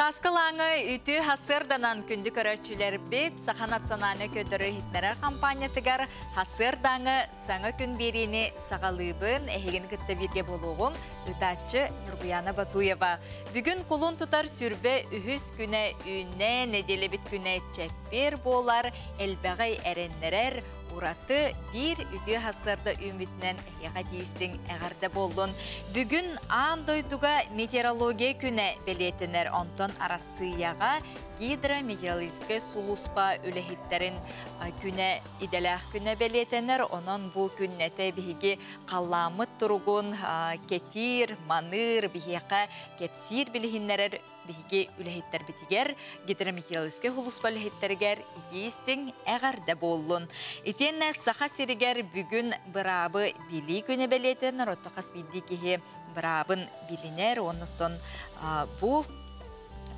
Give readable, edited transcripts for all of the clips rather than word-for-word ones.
Сааскы ылааҥы үтүө сарсыарданан, күндү көрөөччүлэрбит. Саха национальнай көрдөрөр-иһитиннэрэр хампаанньатыгар сарсыардааҥы саҥа күн биэриини саҕалыыбын. Эһигини кытта бииргэ буолуоҕум ыытааччы Ньургуяна Батуева. Бүгүн кулун тутар 23-үс күнэ үүннэ, нэдиэлэбит күнэ чэппиэр буолар, элбэҕи эрэннэрэр, ураты биир үтүө сарсыарда үүммүтүнэн эһиэхэ тиийистиҥ эҕэрдэ буоллун. Бүгүн аан дойдуга метеорология күнэ бэлиэтэнэр, онтон Арассыыйаҕа гидрометеорологическай сулууспа үлэһиттэрин күнэ, идэлээх күнэ бэлиэтэнэр. Онон бу күннэтэ биһиги халлааммыт туругун кэтиир, маныыр, биһиэхэ кэпсиир, билиһиннэрэр биһиги үлэһиттэрбитигэр, гидрометеорологическай сулууспа үлэһиттэригэр итии-истиҥ эҕэрдэ буоллун. Итиэннэ Саха сиригэр бүгүн быраабы билии күнэ бэлиэтэнэр, оттон хас биирдии киһи быраабын билинэр, оннуттан бу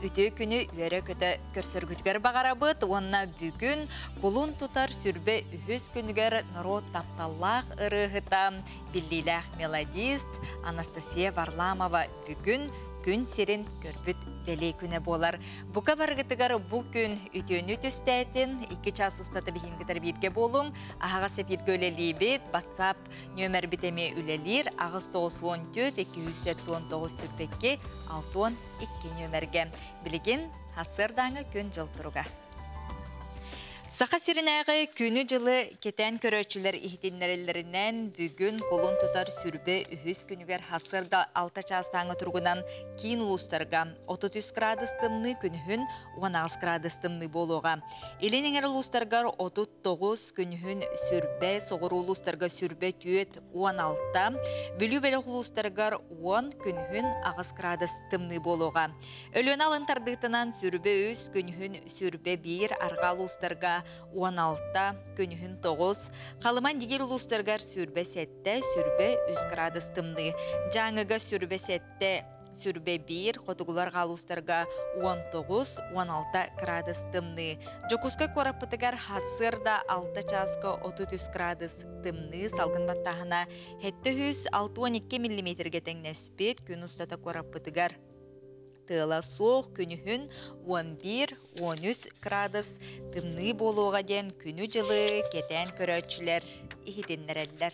үтүө күнү үөрэ-көтө көрсөргүтүгэр баҕарабыт уонна бүгүн кулун тутар 23-үс күнүгэр норуот тапталлаах ырыаһыта, биллиилээх мелодист Анастасия Варламова бүгүн күн сирин көрбүт бэлиэ күнэ буолар. Бука барыгытыгар бу күн үтүөнү түстээтин, 2 час устата биһигини кытары бииргэ буолуҥ, аһаҕас эфиргэ үлэлиибит, WhatsApp нүөмэрбит эмиэ үлэлиир, 894 279 22 62 нүөмэргэ. Билигин сарсыардааҥы күн-дьыл туруга. Саха сиринээҕи күнү-дьылы кэтээн көрөөччүлэр иһитиннэрэллэринэн, бүгүн кулун тутар 23-үс күнүгэр сарсыарда 6 чаастааҥы туругунан киин улуустарга 33 градус тымныы, күнүһүн 18 градус тымныы буолуоҕа. Илин эҥэр улуустаргар 39, күнүһүн 20, соҕуруу улуустарга 24, 16, Бүлүү бөлөх улуустарыгар 10, күнүһүн 8 градус тымныы буолуоҕа. Өлүөнэ алын тардыытынан 23, күнүһүн 21, арҕаа улуустарга 16, күнүһүн 9, Халыма Индигиир улуустарыгар 27, 23 градус тымныы. Дьааҥыга 27, 21, хотугулар улуустарга 19, 16 градус тымныы. Дьокуускай куораппытыгар сарсыарда 6 чааска 33 градус тымныы, салгын баттааһына 762 миллиметргэ тэҥнэспит. Күн устата куораппытыгар тыала суох, күнүһүн 11-13 градус тымныы буолуоҕа диэн күнү-дьылы кэтээн көрөөччүлэр иһитиннэрэллэр.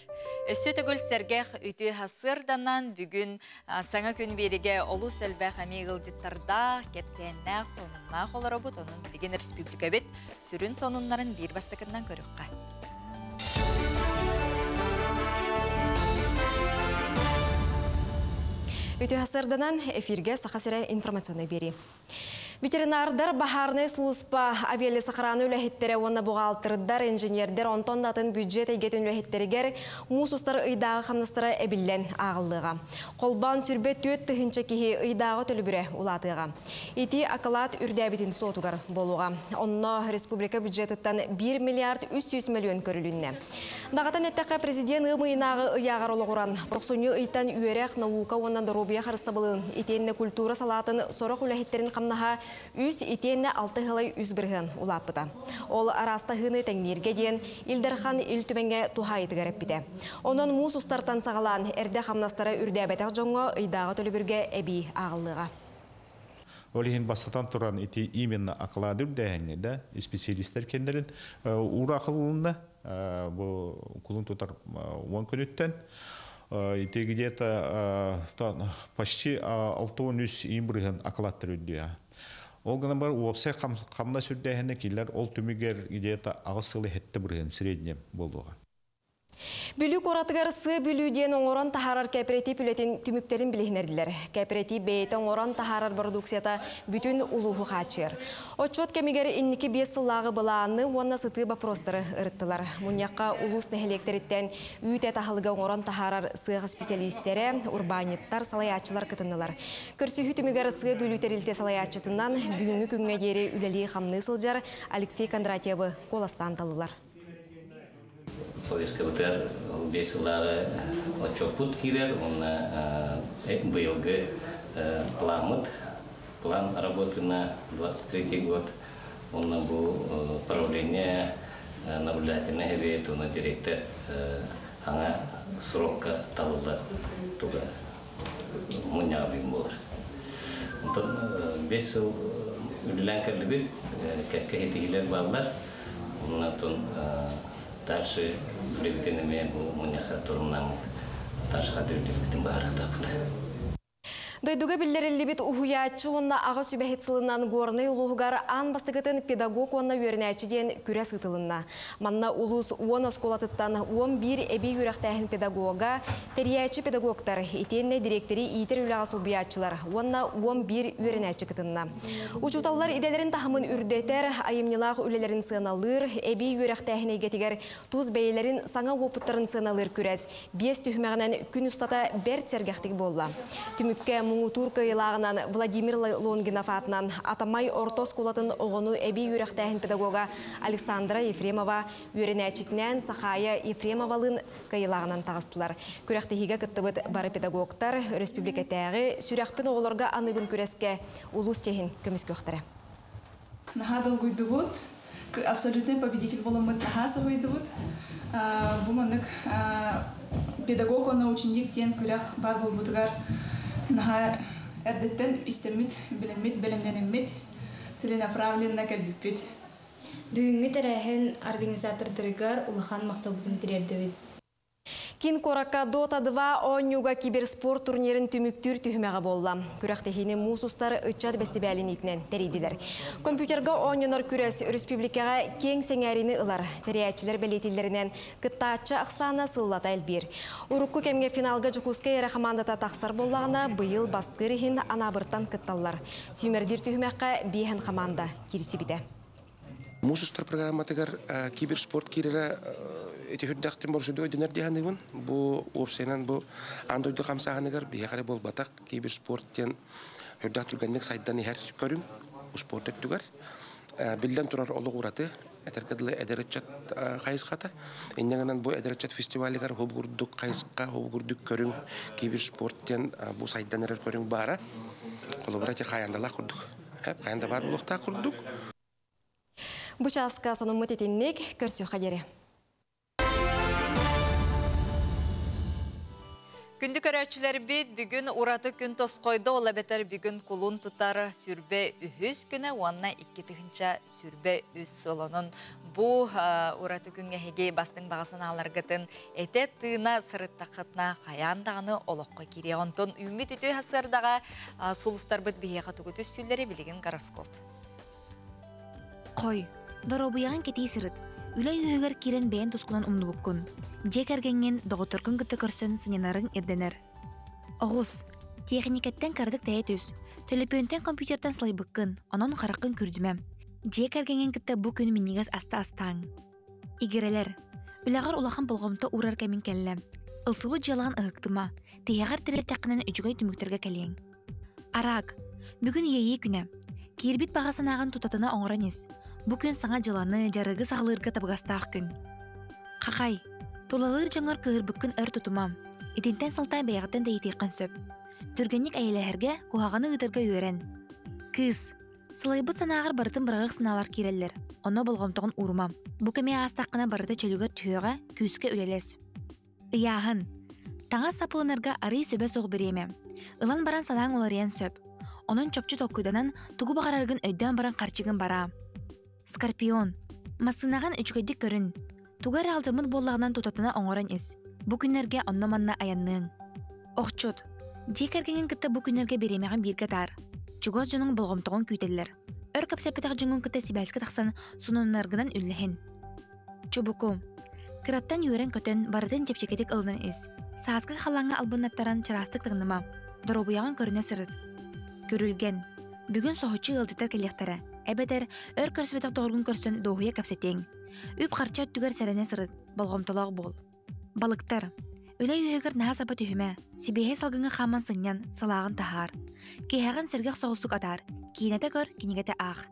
Өссө төгүл сэргэх үтүө сарсыарданан. Бүгүн саҥа күн биэриигэ олус элбэх эмиэ ыалдьыттардаах, кэпсээннээх, сонуннаах олоробут. Онон билигин республикабыт сүрүн сонуннарын биир бастакынан көрүөххэ. Үтүө сарсыарданан, эфиргэ Саха сирэ информационнай биэрии. Ветеринардар, баһаарынай сулууспа, авиалесохрана үлэһиттэрэ уонна бухгалтердар, инженердэр, онтон атын бюджет эйгэтин үлэһиттэригэр муус устар ыйдааҕы хамнастара эбиллэн ааҕыллыаҕа. Холбоон 24 тыһыынча киһи ыйдааҕы төлөбүрэ улаатыаҕа. Ити акылаат үрдээбитин суотугар буолуоҕа. Онно республика бюджетыттан 1 миллиард 300 миллион көрүлүннэ. Даҕатан эттэххэ, президент ыам ыйынааҕы ыйааҕар олоҕуран, тохсунньу ыйтан үөрэх, наука уонна доруобуйа харыстабылын, итиэннэ культура салаатын сорох үлэһиттерин хамнаһа 3 итиэннэ 6,3% улааппыта. Ол араастаһыыны тэҥнииргэ диэн Ил Дархан Ил Түмэҥҥэ туһаайыытыгар эппитэ. Онон муус устартан саҕалаан эрдэ хамнастара үрдээбэтэх дьоҥҥо ыйдааҕы төлөбүргэ эбии ааҕыллыаҕа. Ол иһин бастатан туран ити именно оклады үрдээһиҥҥэ да специалистер кэннэрин уураахылынна бу кулун тутар 10 күнүттэн ити где-то почти 63% окладтар үрдүө. Ол гынан баран уопсай хамнас үрдээһинэ киллэр ол түмүгэр где-то 8,7% среднем буолуоҕа. Бүлүү куоратыгар Сыа Бүлүү диэн оҥорон таһаарар кооператив үлэтин түмүктэрин билиһиннэрдилэр. Кооператив бэйэтэ оҥорон таһаарар продукцията бүтүн улууһу хааччыйар. Отчуот кэмигэр инники 5 сыллааҕы былааны уонна сытыы боппуруостары ырыттылар. Мунньахха улуус нэһилиэктэриттэн үүт аһылыгы оҥорон таһаарар сыах специалистэрэ, урбаанньыттар, салайааччылар кытыннылар. Көрсүһүү түмүгэр Сыа Бүлүү тэрилтэ салайааччытынан бүгүҥҥү күҥҥэ диэри үлэлии хамныы сылдьар Алексей Кондратьевы куоластаан таллылар. Повесткабытыгар 5 сыллааҕы отчуоппут киирэр, уонна быйылгы пламмыт, план работы на 23 год, уонна бу правление, наблюдательный совет уонна директор аңа срокка талыллар туга мунньаҕа бүгүн буолар. Онтон 5 сыл үлэлээн кэллибит, кэккэ ситиһиилэр бааллар. Онтон дальше үлэбитин эмиэ бу мунньахха торумнааммыт дальше хатырдырбытын баһарыктаахпыт. Дойдуга биллэриллибит уһуйааччы уонна аҕа сүбэһит сылынан Горнай улууһугар аан бастакытын педагог уонна үөрэнээччи диэн күрэс ыытылынна. Манна улуус 10 оскуолатыттан 11 эбии үөрэхтээһин педагога, тэрийээччи педагогтар, итиэннэ дириэктэри иитэр үлэҕэ солбуйааччылар уонна 11 үөрэнээччи кытынна. Учууталлар идэлэрин таһымын үрдэтэр, айымньылаах үлэлэрин сыаналыыр, эбии үөрэхтээһин эйгэтигэр тус бэйэлэрин саҥа уопуттарын сыаналыыр күрэс 5 түһүмэҕинэн күн устата бэрт сэргэхтик буолла. Түмүккэ муҥутуур кыайыылааҕынан Владимир Лонгинов аатынан Атамай орто оскуолатын оҕону эбии үөрэхтээһин педагога Александра Ефремова үөрэнээччитинээн Сахая Ефремовалыын кыайыылааҕынан таҕыстылар. Күрэхтэһиигэ кыттыбыт бары педагогтар өрөспүүбүлүкэтээҕи Сүрэхпин оҕолорго аныыбын күрэскэ улуус чиэһин көмүскүөхтэрэ. Наһаа долгуйдубут, абсолютный победитель буоламмыт наһаа соһуйдубут. Бу маннык педагог уонна ученик диэн күрэх баар буолбутугар наһаа эрдэттэн истэммит, билэммит, бэлэмнэнэммит, целенаправленно кэлбиппит. Бүгүҥҥү тэрээһин организатордарыгар улахан махталбытын тириэрдэбит. Киин куоракка Dota 2 оонньууга киберспорт турнирын түмүктүүр түһүмэҕэ буолла. Күрэхтэһиини Муус устар ыччат бэстибээлин иитинэн тэрийдилэр. Компьютерга оонньонор күрэс өрөспүүбүлүкэҕэ киэҥ сэҥээриини ылар. Тэрийээччилэр бэлиэтииллэринэн, кыттааччы ахсаана сыллата элбиир. Урукку кэмҥэ финалга Дьокуускай эрэ хамаандата тахсар буоллаҕына, быйыл бастыыр иһин Анаабыртан кытталлар. Сүүмэрдиир түһүмэххэ биэһэн хамаанда киирсибитэ. Муус устар программатыгар киберспорт киирэрэ ити үрдэхтин борсуйду өйдөнөр дии саныыбын. Бу уопсайынан бу аан дойду хамсааһыныгар биһиэхэ эрэ буолбатах киберспорт диэн үрдэх түргэнник сайдан иһэр көрүҥ успуорт өттүгэр. Биллэн турар олох ураты этэргэ дылы эдэр ыччат хайысхата. Инньэ гынан бу эдэр ыччат фестивалыгар хобугурдук хайысха, хобугурдук көрүҥ киберспорт диэн бу сайдан эрэр көрүҥ баара. Холобура ити хайандалаах курдук. Хайанда баар буолуохтаах курдук. Бу чааска сонуммут итинник, көрсүөххэ диэри. Күндү көрөөччүлэрбит, бүгүн ураты күн тосхойдо, ол эбэтэр бүгүн кулун тутар 23 күнэ уонна 2023 сыл. Онон бу ураты күҥҥэ эһиги бастыҥ баҕа санааларгытын этэ тыына сырыттаххытына хайаан даҕаны олоххо киириэ. Онтон үүммүт үтүө сарсыардаҕа сулустарбыт биһиэхэ тугу түстүүллэри билигин гороскоп. Хой, доруобуйаҕын кэтии сырыт. Үлэ үөһүгэр киирэн бэйэн тускунан умнубуккун. Дьиэ кэргэҥҥин, доҕотторгун кытта көрсөн сынньанарыҥ ирдэнэр. Оҕус, тиэхиньикэттэн кыратык тэйэ түс. Төлөпүөнтэн компьютертан сылайбыккын, онон хараххын күүрдүмэ. Дьиэ кэргэҥҥин кытта бу күн минньигэс аста астааҥ. Игирэлэр, үлэҕэр улахан болҕомто уурар кэмиҥ кэллэ. Ылсыбыт дьыалаҕын ыһыктыма, тиһэҕэр тириэртэххинэн үчүгэй түмүктэргэ кэлиэҥ. Араак, бүгүн иэйии күнэ. Киирбит баҕа санааҕын тутатына оҥорон ис. Бу күн саҥа дьыланы, дьарыгы саҕалыырга табыгастаах күн. Хахай, тулалыыр дьоҥҥор кыыһырбыккын өр тутума. Итинтэн сылтаан бэйэҕиттэн тэйитиэххин сөп. Түргэнник эйэлэһэргэ, куһаҕаны ыытарга үөрэн. Кыыс, сылайбыт санааҕар барытын быраҕыах санаалар киирэллэр. Онно болҕомтоҕун уурума. Бу кэми аастаххына барыта чөлүгэр түһүөҕэ, күүскэ үлэлэс. Ыйааһын. Таҥас сапылынарга арыый сөбө суох бириэмэ. Ылан баран санааҥ уларыйан сөп. Онон чопчу толкуйданан, тугу баҕараргын өйдөөн баран харчыгын бараа. Скорпион. Массыынаҕын үчүгэйдик көрүн. Тугу эрэ алдьаммыт буоллаҕынан тутатына оҥорон ис. Бу күннэргэ онно-манна айанныаҥ. Охчут. Дьиэ кэргэҥҥин кытта бу күннэргэ бириэмэҕин бииргэ атаар. Чугас дьонуҥ болҕомтоҕун күүтэллэр. Өр кэпсэппэтэх дьоҥҥун кытта сибээскэ тахсан, сонуннаргынан үллэһин. Чубуку. Кыраттан үөрэн-көтөн, барытын чэпчэкитик ылынан ис. Сааскы халлааҥҥа албыннаттаран чараастык таҥныма. Доруобуйаҕын көрүнэ сырыт. Күрүлгэн. Бүгүн соһуччу ыалдьыттар кэлиэхтэрэ. Эбэтэр өр көрсүбэтэх доҕоргун көрсөн дуоһуйа кэпсэтиэҥ. Үп-харчы өттүгэр сэрэнэ сырыт, болҕомтолоох буол. Балыктар. Үлэ үөһүгэр наһаа саба түһүмэ. Сибиэһэй салгыҥҥа хааман сынньан, салааҕын таһаар. Киэһэҕин сэргэх соҕустук атаар. Киинэтэ көр, кинигэтэ аах.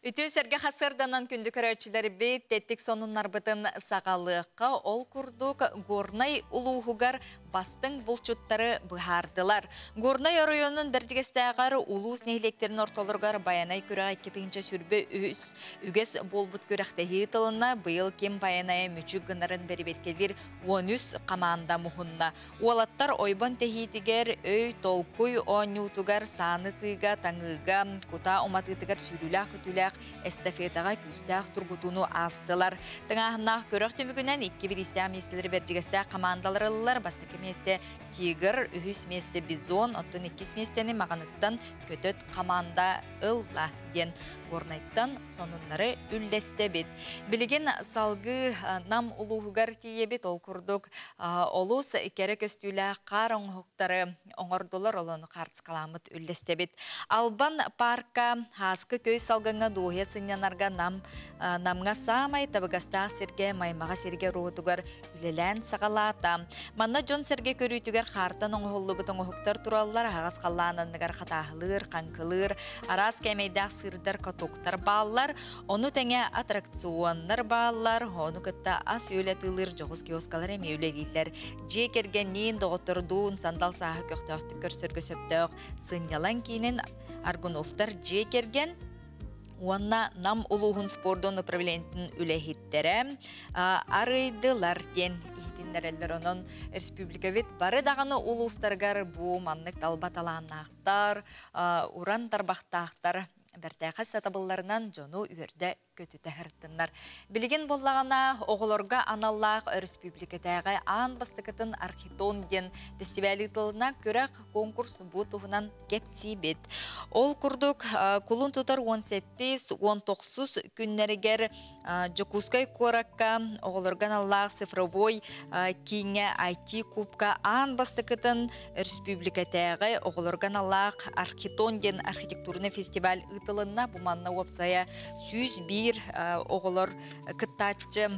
Үтүө сэргэ хасырданан күндү көрөөччүлэрбит тэттик сонуннарбытын саҕалыахха, ол курдук Горнай улууһугар бастыҥ булчуттары быһаардылар. Горнай оройуонун Бэрдьигэстээҕэр улуус нэһилиэктэрин ортолоругар Байанай күрэҕэ 2023 үгэс буолбут күрэхтэһии тылына быйыл ким Байанайа мүчүк гынарын бэрибиэркэлиир 13 хамаанда муһунна. Уолаттар ойбон тэһиитигэр, өй, толкуй оонньуутугар, сааны тыыга, таҥыыга, кутаа уматыытыгар сүүрүүлээх-көтүүлээх эстафетаҕа күүстээх тургутууну аастылар. Тыҥааһыннаах көрөх түмүгүнэн икки бириистээх миэстэлэри Бэрдьигэстээх хамаандалар ыллылар. Бастакы миэстэ Тигр, үһүс миэстэ Бизон, оттон иккис миэстэни Маҕаныттан Көтөт хамаанда ылла диэн Горнайтан сонуннары үллэстэбит. Билигин салгыы Нам улууһугар тиийэбит. Ол курдук олус кэрэ көстүүлээх хаар оҥоһуктары оҥордулар, олону хаартыскаламмыт үллэстэбит. Албан парка Һааскы көй салгыҥҥа дуоһуйа сынньанарга Нам Намҥа саамай табыгастаах сиргэ Маймаҕа сиргэ руутугар үлэлээн саҕалаата. Манна дьон-сэргэ көрүүтүгэр хаартан оҥоһуллубут оҥоһуктар тураллар, аһаҕас халлаан анныгар хатааһылыыр, хаҥкылыыр, араас кээмэйдээх сыырдар, катоктар бааллар. Ону тэҥэ аттракционнар бааллар, ону кытта ас-үөл атыылыыр дьоҕус киоскалар эмиэ үлэлииллэр. Дьиэ кэргэнниин, доҕоттордуун сандал сааһы көхтөөхтүк көрсөргө сөптөөх сынньалаҥ киинин Аргуновтар дьиэ кэргэн уонна Нам улууһун спордун управлениетын үлэһиттэрэ арыйдылар диэн иһитиннэрэллэр. Онон республикабыт бары даҕаны улуустарыгар бу маннык талба талааннаахтар, уран тарбахтаахтар бэртээхэй сатабылларынан дьону үөрдэ көтүтэ сырыттыннар. Билигин буоллаҕына оҕолорго аналлаах өрөспүүбүлүкэтээҕи аан бастакытын Архитон диэн фестиваль ыытылына күрэх конкурс бу туһунан кэпсиибит. Ол курдук кулун тутар 17-19 күннэригэр Дьокуускай куоракка оҕолорго аналлаах цифровой кииҥҥэ IT кубка аан бастакытын өрөспүүбүлүкэтээҕи оҕолорго аналлаах Архитон диэн архитектурный фестиваль ыытылынна. Бу манна уопсайа 101 оҕолор кыттааччы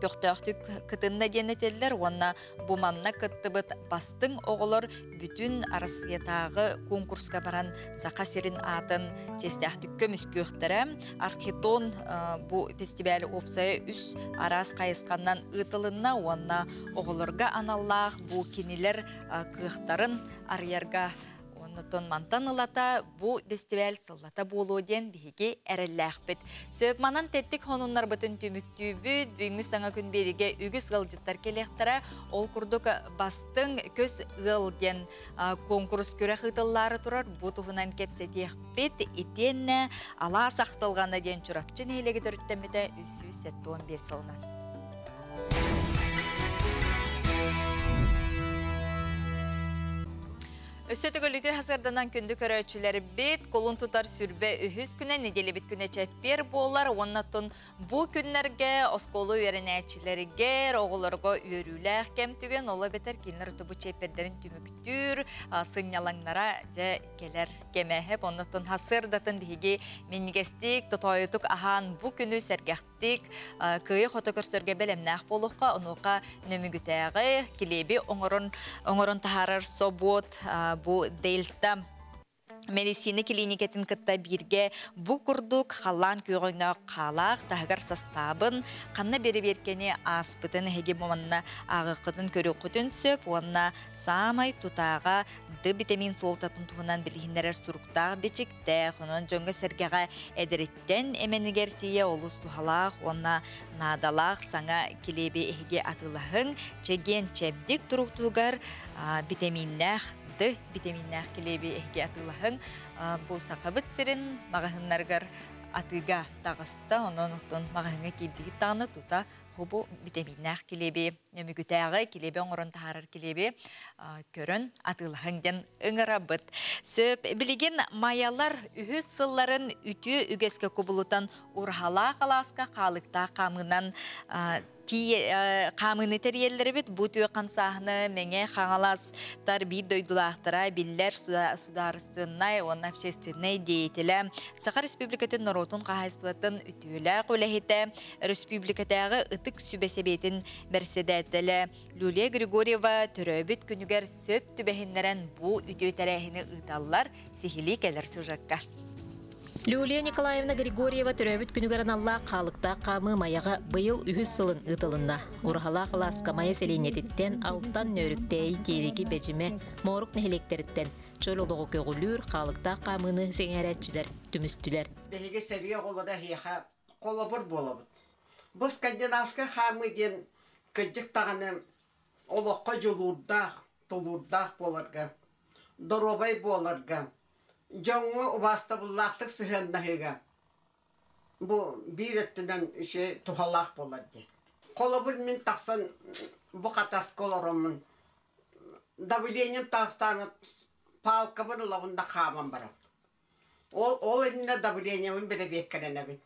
көхтөөхтүк кытынна диэн этэллэр уонна бу манна кыттыбыт бастыҥ оҕолор бүтүн Арассыыйатааҕы конкурска баран Саха сирин аатын чиэстээхтик көмүскүөхтэрэ. Архитон бу фестиваль уопсайа үс араас хайысханан ыытылынна уонна оҕолорго аналлаах бу кинилэр кыахтарын арыйарга Оннотон мантан ылата бу фестиваль сыллата буолуо диэн биһиги эрэллээхпит. Сөп манан тэттик хонуннарбытын түмүктүүбүт. Бүгүҥҥү саҥа күн биэригэ үгүс ыалдьыттар кэлиэхтэрэ. Ол курдук бастыҥ көс ыал диэн конкурс күрэх ыытыллаары турар. Бу туһунан кэпсэтиэхпит. Итиэннэ алаас ахтылҕана диэн Чурапчы нэһилиэгэ төрүттэммитэ 375 сылынан. Өссө төгүл үтүө сарсыарданан күндү көрөөччүлэрбит, кулун тутар сүрбэ үһүс күнэ нэдиэлэбит күнэ чэппиэр буолар уонна оттон бу күннэргэ оскуола үөрэнээччилэригэр, оҕолорго үөрүүлээх кэм түгэн, ол эбэтэр кинилэр бу чэппиэрдэрин түмүктүүр сынньалаҥнара дьэ кэлэр кэмэ. Хэп оннуттан сарсыардатын биһиги минньигэстик, тотоойутук аһаан бу күнү сэргэхтик кыайа-хото көрсөргө бэлэмнээх буолуохха, онуоха нөмүгүтээҕи килиэби оҥорон оҥорон таһаарар собуот бу Дельта медицина клиникэтин кытта бииргэ бу курдук халлаан күөҕөҥнөөх хаалаах таһыгар састаабын ханна бэрэбиэркэни ааспытын эһиги манна ааҕыаххытын көрүөххүтүн сөп уонна саамай тутааҕа Д витамин суолтатын туһунан билиһиннэрэр суруктаах бичиктээх, онон дьоҥҥо-сэргэҕэ эдэриттэн эмэнигэр тиийэ олус туһалаах уонна наадалаах саҥа килиэби эһиги атыылаһыҥ, чэгиэн чэбдик туруктугар битэмииннээх Д битэмииннээх килиэби эһиги атыылаһыҥ. Бу Сахабыт сирин маҕаһыыннарыгар атыыга таҕыста, онон оттон маҕаһыыҥҥа киирдигит даҕаны тута бу битэмииннээх килиэби нөмүгүтээҕи килиэби оҥорон таһаарар килиэби көрөн атыылаһыҥ диэн ыҥырабыт. Сөп, билигин майалар үһүс сылларын үтүө үгэскэ кубулутан ураһалаах алааска хаалыктаах хаамыынан хаамыыны тэрийэллэрибит бу үтүө хамсааһыны Мэҥэ Хаҥаластар биир дойдулаахтара биллэр судаарыстыбаннай уонна общественнай деятелэ Саха Республикатын норуотун хаһаайыстыбатын үтүөлээх үлэһитэ Өрөспүүбүлүкэтээҕи Ытык Сүбэ Сэбиэтин бэрэссэдээтэлэ Люлия Григорьева төрөөбүт күнүгэр сөп түбэһиннэрэн бу үтүө тэрээһини ыыталлар, сиһилии кэлэр сюжекка. Люлия Николаевна Григорьева төрөөбүт күнүгэр аналлаах хаалыктаах хаамыы Майаҕа быйыл үһүс сылын ыытылынна. Ураһалаах алааска Майа сэлиэнньэтиттэн Алтан, Нөөрүктээйи, Тиэлиги, Бэдьимэ, Моорук нэһилиэктэриттэн чөл олоҕу көҕүлүүр хаалыктаах хаамыыны сэҥээрээччилэр түмүстүлэр. Биһиги сэрии оҕолоро эһиэхэ холобур буолабыт. Бу скандинавскай хаамыы диэн кырдьык даҕаны олоххо дьулуурдаах, тулуурдаах буоларга, доруобай буоларга, дьоҥҥо убаастабыллаахтык сыһыаннаһыыга бу биир өттүнэн үчүгэй туһалаах буолар диэн. Холобур, мин тахсан бу хатаска олороммун давлением таҕыстаҕына палкабын ылабын да хааман баран. Ол, ол иннинэ давлениебын бэрэбиэркэлэнэбин.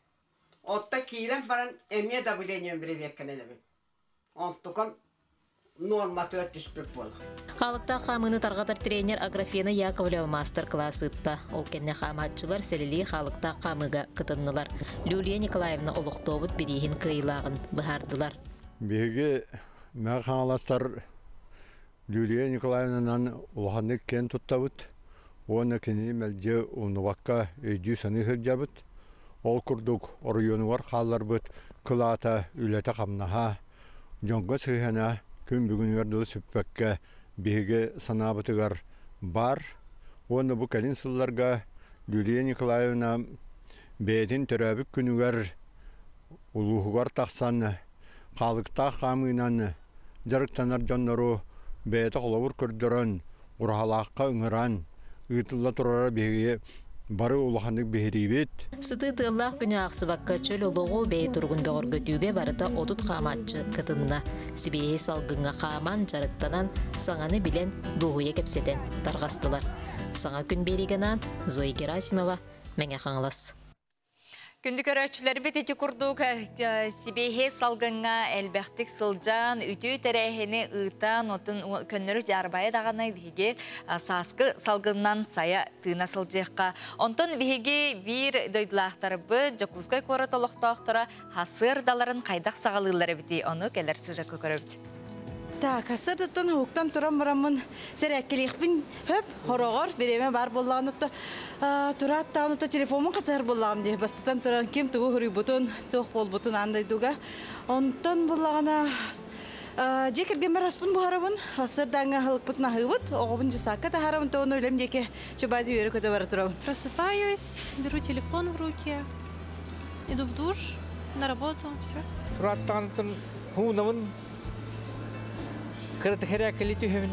Отто киирэн баран эмиэ давлением бэрэбиэркэлэнэбин. Онтукам нуорматыгар түспүт буолар. Хаалыктаах хаамыыны тарҕатар тренер Аграфена Яковлева маастар-кылаас ыытта. Ол кэннэ хаамааччылар сэлэлии хаалыктаах хаамыыга кытыннылар. Люлия Николаевна олохтообут бирииһин кыайыылааҕын быһаардылар. Биһиги Мэҥэ Хаҥаластар Люлия Николаевнанан улаханнык киэн туттабыт уонна кинини мэлдьи умнубакка өйдүү-саныы сылдьабыт. Ол курдук оройуонугар хаалларбыт кылаата, үлэтэ-хамнаһа, дьоҥҥо сыһыана күн бүгүнүгэр дылы сүппэккэ биһиги санаабытыгар баар. Уонна бу кэлин сылларга Люлия Николаевна бэйэтин төрөөбүт күнүгэр улууһугар тахсан хаалыктаах хаамыынан дьарыктанар дьоннору бэйэтэ холобур көрдөрөн, ураһалаахха ыҥыран ыытылла турара биһиги бары улаханнык биһириибит. Сытыы тыаллаах күнү аахсыбакка чөл олоҕу бэйэ туругун бөҕөргөтүүгэ барыта 30 хаамааччы кытынна. Сибиэһэй салгыҥҥа хааман, дьарыктанан, саҥаны билэн, дуоһуйа кэпсэтэн тарҕастылар. Саҥа күн биэриигэ Зоя Герасимова, Мэҥэ Хаҥалас. Күндү көрөөччүлэрбит ити курдук сибиэһэй салгыҥҥа элбэхтик сылдьан, үтүө тэрээһини ыытан, отун көннөрү дьаарбайа даҕаны биһиги сааскы салгынынан сайа тыына сылдьыахха. Онтон биһиги биир дойдулаахтарбыт Дьокуускай куорат олохтоохторо хасыардаларын хайдах саҕалыыллар эбитий, ону кэлэр сюжекка көрөбүт. Так, сырдыттан уһуктан туран бараммын сэрээккэлиэхпин хөп, хороҕор бириэмэ баар буоллаҕына тураат даҕаны телефоммун хасыһар буоллаҕым дии. Бастатан туран ким тугу суруйбутун, туох буолбутун аан дойдуга. Онтон буоллаҕына дьиэ кэргэммэр аспын буһарабын, сырдааҥҥа аһылыкпытын аһыыбыт, оҕобун дьысаакка таһаарабын, тоҕону үлэм диэки чубаады үөрэ-көтө бара турабын. Просыпаюсь, беру телефон в руки, иду в душ, на работу, все. Тураттаҕын хуунабын кырата хэрээккэли түһэбин.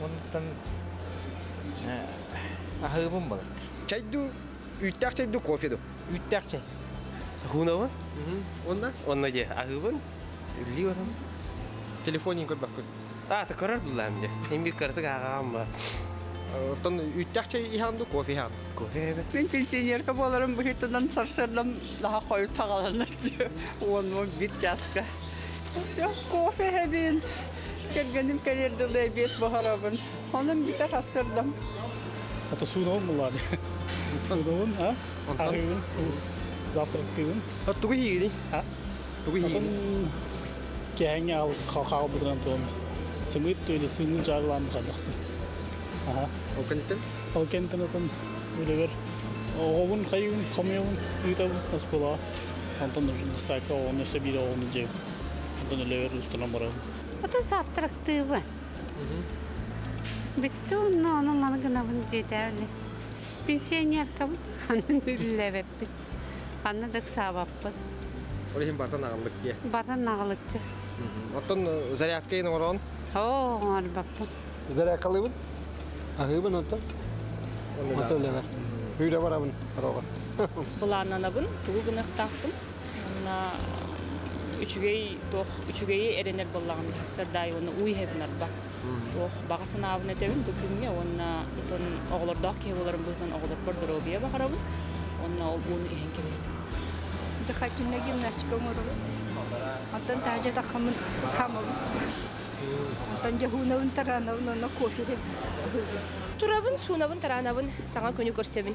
Онтон аһыыбын балар. Чайду, үүттээх чайду, кофе ду? Үүттээх чай. Хуунабын? Онна? Онна же аһыыбын. Үллии барам. Телефонин көрбөккүн? А, та көрөр буллаам же. Эми кыртык ааҕаам ба. Оттон үүттээх чай иһаан ду, кофе иһаан? Кофе эбит. Мин пенсионерка буоларым быһыытынан сарсыардан наһаа хойут таҕаланар 10-11 чааска. Все, кофе иһэбин. Кэргэним кэлиэр дылы эбиэт буһарабын. Онон бүтэр сарсыардам. Это суунабын буллаады. Суунабын, а? Аһыыбын, завтрактыыбын. Тугу иһигиний? А? Тугу иһигиний? Киэһэҥҥи алыс хаалбытынан туон сымыыт или сымыыт жаарылаан хадахты. Ага. Ол кэнниттэн? Ол кэнниттэн отон үлэбэр оҕобун хайыыбын, хомуйабын, ыытабын оскуолаҕа. Онтон уже десакка оҕону өссө биир оҕону дьиэбин. Онтон үлэбэр устунан барабын. Это завтрактыыбын. Бүттү онно ону маны гынабын дьиэтээли. Пенсионеркабын, ханна үлэлээбэппин. Ханна да ыксаабаппын. Ол иһин бартан аҕаллык дии. Бартан аҕалыччы. Оттон зарядка иһин оҥороон? Оо, оҥорбоппун. Зарядкалыыбын. Аһыыбын онтон. Онтон үлэбэр. Үлэ барабын ороҕор. Былааннанабын, тугу гыныахтаахпын. Уонна үчүгэй туох үчүгэйи эрэнэр буоллаҕым сардаай уонна уу иһэбин арба. Туох баҕа санаабын этэбин бу күҥҥэ уонна отон оҕолордоох киһи буоларым быһыытынан оҕолорбор доруобуйа баҕарабын уонна ол ууну иһэн кэбиһэбин. Дыхательная гимнастика оҥоробун. Онтон таһырдьа таххаммын хаамабын. Онтон дьоһуунабын тараанабын уонна кофе иһэбин. Турабын, суунабын, тараанабын, саҥа күнү көрсөбүн.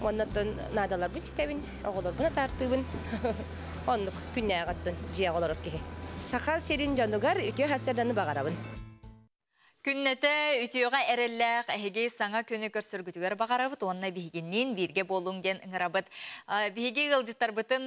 Уонна оттон наадаларбын ситэбин, оҕолорбун атаартыыбын. Оннук күннээҕи оттон дьиэҕэ олорор киһи. Саха сирин дьонугар үтүө сарсыарданы баҕарабын. Күннэтэ үтүөҕэ эрэллээх эһиги саҥа күнү көрсөргүтүгэр баҕарабыт уонна биһигинниин бииргэ буолуҥ диэн ыҥырабыт. Биһиги ыалдьыттарбытын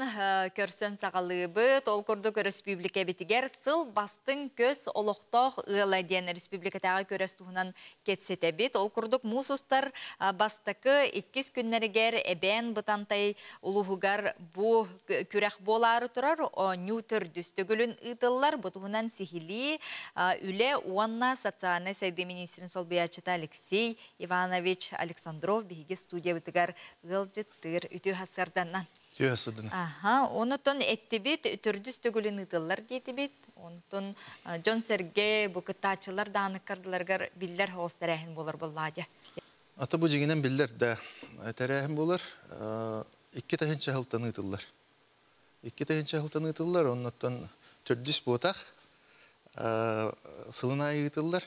көрсөн саҕалыыбыт. Ол курдук өрөспүүбүлүкэбитигэр сыл бастыҥ көс олохтоох ыала диэн республикатааҕы күрэс туһунан кэпсэтэбит. Ол курдук муус устар бастакы иккис күннэригэр Эбээн Бытантай улууһугар бу күрэх буолаары турар оонньуу төрдүс төгүлүн ыытыллар. Бу туһунан сиһилии үлэ уонна социальнай сайдыы министрин солбуйааччыта Алексей Иванович Александров биһиги студиябытыгар ыалдьыттыыр үтүө сарданнан. Үтүө сарданнан. Аха, онутон эттибит төрдүс төгүлүн ыытыллар диэтибит. Онтон дьон-сэргэ бу кыттааччылар дааныккардыларыгар биллэр хоҕус тэрээһин буолар буоллаа Ата бу дьиҥинэн биллэр да тэрээһин буолар. Икки тыһыынча сылтан ыытыллар. 2 тыһыынча сылтан ыытыллар, оннуттан төрдүс буотах сылын аайы ыытыллар.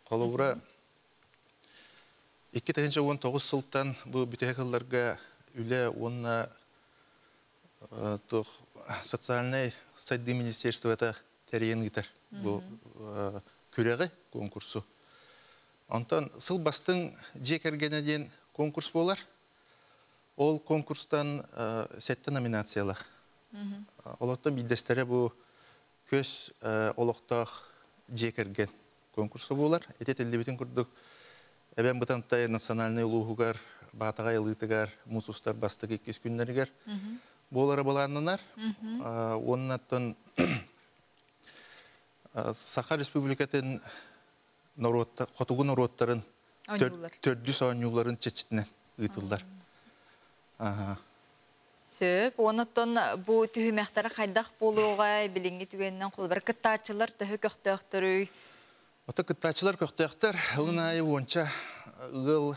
Холобура, 2019 сылтан бу бүтэһик сылларга үлэ уонна туох социальнай сайдыы министерствота тэрийэн ыытар бу күрэҕи, конкурсу. Онтон сыл бастыҥ дьиэ кэргэнэ диэн конкурс буолар. Ол конкурстан сэттэ номинациялаах. Олортон биирдэстэрэ бу көс олохтоох дьиэ кэргэн конкурса буолар. Ити этиллибитин курдук Эбээн Бытантай национальнай улууһугар, Баатаҕай Алыытыгар, муус устар бастакы иккис күннэригэр буолара былааннанар. Уоннаттан Саха Республикатын хотугу норуоттарын төрдүс оонньууларын чэрчитинэн ыытыллар. Сөп. Онуттан бу түһүмэхтэрэ хайдах буолуоҕа билиҥҥи түгэнинэн холобур кыттааччылар төһө көхтөөхтөрүй? Ото кыттааччылар көхтөөхтөр. Ылын аайы уонча ыал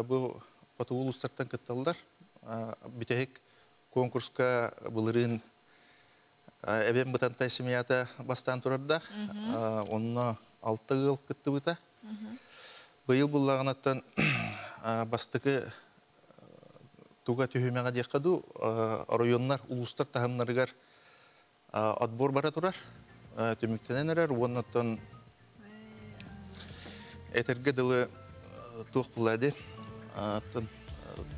бу хотугу улуустартан кытталлар. Бүтэһик конкурска былырыын Эбээн Бытантай семьята бастаан турардаах. Онно алта ыал кыттыбыта. Быйыл буллаҕынаттан бастакы туга түһүмэҕэ диэххэ дуу, оройуоннар, улуустар таһымнарыгар отбор бара турар, түмүктэнэн эрэр уоннаттан этэргэ дылы туох булла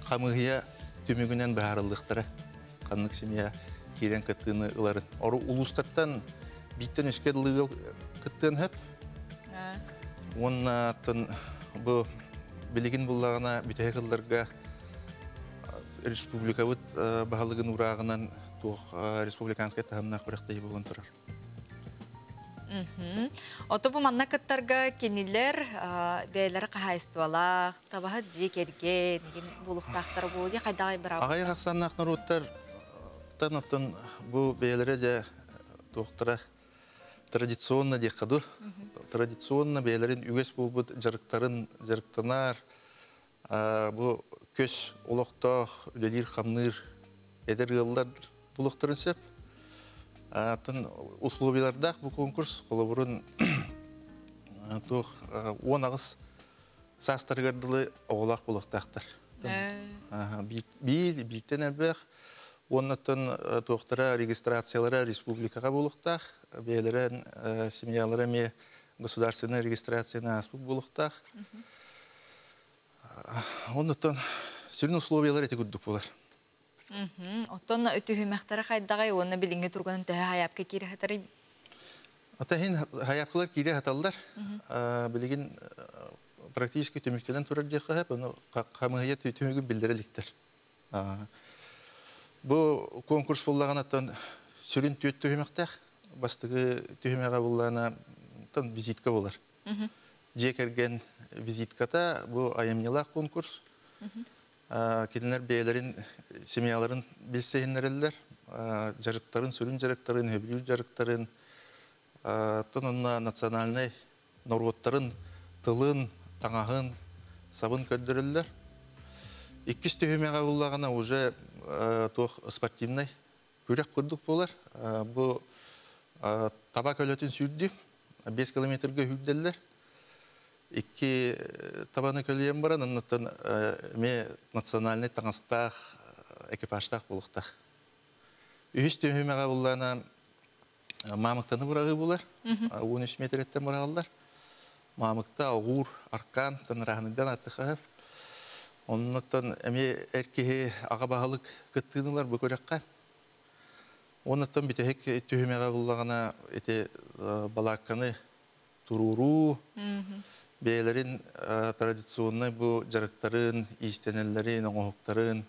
хамыыһыйа түмүгүнэн быһаарыллыахтара ханнык семья киирэн кыттыыны ыларын. Улуустартан бииртэн үскэ дылы ыал кыттыан сөп. Уонна бу билигин буллаҕына бүтэһик сылларга республикабыт баһылыгын уурааҕынан туох республиканскай таһымнаах күрэхтэһии буолан турар. Ото бу манна кыттарга кинилэр бэйэлэрэ хаһаайыстыбалаах, табаһыт дьиэ кэргэн буолуохтаахтара буолуо дии хайдаҕай быраабыта? Аҕыйах ахсааннаах норуоттар оттон бу бэйэлэрэ дьэ туохтара традиционно диэххэ дуу, традиционно бэйэлэрин үгэс буолбут дьарыктарын дьарыктанар, бу көс олохтоох үлэлиир-хамныыр эдэр ыаллар булуохтарын сөп. Атын условиялардаах бу конкурс холобурун туох 18 саастарыгар дылы оҕолоох буолуохтаахтар. Биир бииртэн элбэх уоннаттан туохтара регистрациялара республикаҕа буолуохтаах, бэйэлэрин семьялара эмиэ государственная регистрацияны ааспыт буолуохтаах. Оннуттан сүрүн условиялар ити курдук буолар. Оттон түһүмэхтэрэ хайдаҕай уонна билиҥҥи тургунан төһө сайаапка киирэ сытарый? Ата иһин сайаапкалар киирэ сыталлар. Билигин практически түмүктэнэн турар диэххэ сөп, ону хамыыһыйа түмүгүн биллэрэ иликтэр. Бу конкурс буоллаҕына сүрүн түөрт түһүмэхтээх. Бастакы түһүмэҕэ буоллаҕына визитка буолар. Дьиэ кэргэн визитката бу айымньылаах конкурс. Кинилэр бэйэлэрин семьяларын билсиһиннэрэллэр, дьарыктарын, сүрүн дьарыктарын, сөбүлүүр дьарыктарын, онно национальнай норуоттарын тылын, таҥаһын, сабын көрдөрөллөр. Иккис түһүмэҕэ буоллаҕына уже туох спортивнай күрэх курдук буолар. Бу таба көлөтүн сүүрдүү, 5 километрга сүүрдэллэр. Икки табаны көлүйэн баран, оннуттан эмиэ национальнай таҥастаах, экипажтаах буолуохтаах. Үһүс түһүмэҕэ буоллаҕына мамыктаны быраҕыы буолар. 13 метреттен быраҕаллар. Маамыкта, оҕуур, аркаан тынырааһыныгдан аттыхаһып. Оннуттан эмиэ эр киһи аҕа баһылык кыттыынылар бу күрэххэ. Оннуттан бүтэһик түһүмэҕэ буллаҕына ити балаакканы туруоруу, бэйэлэрин традиционнай бу дьарыктарын, иистэнэллэрин, оҥоһуктарын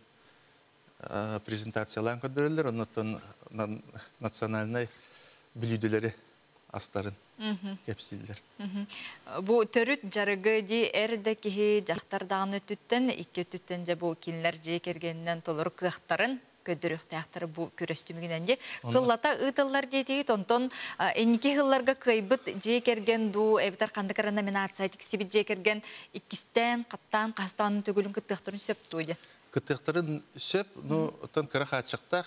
презентациялаан көрдөрөллөр, оннуттан национальнай бүлүүдэлэри астарын кэпсииллэр. Бу төрүт дьарыгы ди эр да киһи дьахтар даҕаны өттүттэн, икки өттүттэн дьэ бу кинилэр дьиэ кэргэнинэн толору кыахтарын көрдөрүөхтээхтэр бу күрэс түмүгүнэн ди сыллата ыытыллар диэтигит онтон инники сылларга кыайбыт дьиэ кэргэн дуу эбэтэр ханнык эрэ номинация тиксибит дьиэ кэргэн иккистээн хаттаан хастаан төгүлүн кыттыахтарын сөп дуо диэн Кыттыахтарын сөп, ну, оттон кыра хааччахтаах.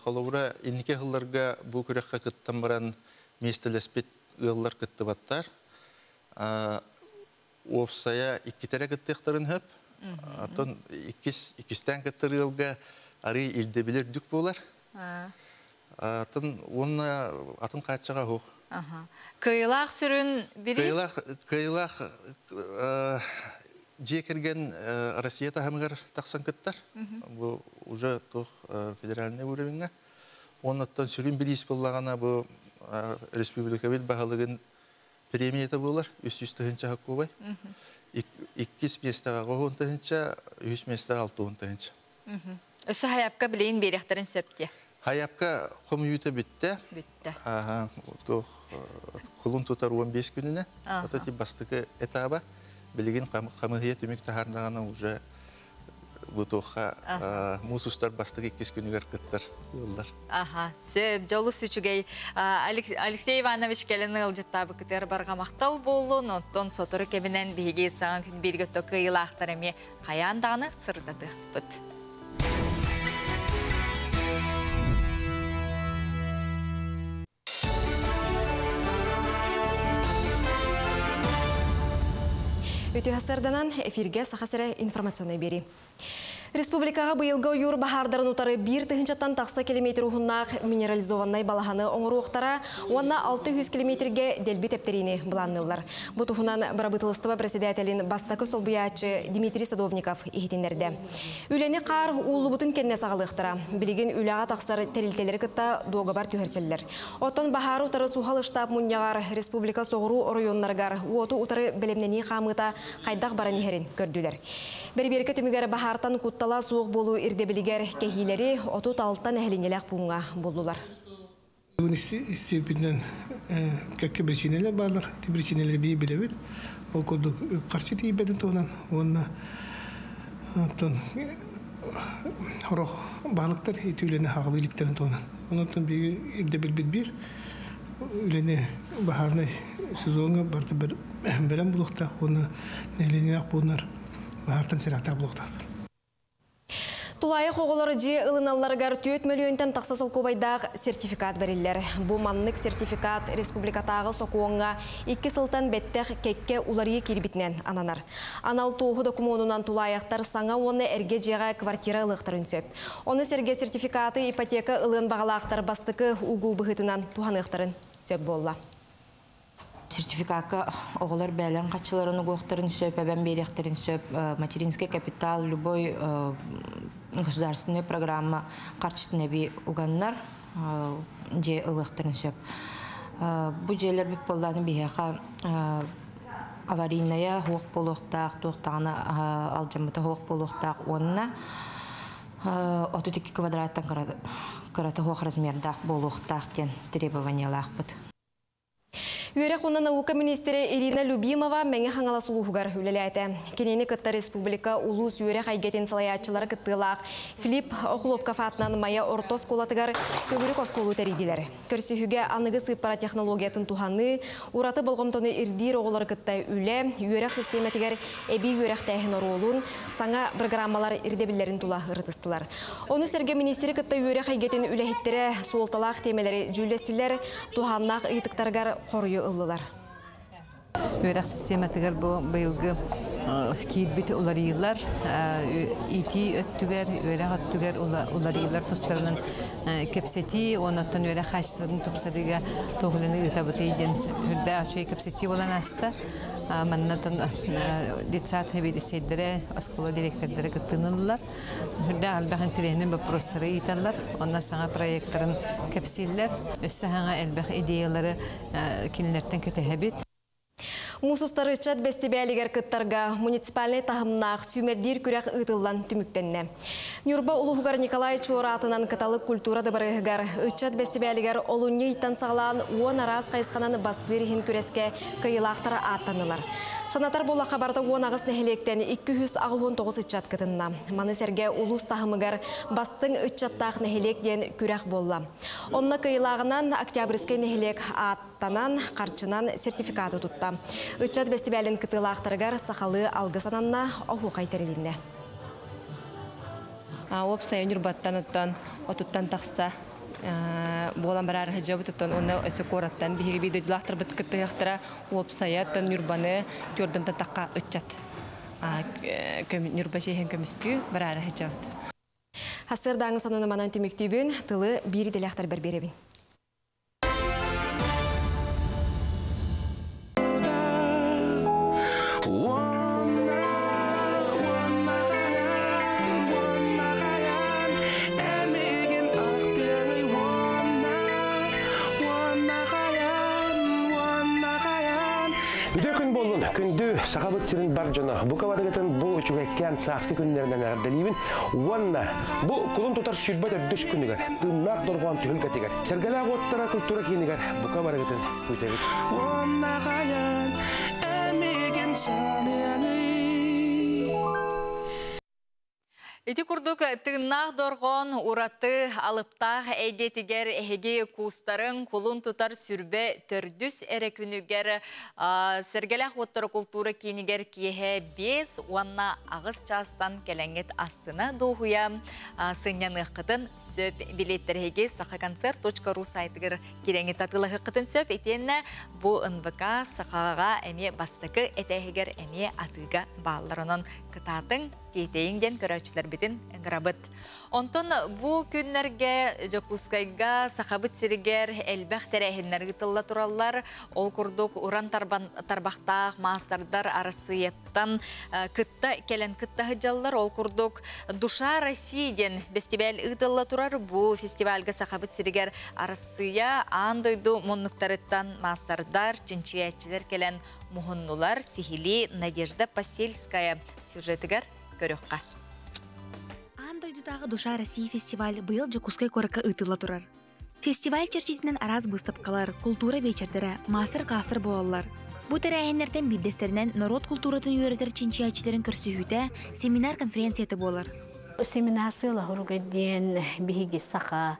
Холобура, инники сылларга бу күрэххэ кыттан баран миэстэлэспит ыаллар кыттыбаттар. Уопсайа иккитэрэ кыттыахтарын сөп. Оттон иккис, иккистээн кыттар ыалга арый ирдэбилэ үрдүк буолар. Атын уонна атын хааччаҕа суох. Кыайыылаах сүрүн бириис? Кыайыылаах, кыайыылаах дьиэ кэргэн Россия таһымыгар тахсан кыттар. Бу уже туох федеральный уровеньҥа. Оннуттан сүрүн бириис буоллаҕына бу республикабыт баһылыгын премията буолар 300 тыһыынча хоккуубай. Иккис миэстэҕэ 10 тыһыынча, үһүс миэстэҕэ 60 тыһыынча. Өссө хайапка билигин биэриэхтэрин сөп дии. Хайапка хомуйуута бүттэ. Бүттэ. Аха, туох кулун тутар 15 күнүнэ. Ото ти бастакы этаба. Билигин хамыһыйа түмүк таһаардаҕына уже бу туохха муус устар бастакы иккис күнүгэр кыттар ыаллар. Аха, сөп, дьолус үчүгэй. Алексей Иванович кэлэн ыалдьыттаабыкытыгар барҕа махтал буоллун. Оттон сотору кэминэн биһиги саҥа күн бииргэ кыайыылаахтар эмиэ хайаан даҕаны сырдатыахпыт. Үтүө сарданан эфирге Саха сирэ информационный бери. Республикаҕа быйылгы ойуур баһаардарын утары биир тыһыынчаттан тахса километр уһуннаах минерализованнай балаһаны оҥоруохтара уонна 600 километргэ дэлби тэптэриини былаанныыллар. Бу туһунан бырабыыталыстыба председателин бастакы солбуйааччы Дмитрий Садовников иһитиннэрдэ. Үлэни хаар ууллубутун кэннэ саҕалыахтара. Билигин үлэҕэ тахсар тэрилтэлэри кытта дуогабар түһэрсэллэр. Оттон баһаары утары суһал штаб мунньаҕар республика соҕуруу оройуоннарыгар уоту утары бэлэмнэнии хаамыыта хайдах баран иһэрин көрдүлэр. Бэрибиэркэ түмүгэр баһаартан куттала суох буолуу ирдэбилигэр кэһиилэри 36 нэһилиэнньэлээх пууҥҥа буллулар. Бүгүн истиэппитинэн кэккэ биричиинэлэр бааллар. Ити биричиинэлэри биир билэбит. Ол курдук үп-харчы тиийбэтин туһунан уонна оттон сорох баһылыктар ити үлэни хаҕалыы иликтэрин туһунан. Онон биһиги ирдэбилбит биир үлэни баһаарынай сезоҥҥа барыта бэлэм буолуохтаах уонна нэһилиэнньэлээх пууннар баһаартан сэрэхтээх буолуохтаахтар. Тулаайах оҕолор дьиэ ылыналларыгар 4 мөлүйүөнтэн тахса солкуобайдаах сертификат бэриллэр. Бу маннык сертификат республикатааҕы сокуоҥҥа икки сылтан бэттэх кэккэ уларыйыы киирбитинэн ананар. Анал туоһу докумуонунан тулаайахтар саҥа уонна эргэ дьиэҕэ квартира ылыахтарын сөп. Ону сэргэ сертификаты ипотека ылыан баҕалаахтар бастакы угуу быһыытынан туһаныахтарын сөп буолла. Сертификакка оҕолор бэйэлэрин хаччыларын угуохтарын сөп, эбэн биэриэхтэрин сөп. Материнский капитал, любой государственная программа харчытын эбии уганнар дьиэ ылыахтарын сөп. Бу дьиэлэрбит буоллааны биһиэхэ аварийная суох буолуохтаах, туох даҕаны алдьаммыта суох буолуохтаах уонна 32 квадраттан кырата суох размердаах буолуохтаах диэн требованиялаахпыт. Үөрэх уонна наука министрэ Ирина Любимова Мэҥэ Хаҥалас улууһугар үлэлээтэ. Кинини кытта республика улуус үөрэх эйгэтин салайааччылара кыттыылаах Филипп Охлопков аатынан Майа орто оскуолатыгар төгүрүк остуолу тэрийдилэр. Көрсүһүүгэ аныгы сыыппара технологиятын туһаныы, ураты болҕомтону ирдиир оҕолору кытта үлэ, үөрэх систиэмэтигэр эбии үөрэхтээһин оруолун, саҥа программалар ирдэбиллэрин тула ырытыстылар. Ону сэргэ министри кытта үөрэх эйгэтин үлэһиттэрэ суолталаах тиэмэлэри дьүүллэстилэр, туһааннаах ыйытыктарыгар хоруйу ыллылар. Үөрэх систематыгар бу быйылгы киирбит уларыйыылар иитии өттүгэр, үөрэх өттүгэр уларыйыылар тустарынан кэпсэтии, оннуттан үөрэх хаачыстыбатын тупсарыыга туох үлэни ыытабытый диэн үрдээх үчүгэй кэпсэтии буолан ааста. Манна тон детсад хэбиэдиссэйдэрэ, оскуола директордара кыттыыныллар. Сүрдээх элбэх интэриэһинэй боппуруостары ыыталлар. Онно саҥа проекттарын кэпсииллэр. Өссө саҥа элбэх идеялары кинилэртэн кэтэһэбит. Муус устар ыччат бэстибээлигэр кыттарга муниципальнай таһымнаах сүүмэрдиир күрэх ыытыллан түмүктэннэ. Ньурба улууһугар Николай Чуор аатынан Кыталык культура дыбарыаһыгар ыччат бэстибээлигэр олунньу ыйтан саҕалаан 10 араас хайысханан бастыыр иһин күрэскэ кыайыылаахтара ааттаннылар. Санатар буоллахха барыта 18 нэһилиэктэн 289 ыччат кытынна. Маны сэргэ улуус таһымыгар бастыҥ ыччаттаах нэһилиэк диэн күрэх буолла. Онно кыайыылааҕынан Октябрьскай нэһилиэк ааттанан, харчынан сертификаты тутта. Ыччат бэстибээлин кытыылаахтарыгар сахалыы алгыс ананна, оһуохай тэрилиннэ. Уопсайа Ньурбаттан оттон отуттан тахса буолан бараар сылдьабыт оттон уонна өссө куораттан биһиги биир дойдулаахтарбыт кыттыһыахтара уопсайа оттон Ньурбаны түөрдэн тахха ыччат Ньурба чиэһин көмүскүү бараары сылдьабыт. Сарсыардааҥы сонуну манан түмүктүүбүн, тылы биир идэлээхтэрбэр биэрэбин. Үтүө күн буоллун, күндү Сахабыт сирин бар дьоно. Бука барыгытын бу үчүгэйкээн сааскы күннэринэн эҕэрдэлиибин уонна бу кулун тутар 24 күнүгэр тыыннаах дорҕоон түһүлгэтигэр Сэргэлээх уоттара культура киинигэр бука барыгытын күүтэбит. Уонна хайан эмигин саныаный. Ити курдук тыыннаах дорҕоон ураты алыптаах эйгэтигэр эһиги куустарын кулун тутар сүрбэ төрдүс эрэ күнүгэр Сэргэлээх уоттара култуура киинигэр киэһэ 5 уонна 8 чаастан кэлэҥҥит астына дуоһуйа сынньаныаххытын сөп. Билиэттэр эһиги сахаконцерт.ру сайтыгар кирэҥҥит атыылаһыаххытын сөп. Итиэннэ бу НВК Сахаҕа эмиэ бастакы этээһигэр эмиэ атыыга бааллар. Онон кытаатыҥ, тиэтэйиҥ диэн көрөөччүлэрбитин ыҥырабыт. Онтон бу күннэргэ Дьокуускайга Сахабыт сиригэр элбэх тэрээһиннэр ыытылла тураллар. Ол курдук уран тарбахтаах маастардар Арассыыйаттан кытта кэлэн кытта сылдьаллар. Ол курдук Душа России диэн бэстибээл ыытылла турар. Бу фестивальга Сахабыт сиригэр Арассыыйа аан дойду муннуктарыттан маастардар, чинчийээччилэр кэлэн муһуннулар. Сиһилии Надежда Посельская сюжетыгар көрүөххэ. Аан дойдутааҕы Душа России фестиваль быйыл Дьокуускай куоракка ыытылла турар. Фестиваль чэрчитинэн араас быыстапкалар, култуура биэчэрдэрэ, маастар-кылаастар буолаллар. Бу тэрээһиннэртэн биирдэстэринэн норуот култууратын үөрэтэр чинчийээччилэрин көрсүһүүтэ, семинар-конференцията буолар. Семинар сыала-соруга диэн биһиги саха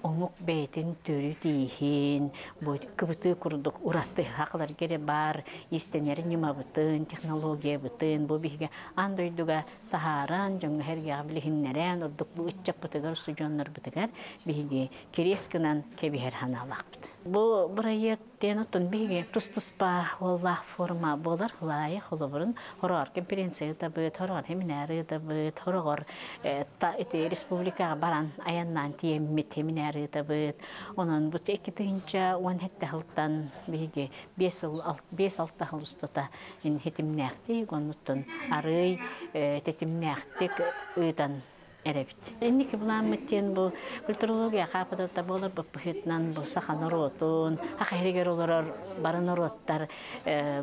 омук бэйэтин төрүт ииһин, бу кыбытыы курдук ураты сахаларга эрэ баар иистэнэр ньымабытын, технологиябытын бу биһиги аан дойдуга таһааран, дьоҥҥо-сэргэҕэ билиһиннэрэн, ордук бу ыччаппытыгар, устудьуоннарбытыгар биһиги кириэс гынан кэбиһэр санаалаахпыт. Бу бырайыак диэн оттон биһиги тус-туспа уоллаах форма буолар лаайы холобурун хороҕор конференция ыытабыт, хороҕор семинар ыытабыт, хороҕор ити республикаҕа баран айаннаан тиэммит семинар ыытабыт. Онон бу 2017 сылтан биһиги 5 сыл 5-6 сыл устата хитимнээхтик, оннуттан арый тэтимнээхтик ыытан эрэбит. Инники былааммыт диэн бу культурология кафедрата буолар быһыытынан бу саха норуотун, саха сиригэр олорор бары норуоттар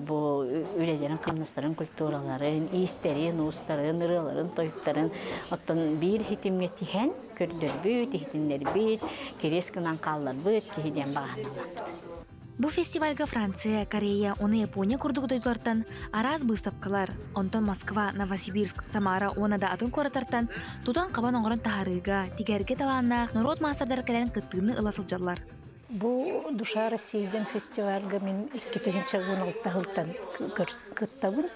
бу үлэлэрин, хамнастарын, культураларын, иистэрин, уустарын, ырыаларын, тойуктарын оттон биир хитимҥэ тиһэн көрдөрбүт, иһитиннэрбит, кириэс гынан хаалларбыт киһи диэн баҕаһыналаахпыт. Бу фестивальга Франция, Корея, уонна Япония курдук дойдулартан араас быыстапкалар, онтон Москва, Новосибирск, Самара уонна да атын куораттартан тутан-хабан оҥорон таһаарыыга, тигэргэ талааннаах норуот маастардара кэлэн кыттыыны ыла сылдьаллар. Бу Душа России диэн фестивальга мин 2016 сылтан кыттабын.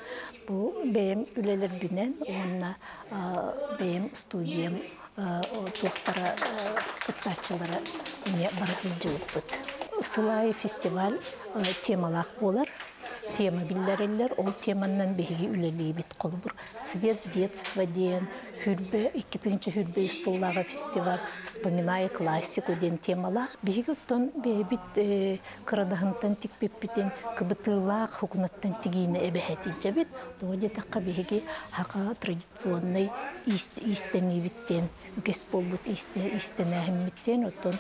Бу бэйэм үлэлэрбинэн уонна бэйэм студиям туохтара кыттааччылара эмиэ бара сылдьыбыппыт. Сыл аайы фестиваль темалаах буолар. Тема биллэрэллэр, ол теманнан биһиги үлэлиибит. Холобур, «Свет детства» диэн хүрбэ, 2023 сыллааҕы фестиваль «Вспоминая классику» диэн темалаах. Биһиги оттон бэйэбит кырадаһынтан тикпиппитин кыбытыылаах хукунаттан тигиини эбэһэтинчэбит. Тоҕо диэтэххэ биһиги хака традиционный иистэниибиттен үгэс буолбут иистэнээһиммиттен оттон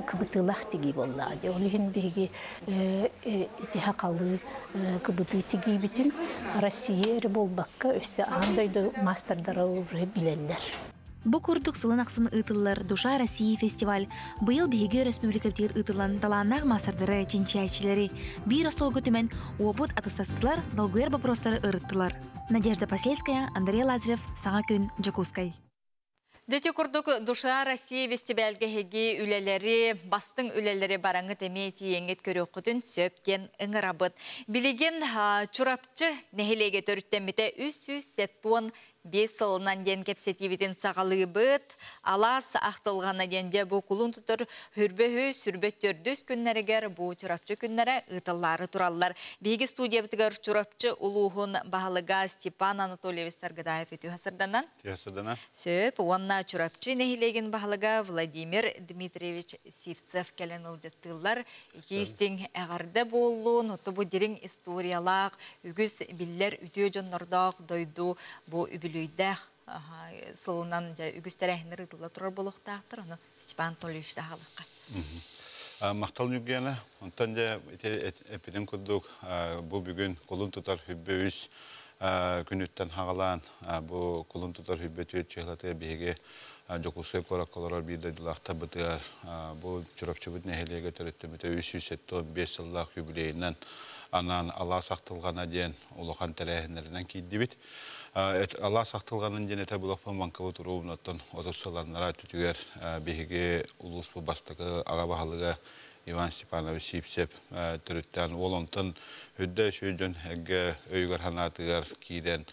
кыбытыылаах тигии буоллаҕа дии. Ол иһин биһиги ити хакалыы кыбытыы тигиибитин Россия эрэ буолбакка өссө аан дойду маастардара уже билэллэр. Бу курдук сылын ахсын ыытыллар «Душа России» фестиваль быйыл биһиги өрөспүүбүлүкэбитигэр ыытыллан талааннаах маастардары, чинчийээччилэри биир остуолга түмэн уопут атастастылар, долгуйар боппуруостары ырыттылар. Надежда Посельская, Андрей Лазарев, Саҥа күн, Дьокуускай. Дьэ курдук «Душа России» фестивальгэ эһиги үлэлэри, бастыҥ үлэлэри бараҥҥыт эмиэ тиийэҥҥит көрүөххүтүн сөп диэн ыҥырабыт. Билигин Чурапчы нэһилиэгэ төрүттэммитэ 375 сылынан диэн кэпсэтиибитин саҕалыыбыт. Алаас ахтылҕана диэн дьэ бу кулун тутар хүрбөһү сүрбэт төрдүс күннэригэр бу Чурапчы күннэрэ ыытыллаары тураллар. Биһиги студиябытыгар Чурапчы улууһун баһылыга Степан Анатольевич Саргыдаев үтүө сырданан. Тиэсэдэнэ. Сөп уонна Чурапчы нэһилиэгин баһылыга Владимир Дмитриевич Сивцев кэлэн ылдьыттыыллар. Ити истиҥ эҕэрдэ буоллун, бу дириҥ историялаах, үгүс биллэр үтүө дьоннордоох дойду бу үбүлүөйдээх сылынан үгүс тэрээһиннэр ыытылла турар буолуохтаахтар. Ону Степан Анатольевич таһалыкка. Махтал Ньургуяна. Онтон дьэ ити эппитин курдук бу бүгүн кулун тутар хүббэ үс күнүттэн хаҕалаан бу кулун тутар хүббэ түөрт чыһылатыгар биһиги Дьокуускай куоракка олорор биир дойдулаахтарбытыгар бу Чурапчыбыт нэһилиэгэ төрүттэммитэ 375 сыллаах юбилейынан анаан Алаас ахтылҕана диэн улахан тэрээһиннэринэн киирдибит. Алаас ахтылҕанын диэн этэ булаппын Маҥкабыт уруубунаттан 30 сылларнара өттүтүгэр биһиги улууспут бастакы аҕа баһылыга Иван Степанович Сивцев төрүттээн уол онтон үрдэ үчүгэй дьон эргэ өйүгэр санаатыгар киирэн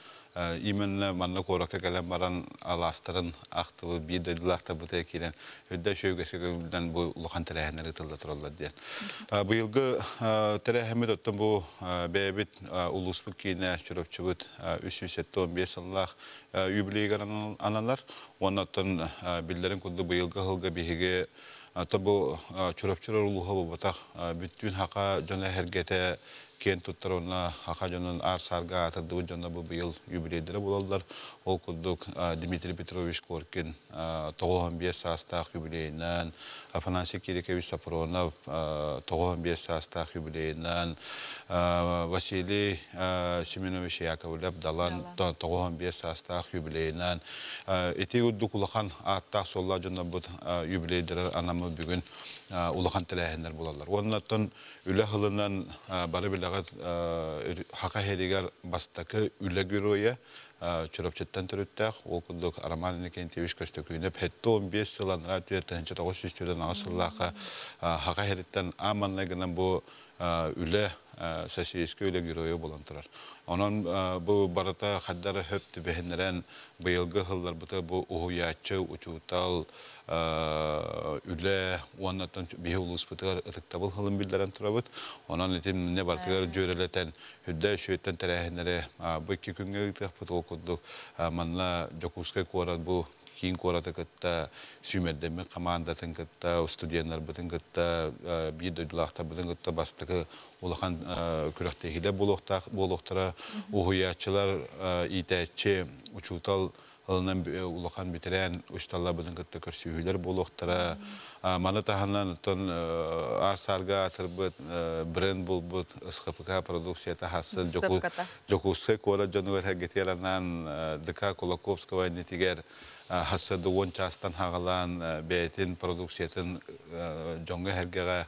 именно манна куоракка кэлэн баран алаастарын ахтыбыт биир дойдулаахтарбытыгар киирэн үрдэ үчүгэй үгэскэ көҥүллэн бу улахан тэрээһиннэр ыытылла тураллар диэн. Быйылгы тэрээһиммит оттон бу бэйэбит улууспут киинэ Чурапчыбыт 375 сыллаах юбилейыгар аналар. Уонна оттон биллэрин курдук быйылгы сылга биһиги Ата бу Чурапчылар улууһа буолбатах, бүттүүн хака дьоно эһэргэтэ киэн туттар уонна хака дьонун аар-саарга аатырдыбыт дьоно бу быйыл юбилейдэрэ буолаллар. Ол курдук Дмитрий Петрович Коркин 95 саастаах юбилейынан, Афанасий Кирикович Сапронов 95 саастаах юбилейынан, Василий Семенович Яковлев Далан 95 саастаах юбилейынан ити курдук улахан ааттаах-суоллаах дьоннорбут юбилейдэрэр анаммыт бүгүн улахан тэрээһиннэр буолаллар. Уонна оттон үлэ сылынан бары билэҕит Хака иһэригэр бастакы үлэ геройа Чурапчыттан төрүттээх, ол курдук Роман Иннокентьевич Көстөкүүнэп 75 сыл анараа 4948 сыллаахха Хака иһэриттэн аан маҥнай гынан бу үлэ Социалистическай үлэ геройа буолан турар. Онон бу барыта хайдах эрэ хөп түбэһиннэрэн быйылгы сылларбыта бу уһуйааччы, учуутал, үлэ уонна биһи улууспутугар ытыктабыл сылын биллэрэн турабыт. Онон ити эмне барытыгар дьүөрэлэтэн, үрдэ үчүгэйтэн тэрээһиннэри бу икки күҥҥэ ыытыахпыт. Ол курдук манна Дьокуускай куорат бу киин куораты кытта сүүмэрдэммит хамаандатын кытта, студеннарбытын кытта, биир дойдулаахтарбытын кытта бастакы улахан күрэхтэһиилэр буолуохтаах буолуохтара. Уһуйааччылар, иитээччи, учуутал ылынан улахан бүтэрээн учууталларбытын кытта көрсүһүүлэр буолуохтара. Маны таһынан оттон аар-саарга аатырбыт бренд булбут СХПК продукцията хассын Дьокуускай куорат дьонугар эргитигэр анаан ДК Кулаковского иннитигэр хассады уон чаастан хаҕалаан бэйэтин продукциятын дьоҥҥо-сэргэҕэ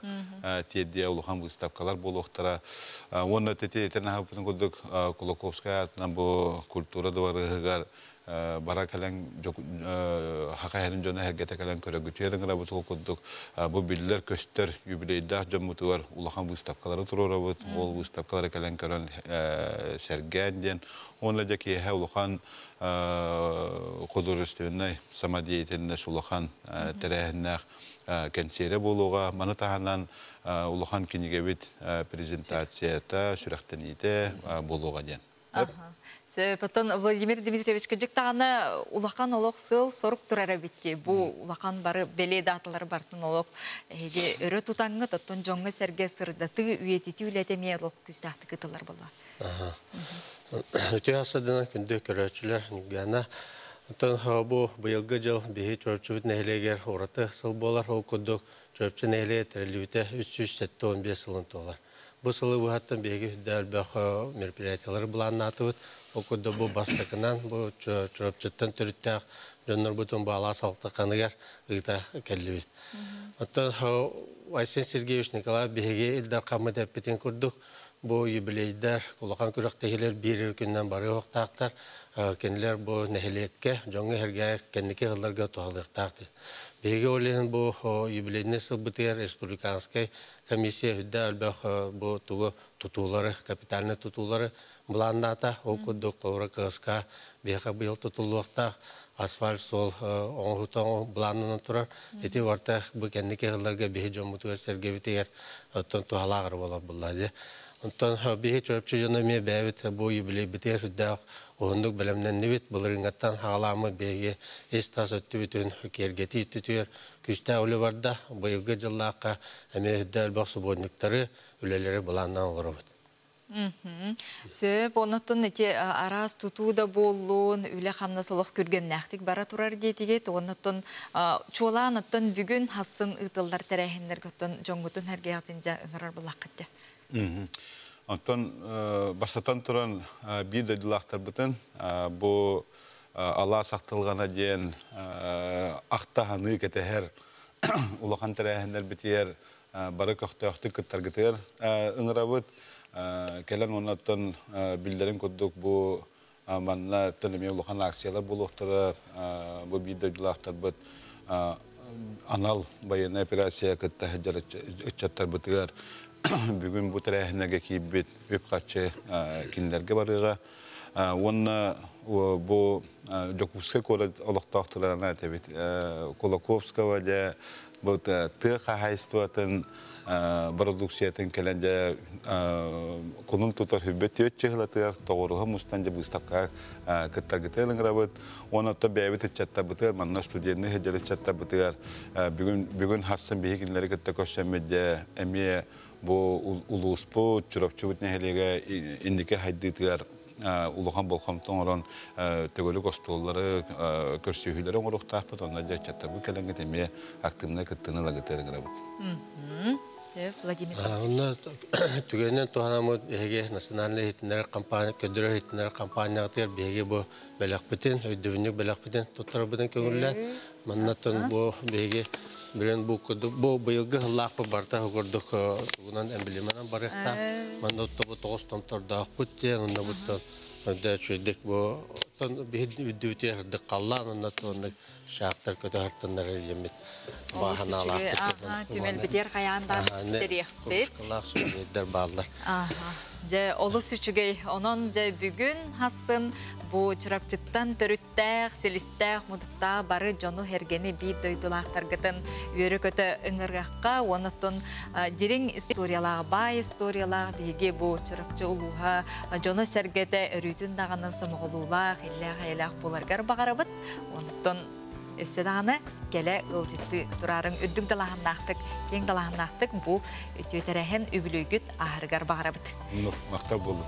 тиэрдиэ улахан выставкалар буолуохтара. Уонна ити этэн аһаппытын курдук Кулаковскай аатынан бу культура дыбарыаһыгар бара кэлэн хака херин дьоно хергете кэлэн көрөгүтүөр ыҥырабыт. Ол курдук бу биллэр көстөр юбилейдаах дьоммутугар улахан выставкалары туруорабыт, ол выставкалары кэлэн көрөн сэргээн диэн. Уонна дьэ киэһэ улахан художественнай самодеятельность улахан тэрээһиннээх кэнсиэрэ буолуоҕа. Маны таһынан улахан кинигэбит презентацията, сүрэхтэниитэ буолуоҕа диэн. Сөп, оттон Владимир Дмитриевич кыдьык даҕаны улахан олох сыл сорук турар эбит дии. Бу улахан бары бэлиэ дааталары барытын олох эһиги өрө тутаҥҥыт, оттон дьоҥҥо сэргэ сырдатыы, үйэтитии үлэтэ эмиэ олох күүстээхтик ыытыллар буолла. Үтүө асадынан күндү көрөөччүлэр, Ньургуяна. Оттон бу быйылгы дьыл биһи Чурапчыбыт нэһилиэгэр ураты сыл буолар. Ол курдук Чурапчы нэһилиэгэ тэриллибитэ 375 сылын туолар. Бу сылы быһаттан биһиги үрдэ элбэх мероприятиялары былааннаатыбыт. Ол курдук бу бастакынан бу Чурапчыттан төрүттээх дьоннорбутун бу алаас алтаканыгар ыыта кэллибит. Оттон Айсен Сергеевич Николаев биһиги Ил Дархаммыт эппитин курдук бу юбилейдар, улахан күрэхтэһиилэр биир күнүнэн бары уохтаахтар. Кинилэр бу нэһилиэккэ, дьоҥҥо-сэргэҕэ кэнники сылларга туһалыахтаах. Биһиги ол иһин бу юбилейнай сылбытыгар республиканскай комиссия үрдэ элбэх бу тугу тутуулары, капитальнай тутуулары былааннаата. Ол курдук Ковра КСК биһиэхэ быйыл тутуллуохтаах асфальт суол оҥоһута былааннанан турар. Ити барыта бу кэнники сылларга биһи дьоммутугар сэргэбитигэр оттон туһалаах эрэ буолар булла дии. Онтон биһи Чурапчы дьоно эмиэ бэйэбит бу юбилейбитигэр сүрдээх уһуннук бэлэмнэннибит. Былырыыҥҥаттан хаҕалааммыт биһиги ис-тас өттүбүтүн киэргэтии өттүтүгэр күүстээх үлэ барда. Быйылгы дьыллаахха эмиэ үрдэ элбэх субботниктары, үлэлэри былааннаан олоробут. Сөп, оннуттан ити араас тутуу да буоллун, үлэ-хамнас олох күргүөмнээхтик бара турар диэтигит. Оннуттан чуолаан оттон бүгүн хассын ыытыллар тэрээһиннэргэ оттон дьоҥҥутун сэргээҕитин дьэ ыҥырар буллаххыт дии. Онтон бастатан туран биир дойдулаахтарбытын бу алаас ахтылҕана диэн ахта-саныы кэтэһэр улахан тэрээһиннэрбитигэр бары көхтөөхтүк кыттаргытыгар ыҥырабыт. Кэлэн оннуттан биллэрин курдук бу манна эмиэ улахан акциялар буолуохтара. Бу биир дойдулаахтарбыт анал байыаннай операция кытта сылдьар ыччаттарбытыгар бүгүн бу тэрээһиннэргэ киирбит үп-харчы кинилэргэ барыаҕа. Уонна бу Дьокуускай куорат олохтоохторуна этэбит Кулаковского дьэ бу тыа хаһаайыстыбатын бородууксуйатын кэлэн дьэ кулун тутар хүрбэт түөрт чыһылатыгар тоҕуруһа мустан дьэ быыстапкаҕа кыттаргытыгар ыҥырабыт. Уонна оттон бэйэбит ыччаттарбытыгар, манна студенныы сылдьар ыччаттарбытыгар бүгүн бүгүн хассын биһи кинилэри кытта көрсөммүт дьэ эмиэ бу улууспут, Чурапчыбыт нэһилиэгэ инники хайдыытыгар улахан болҕомто оҥорон төгүрүк остуоллары, көрсүһүүлэри оҥоруохтаахпыт. Онно дьэ ыччаттарбыт кэлэҥҥит эмиэ активнай кыттыыны ылагытыар ыҥырабыт. Владимир Онно түгэнинэн туһанаммыт биһиги национальнай иһитиннэрэр компания, көрдөрөр иһитиннэрэр компанияҕытыгар биһиги бу бэлэхпитин, өйдөбүнньүк бэлэхпитин туттарарбытын көҥүллээн, маннаттан бу биһиги билэн бу курдук бу быйылгы сыллаахпыт барыта курдук тугунан эмблеманан барыахтаах. Манна бу тоҕус томтордоохпут диэн, онно буттан өндө үчүгэйдик бу оттон биһи үрдүбүтүгэр сырдык халлаан, онно туоннык шахтар көтө хартыннар диэммит бааһанаалаахпыт. Түмэлбитигэр хайаан даҕаны тиксэриэхпит. Кружкалаах сувенирдэр бааллар. Дьэ, олус үчүгэй. Онон дьэ бүгүн хассын бу Чурапчыттан төрүттээх, силистээх, мутуктаах бары дьону-сэргэни биир дойдулаахтаргытын үөрэ-көтө ыҥырыахха. Онон дириҥ историялаах, баай историялаах биһиги бу Чурапчы улууһа дьоно-сэргэтэ өрүүтүн даҕаны сомоҕолуулаах, иллээх-эйэлээх буоларгар баҕарабыт. Онтон өссө даҕаны кэлэ ыалдьыттыы тураарыҥ үрдүк далааһыннаахтык, киэҥ далааһыннаахтык бу үтүө тэрээһин үбүлүөйгүт ааһарыгар баҕарабыт. Махтал буоллун.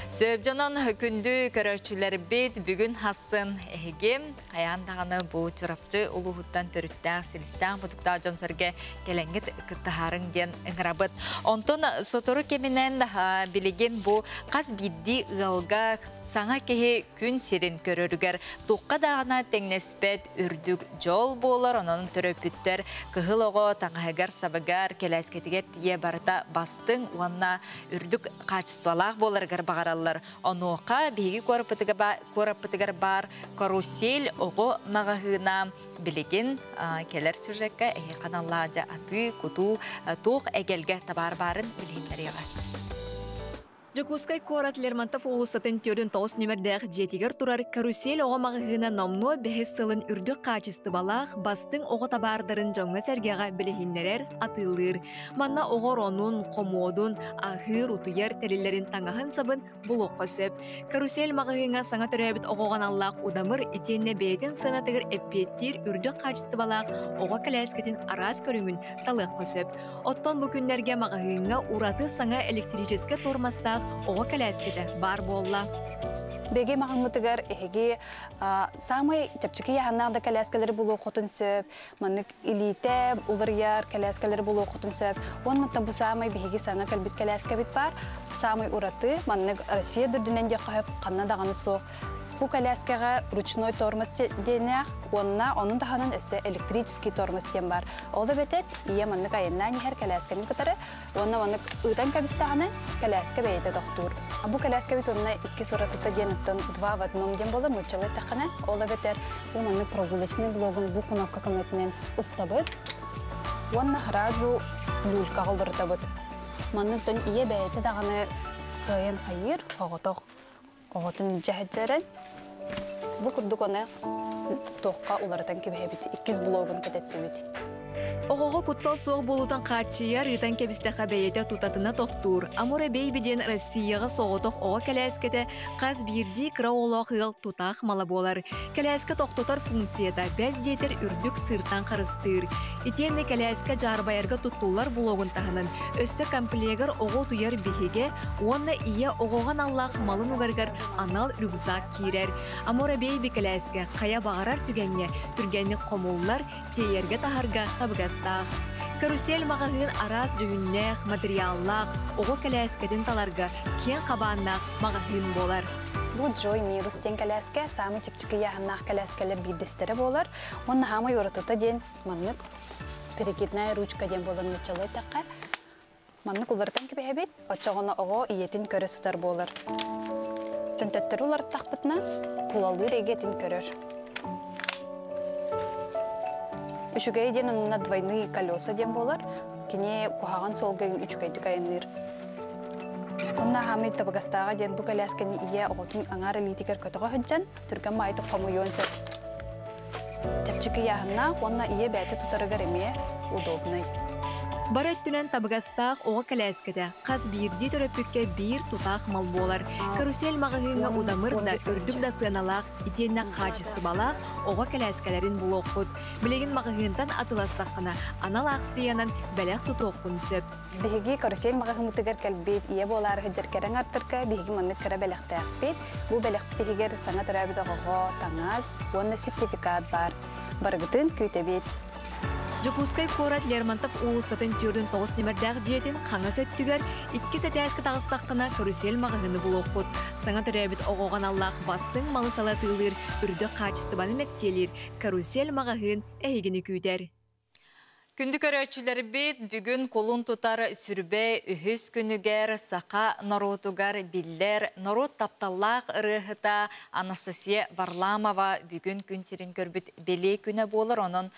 Сөп дьонон күндү көрөөччүлэрбит бүгүн хассын эһиги хайаан даҕаны бу Чурапчы улууһуттан төрүттээх, силистээх, мутуктаах дьон-сэргэ кэлэҥҥит кыттыһаарыҥ диэн ыҥырабыт. Онтон сотору кэминэн билигин бу хас биирдии ыалга саҥа киһи күн сирин көрөрүгэр туохха даҕаны тэҥнэспэт. сүппэт үрдүк дьол буолар. Онон төрөппүттэр кыһыл оҕо таҥаһыгар-сабыгар, кэлээскэтигэр тиийэ барыта бастыҥ уонна үрдүк хаачыстыбалаах буоларыгар баҕараллар. Онуоха биһиги куораппытыгар баар Карусель оҕо маҕаһыына билигин кэлэр сюжекка эһиэхэ аналлаах дьэ атыы-кутуу туох эгэлгэ табаар баарын билиһиннэриэҕэ. Дьокуускай куорат Лермонтов уулуссатын 49 нүмердээх дьиэтигэр турар «Карусель» оҕо маҕаһыына номнуо бэһис сылын үрдүк хаачыстыбалаах бастыҥ оҕо табаардарын дьоҥҥо-сэргэҕэ билиһиннэрэр, атыылыыр. Манна оҕо оронун, хомуодун, аһыыр, утуйар тэриллэрин таҥаһын-сабын булуохха сөп. «Карусель» маҕаһыыҥҥа саҥа төрөөбүт оҕоҕо аналлаах удамыр итиэннэ бэйэтин сыанатыгар эппиэттиир үрдүк хаачыстыбалаах оҕо кэлээскэтин араас көрүҥүн талыахха сөп. Оттон бу күннэргэ маҕаһыыҥҥа ураты саҥа электрическэй тормозтаах оҕо кэлээскэтэ баар буолла. Бэги маҕаһыыммытыгар эһиги саамай чэпчэки яһаннаах да кэлээскэлэри булуоххутун сөп, маннык илиитэ уларыйар кэлээскэлэри булуоххутун сөп. Уонна бу саамай биһиги саҥа кэлбит кэлээскэбит баар, саамай ураты, маннык Россия үрдүнэн диэххэ сөп, ханна даҕаны суох. Бу кэлээскэҕэ ручной тормоз диэннээх уонна онун таһынан өссө электрический тормоз диэн баар. Ол эбэтэр ийэ маннык айаннаан иһэр кэлээскэни кытары уонна маннык ыытан кэбистэҕинэ кэлээскэ бэйэтэ тохтуур. Бу кэлээскэбит уонна икки суратыта диэн оттон два в одном диэн буолар нууччалыы эттэххинэ. Ол эбэтэр бу маннык прогулочный блогун бу кнопка көмөтүнэн устабыт уонна сразу люлькаҕа олорутабыт. Манныктан ийэ бэйэтэ даҕаны кыайан хайыыр оҕотох оҕотун илдьэ сылдьарын бу курдук аны туохха уларытан кэбиһэбит иккис блогун кэтэттибит. Оҕоҕо куттал суох буолуутун хааччыйар ыытан кэбистэххэ бэйэтэ тутатына тохтуур. Амура Бэйби диэн Россияҕа соҕотох оҕо кэлээскэтэ хас биирдии кыра оҕолоох ыал тутаах мала буолар. Кэлээскэ тохтотор функцията бэл диэтэр үрдүк сыыртан харыстыыр. Итиэннэ кэлээскэ дьаарбайарга туттуллар блогун таһынан өссө комплегар оҕо утуйар биһигэ уонна ийэ оҕоҕо аналлаах малын угарыгар анал рюкзак киирэр. Амора Бэйби кэлээскэ хайа баҕарар түгэҥҥэ түргэнник хомуллар, тиэйэргэ-таһарга табыгастаах. Карусель маҕаһыын араас дьүһүннээх, материаллаах, оҕо кэлээскэтин таларга киэҥ хабааннаах маҕаһыын буолар. Бу Джой Мирус диэн кэлээскэ саамай чэпчэки ыйааһыннаах кэлээскэлэр биирдэстэрэ буолар. Уонна хаамай уратыта диэн маннык перекидная ручка диэн буолар нууччалыы эттэххэ. Маннык уларытан кэбиһэбит, оччоҕуна оҕо ийэтин көрө сытар буолар. Төнтөттөрү уларыттахпытына, тулалыыр эйгэтин көрөр. Үчүгэй диэн онно двойные колеса диэн буолар. Кини куһаҕан суолга үчүгэйдик айанныыр. Онно хаамый табыгастааҕа диэн бу кэлээскэни ийэ оҕотун аҥаар илиитигэр көтөҕө сылдьан, түргэн маайытык хомуйуон сөп. Чэпчэки ыйааһыннаах уонна ийэ бэйэтэ тутарыгар эмиэ удобнай. Бары өттүнэн табыгастаах оҕо кэлээскэтэ хас биирдии төрөппүккэ биир тутаах мал буолар. Карусель маҕаһыыҥҥа удамыр да, үрдүк да сыаналаах итиэннэ хаачыстыбалаах оҕо кэлээскэлэрин булуоххут. Билигин маҕаһыынтан атыыластаххына, анал аахсыйанан бэлэх тутуоххун сөп. Биһиги карусель маҕаһыыммытыгар кэлбит ийэ буолаары сылдьар кэрэ аҥардырга биһиги маннык кыра бэлэхтээхпит. Бу бэлэхпитигэр саҥа төрөөбүт оҕоҕо таҥас уонна сертификат баар. Барыгытын күүтэбит. Дьокуускай куорат Лермонтов уулуссатын 49 нүмердээх дьиэтин хаҥас өттүгэр иккис этээскэ таҕыстаххына карусель маҕаһыыны булуоххут. Саҥа төрөөбүт оҕоҕо аналлаах бастыҥ малы-салы атыылыыр, үрдүк хаачыстыбаны мэктиэлиир карусель маҕаһыын эһигини күүтэр. Күндү көрөөччүлэрбит, бүгүн кулун тутар сүрбэ үһүс күнүгэр саха норуотугар биллэр норуот тапталлаах ырыаһыта Анастасия Варламова бүгүн күн сирин көрбүт бэлиэ күнэ буолар. Онон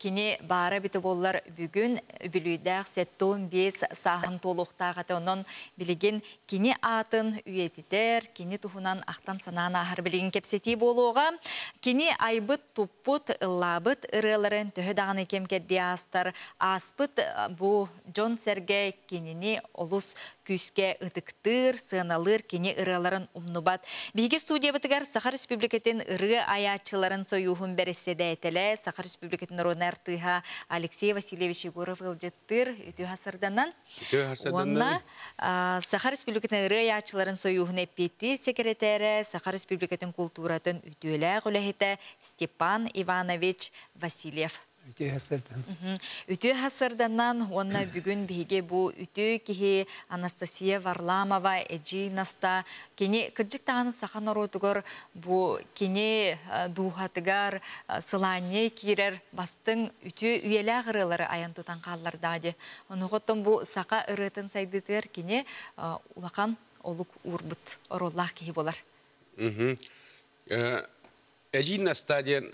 кини баара эбитэ буоллар бүгүн үбүлүйдээх 75 сааһын туолуохтаах этэ. Онон билигин кини аатын үйэтитэр, кини туһунан ахтан-санаан ааһар билигин кэпсэтии буолуоҕа. Кини айбыт, туппут, ыллаабыт ырыаларын төһө даҕаны кэм кэрдии аастар, ааспыт бу дьон-сэргэ кинини олус күүскэ ытыктыыр, сыаналыыр, кини ырыаларын умнубат. Биһиги студиябытыгар Саха Республикатын ырыа айааччыларын сойууһун бэрэссэдээтэлэ, Саха Республикатын народнай артыыһа Алексей Васильевич Егоров ыалдьыттыыр. Үтүө хасырданан. Уонна Саха Республикатын ырыа айааччыларын сойууһун эппиэттиир секретэрэ, Саха Республикатын култууратын үтүөлээх үлэһитэ Степан Иванович Васильев. Үтүө хасырдан. Үтүө хасырданнан уонна бүгүн биһиги бу үтүө киһи Анастасия Варламова эдьиий Наста кини кырдьык даҕаны саха норуотугар бу кини дууһатыгар сылаанньай киирэр бастыҥ үтүө үйэлээх ырыалары айан тутан хааллардаа дии. Онуоха бу саха ырыатын сайдыытыгар кини улахан олук уурбут оруоллаах киһи буолар. Эдьиий Наста диэн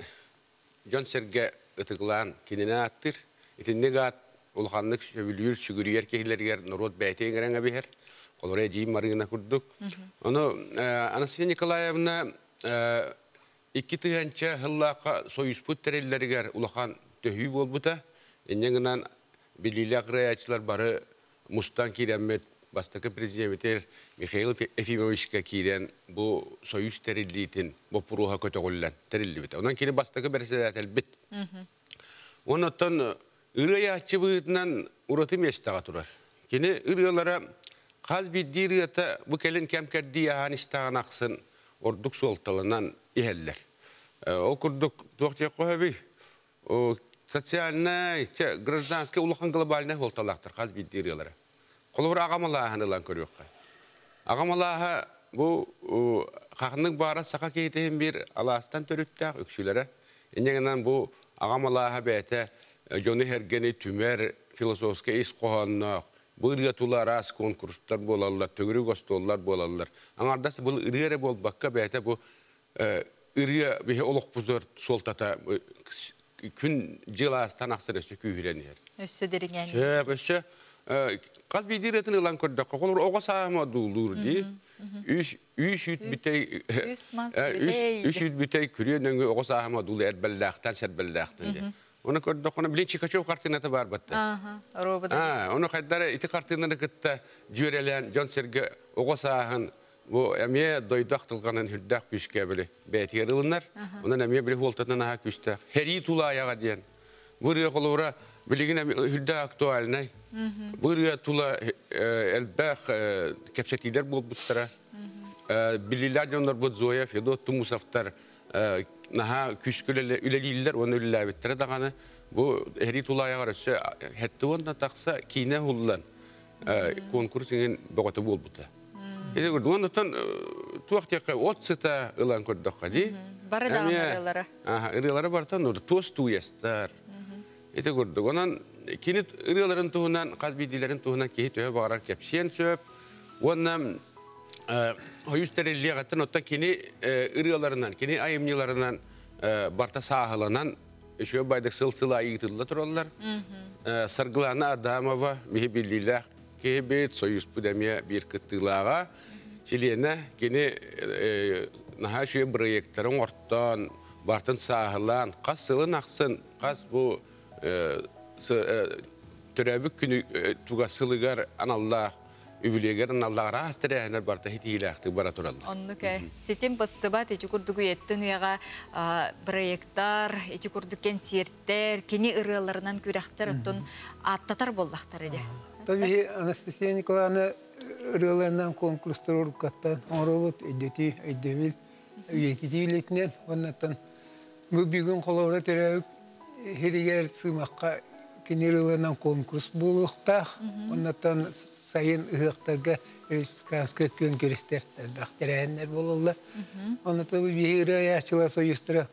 дьон-сэргэ ытыгылаан кинини ааттыыр. Итинник аат улаханнык сөбүлүүр, сүгүрүйэр киһилэригэр норуот бэйэтэ иҥэрэн эбиһэр. Олору Эдьиий Марыына курдук. Ону Анастасия Николаевна 2000 сыллаахха Союзпут тэриллэригэр улахан төһүү буолбута. Инньэ гынан билиилээх ырыааччылар бары мустан киирэммит бастакы президенти Михаил Ефимовичка киирэн бу Союз тэриллиитин боппуруоһа көтөҕүллэн тэриллибитэ. Онон кини бастакы бэрэссэдээтэлбит. Онон ырыааччы быһыытынан ураты миэстэҕэ турар. Кини ырыалара хас биирдии ырыата бу кэлин кэм кэрдии аһаан истэҕин ахсын ордук суолталанан иһэллэр. Ол курдук туох диэххэ сөбүй? Социальнай, гражданскай улахан глобальнай суолталаахтар хас биирдии ырыалара. Холобур аҕам алааһын ылан көрүөххэ. Аҕам алааһа бу хахнык баара саха киһитин биир алаастан төрүттээх үксүлэрэ. Инньэ гынан бу аҕам алааһа бэйэтэ дьону сэргэни түмэр философскай ис хоһоонноох, бу ырыа тула араас конкурстар буолаллар, төгүрүк остуоллар буолаллар. Аҥардас бу ырыа эрэ буолбакка бэйэтэ бу ырыа биһи олохпутугар суолтата күн дьыл аастан ахсын өссө күүһүрэн иһэр. Өссө дириҥээн. Сөп, өссө хас биирдии ырыатын ылан көрдөххө, холобур оҕо сааһыма одуулуур дии. Үс үс үүт бүтэй үс үүт бүтэй күрүө нөҥүө оҕо сааһыма одуулуу эрбэллээхтэн сэрбэллээхтэн диye. Оны көрдөххүнэ, билин Чикачев картината бар батта. Оны хайдара ити картинаны кытта дьүөрэлээн дьон-сэргэ оҕо сааһын бу эмиэ дойду ахтылҕанын үрдээх күүскэ били бэйэтигэр ылынар. Онон эмиэ били хуолтатынан аһа күүстээх. Хэрии тулаайаҕа диэн. Бу ырыа холобура билигин үрдээх актуальнай. Бу ырыа тула элбэх кэпсэтиилэр буолбуттара. Билиилээх дьоннорбут Зоя, Федот Тумусовтар наһаа күүскэ үлэлииллэр уонна үлэлээбиттэрэ даҕаны. Бу Хэрии тулаайаҕар өссө хэттэ уонна тахса киинэ уһуллан конкурс иҥин бөҕөтө буолбута. Ити курдук. Оннуттан туох диэххэ от сыта ылан көрдөххө дии. Бары даҕаны ырыалара. Ырыалара барытан туос тууйастар. Ити курдук. Онон кини ырыаларын туһунан, хас биирдиилэрин туһунан киһи төһө баҕарар кэпсиэн сөп. Уонна хойус тэриллиэҕиттэн оттон кини ырыаларынан, кини айымньыларынан барта сааһыланан үчүгэй байдык сыл-сыл аайы ыытылла тураллар. Саргылана Адамова биһи биллиилээх киһибит, Союзпут эмиэ биир кыттыылааҕа. Чилиэнэ кини наһаа үчүгэй бырайыактары оҥортоон, бартын сааһылаан, хас сылын ахсын, хас бу төрөөбүт күнү туга сылыгар аналлаах үбүлүөгэр аналлаах араас тэрээһиннэр барыта ситиһиилээхтик бара тураллар. Оннук ээ. Ситим быстыбат ити курдук үйэттэн үйэҕэ проекттар, ити курдук кэнсиэртэр, кини ырыаларынан күрэхтэр оттон ааттатар буоллахтар ди. Таби Анастасия Николаевна ырыаларынан конкурстар уруккаттан оҥоробут өйдөтүү, өйдөбүл, үйэтитии үлэтинэн уоннаттан бу бүгүн холобура төрөөбүт сиригэр сыымахха кини ырыаларынан конкурс буолуохтаах. Оннуттан сайын ыһыахтарга республиканскай күөн күрэстэр элбэх тэрээһиннэр буолаллар. Оннуттан бу биһиги ырыа айааччылар союзтара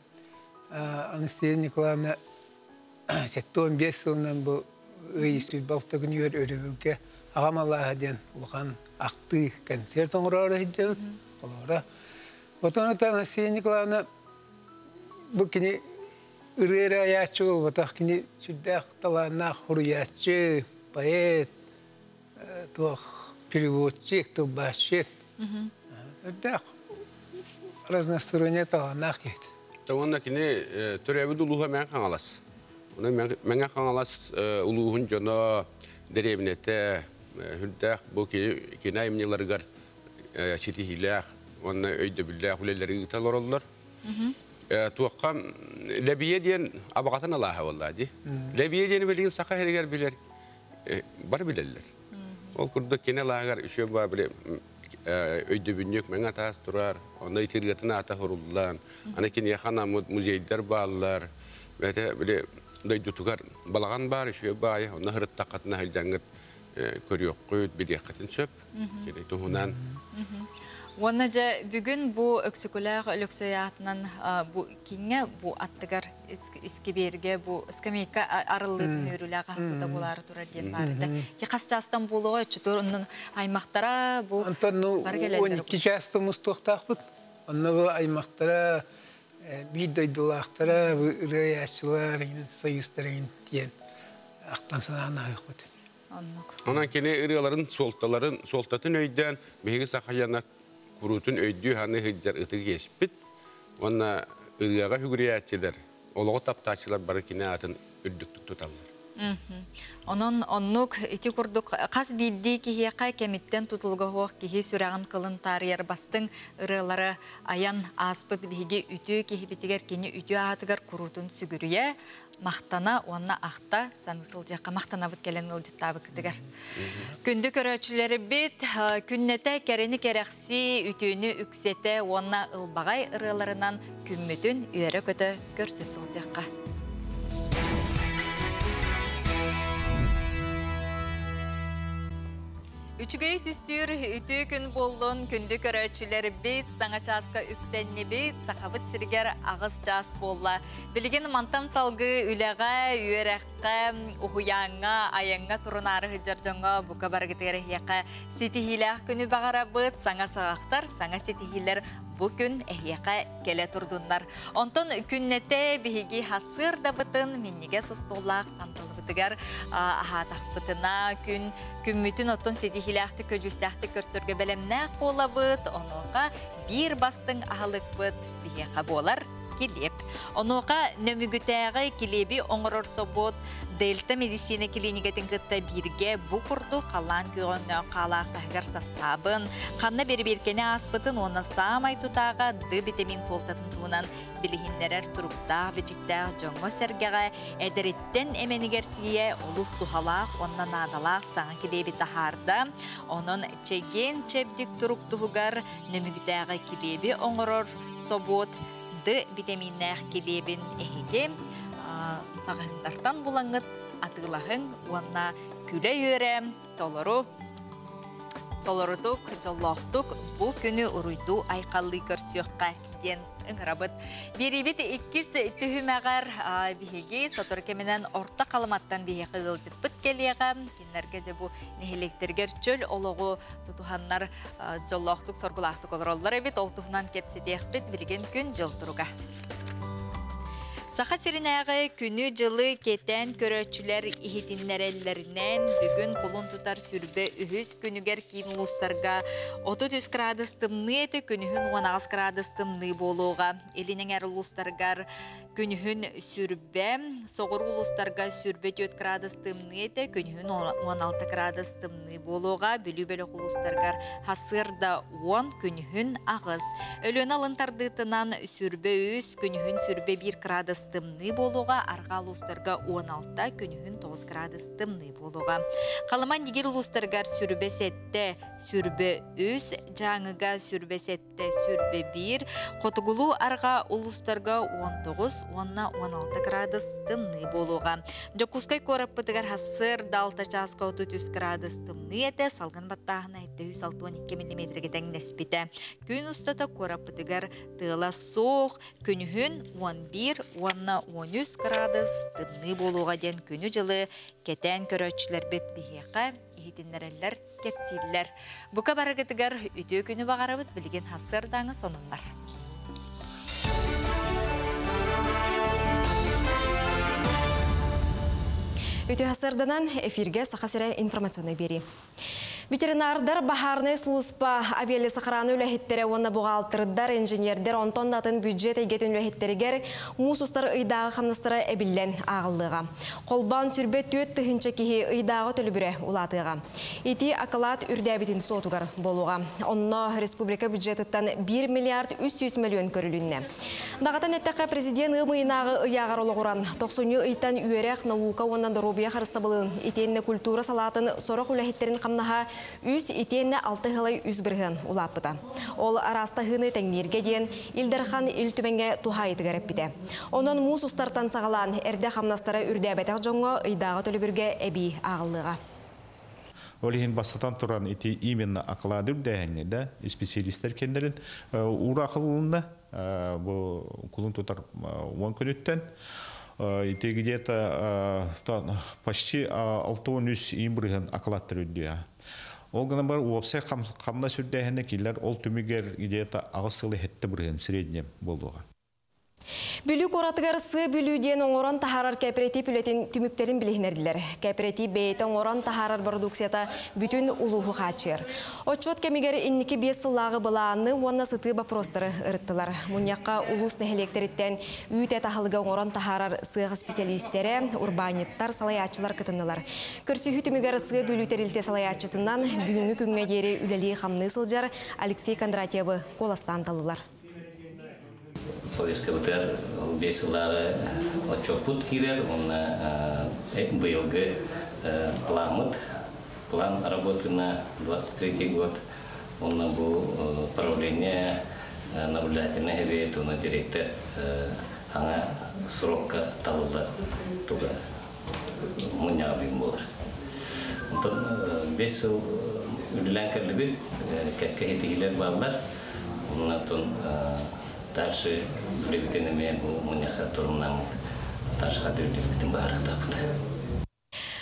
Анастасия Николаевна 75 сылынан бу ый 106 күнүгэр өрөбүлгэ аҕам алааһа диэн улахан ахтыы концерт оҥороору сылдьабыт. Холобура. Отон Анастасия Николаевна бу кини ырыа эрэ айааччы буолбатах, кини сүрдээх талааннаах суруйааччы, поэт, туох переводчик, тылбаасчыт. Үрдээх разносторонняя талааннаах киһит. Уонна кини төрөөбүт улууһа Мэҥэ Хаҥалас. Мэҥэ Хаҥалас улууһун дьоно дэриэбинэтэ үрдээх бу кини айымньыларыгар ситиһиилээх уонна өйдөбүллээх үлэлэри ыыта олороллор. Туохха Лэбийэ диэн абаҕатын алааһа буолла дии. Лэбийэ диэни билигин саха сиригэр билэр бары билэллэр. Ол курдук кини алааһыгар үчүгэй баа били өйдөбүнньүк мэҥэ таас турар, онно итиргэтин аата суруллан, аны киниэхэ анаммыт музейдар бааллар. Бэйэтэ били дойдутугар балаҕан баар үчүгэй баайы, онно сырыттаххытына сылдьаҥҥыт көрүөххүт, билиэххитин сөп. Кини туһунан. Уонна дьэ бүгүн бу Өксөкүлээх Өлөксөй аатынан бу киҥҥэ бу аттыгар искибиэргэ бу скамейка арыллыытын үөрүүлээх аһыллыыта буолаары турар диэн баар этэ. Ки хас чаастан буолуоҕа өччүтүөр оннун аймахтара бу Онтон ну бары кэлэллэр. 12 чаастан мустуохтаахпыт. Онно бу аймахтара биир дойдулаахтара бу ырыа союзтарын диэн ахтан санаан аһыахпыт. Онон кини ырыаларын суолталарын суолтатын өйдөөн биһиги сахаяна куруутун өйдүү ханы сылдьар ытык иэспит уонна ырыаҕа үгүрүйээччилэр, олоҕу таптааччылар бары кини аатын үрдүктүк туталлар. Онон оннук ити курдук хас биирдии киһиэхэ кэмиттэн тутулуга суох киһи сүрэҕин кылын таарыйар бастыҥ ырыалары айан ааспыт биһиги үтүө киһибитигэр кини үтүө аатыгар куруутун сүгүрүйэ, махтана уонна ахта саныы сылдьыахха махтанабыт кэлэн ыалдьыттаабыккытыгар. Күндү көрөөччүлэрбит, күннэтэ кэрэни кэрэхсии, үтүөнү үксэтэ уонна ылбаҕай ырыаларынан күммүтүн үөрэ-көтө көрсө сылдьыахха. Үчүгэй түстүүр үтүө күн буоллун, күндү көрөөччүлэрбит, саҥа чааска үктэннибит, Сахабыт сиригэр аҕыс чаас буолла. Билигин мантан салгыы үлэҕэ, үөрэххэ, уһуйааҥҥа, айаҥҥа турунаары сылдьар дьоҥҥо бука барыгытыгар эһиэхэ ситиһиилээх күнү баҕарабыт, саҥа саҕахтар, саҥа ситиһиилэр бу күн эһиэхэ кэлэ турдуннар. Онтон күннэтэ биһиги сарсыардабытын минньигэс остуоллаах сандалыбытыгар аһаатахпытына күн күммүтүн оттон ситиһиилээхтик көдьүүстээхтик көрсөргө бэлэмнээх буолабыт. Онуоха биир бастыҥ аһылыкпыт биһиэхэ буолар килиэп. Онуоха нөмүгүтээҕи килиэби оҥорор собуот Дельта медицина клиникатын кытта бииргэ бу курдук халлаан күөҕөҥнөөх хаалаах таһыгар састаабын, ханна бэрэбиэркэни ааспытын уонна саамай тутааҕа Д витамин суолтатын туһунан билиһиннэрэр суруктаах-бичиктээх дьоҥҥо-сэргэҕэ эдэриттэн эмэнигэр тиийэ олус туһалаах уонна наадалаах саҥа килиэби таһаарда. Онон чэгиэн-чэбдик турук туһугар нөмүгүтээҕи килиэби оҥорор собуот Д битэмииннээх килиэбин эһиги маҕаһыыннартан булаҥҥыт атыылаһыҥ уонна күлэ-үөрэ толору толорутук, дьоллоохтук бу күнү уруйдуу айхаллыы көрсүөххэ диэн ыҥырабыт. Биэриибит иккис түһүмэҕэр биһиги сотору кэминэн Орто Халыматтан биһиэхэ ыалдьыппыт кэлиэҕэ. Кинилэргэ дьэ бу нэһилиэктэригэр чөл олоҕу тутуһаннар дьоллоохтук, соргулаахтык олороллор эбит. Ол туһунан кэпсэтиэхпит билигин күн-дьыл туруга. Саха сиринээҕи күнү-дьылы кэтээн көрөөччүлэр иһитиннэрэллэринэн, бүгүн кулун тутар сүрбэ үһүс күнүгэр киин улуустарга 33 градус тымныы этэ, күнүһүн 18 градус тымныы буолуоҕа. Илин эҥэр улуустарыгар күнүһүн сүрбэ, соҕуруу улуустарга сүрбэ 4 градус тымныы этэ, күнүһүн 16 градус тымныы буолуоҕа. Бүлүү бөлөх улуустарыгар сарсыарда 10, күнүһүн 8. Өлүөнэ алын тардыытынан сүрбэ 3, күнүһүн сүрбэ 1 градус тымныы буолуоҕа, арҕаа улуустарга 16, күнүһүн 9 градус тымныы буолуоҕа. Халыма Нигир улуустарыгар сүрбэ 7, сүрбэ 3, Дьааҥыга сүрбэ 7, сүрбэ 1, хотугулуу арҕаа улуустарга 19 уонна 16 градус тымныы буолуоҕа. Дьокуускай куораппытыгар сарсыарда 6 чааска 33 градус тымныы этэ, салгын баттааһына 762 миллиметргэ тэҥнэспитэ. Күн устата куораппытыгар тыала суох, күнүһүн 11 уонна 13 градус тымныы буолуоҕа диэн күнү-дьылы кэтээн көрөөччүлэрбит биһиэхэ иһитиннэрэллэр, кэпсииллэр. Бука барыгытыгар үтүө күнү баҕарабыт, билигин сарсыардааҥы сонуннар. Үтүө сарсыарданан эфиргэ Саха сирэ информационнай биэрии. Ветеринардар, баһаарынай сулууспа, авиалесохрана үлэһиттэрэ уонна буҕаалтырдар, инженердэр, онтон да атын бюджет эйгэтин үлэһиттэригэр муус устар ыйдааҕы хамнастара эбиллэн ааҕыллыаҕа. Холбоон сүрбэ 4 тыһыынча киһи ыйдааҕы төлөбүрэ улаатыаҕа. Ити акылаат үрдээбитин суотугар буолуоҕа. Онно республика бюджетыттан 1 миллиард 300 миллион көрүлүннэ. Даҕатан эттэххэ, президент ыам ыйынааҕы ыйааҕар олоҕуран, тохсунньу ыйтан үөрэх, наука уонна доруобуйа харыстабылын, итиэннэ культура салаатын сорох үлэһиттэрин хамнаһа 3 итиэннэ 6,3 бырыһыан улааппыта. Ол араастаһыыны тэҥнииргэ диэн Ил Дархан Ил Түмэҥҥэ туһаайытыгар эппитэ. Онон муус устартан саҕалаан эрдэ хамнастара үрдээбэтэх дьоҥҥо ыйдааҕы төлөбүргэ эбии ааҕыллыаҕа. Ол иһин бастатан туран ити именно оклады үрдээһиҥҥэ да исписэлиистэр кэннэрин уураахылынна бу кулун тутар 10 күнүттэн ити где-то почти 63 иин бырыһын оклад үрдүө. Ол гынан бар уопсай хамнас үрдээһинэ киллэр ол түмүгэр где-то 8 сылы хетте бырыһын среднем болуға. Бүлүү куоратыгар Сыы Бүлүү диэн оҥорон таһаарар кооператив үлэтин түмүктэрин билиһиннэрдилэр. Кооператив бэйэтэ оҥорон таһаарар бородууксуйата бүтүн улууһу хааччыйар. Отчуот кэмигэр инники 5 сыллааҕы былааны уонна сытыы боппуруостары ырыттылар. Мунньахха улуус нэһилиэктэриттэн үүт эт аһылыгы оҥорон таһаарар сыах исписэлиистэрэ, урбаанньыттар, салайааччылар кытыннылар. Көрсүһүү түмүгэр Сыа Бүлүү тэрилтэ салайааччытынан бүгүҥҥү күҥҥэ диэри үлэлии-хамныы сылдьар Алексей Кондратьевы куоластаан таллылар. Повесткабытыгар 5 сыллааҕы отчуоппут киирэр, уонна быйылгы пламмыт, план работы на 23 год, уонна бу правление наблюдательный совет, уонна директор аңа срокка талыллар туга мунньаҕа бүгүн буолар. Онтон 5 сыл үлэлээн кэллибит, кэккэ ситиһиилэр бааллар. Онтон дальше үлэбитин эмиэ бу мунньахха турумнаммыт дальше хатырдырбытын баарыктаахпыт.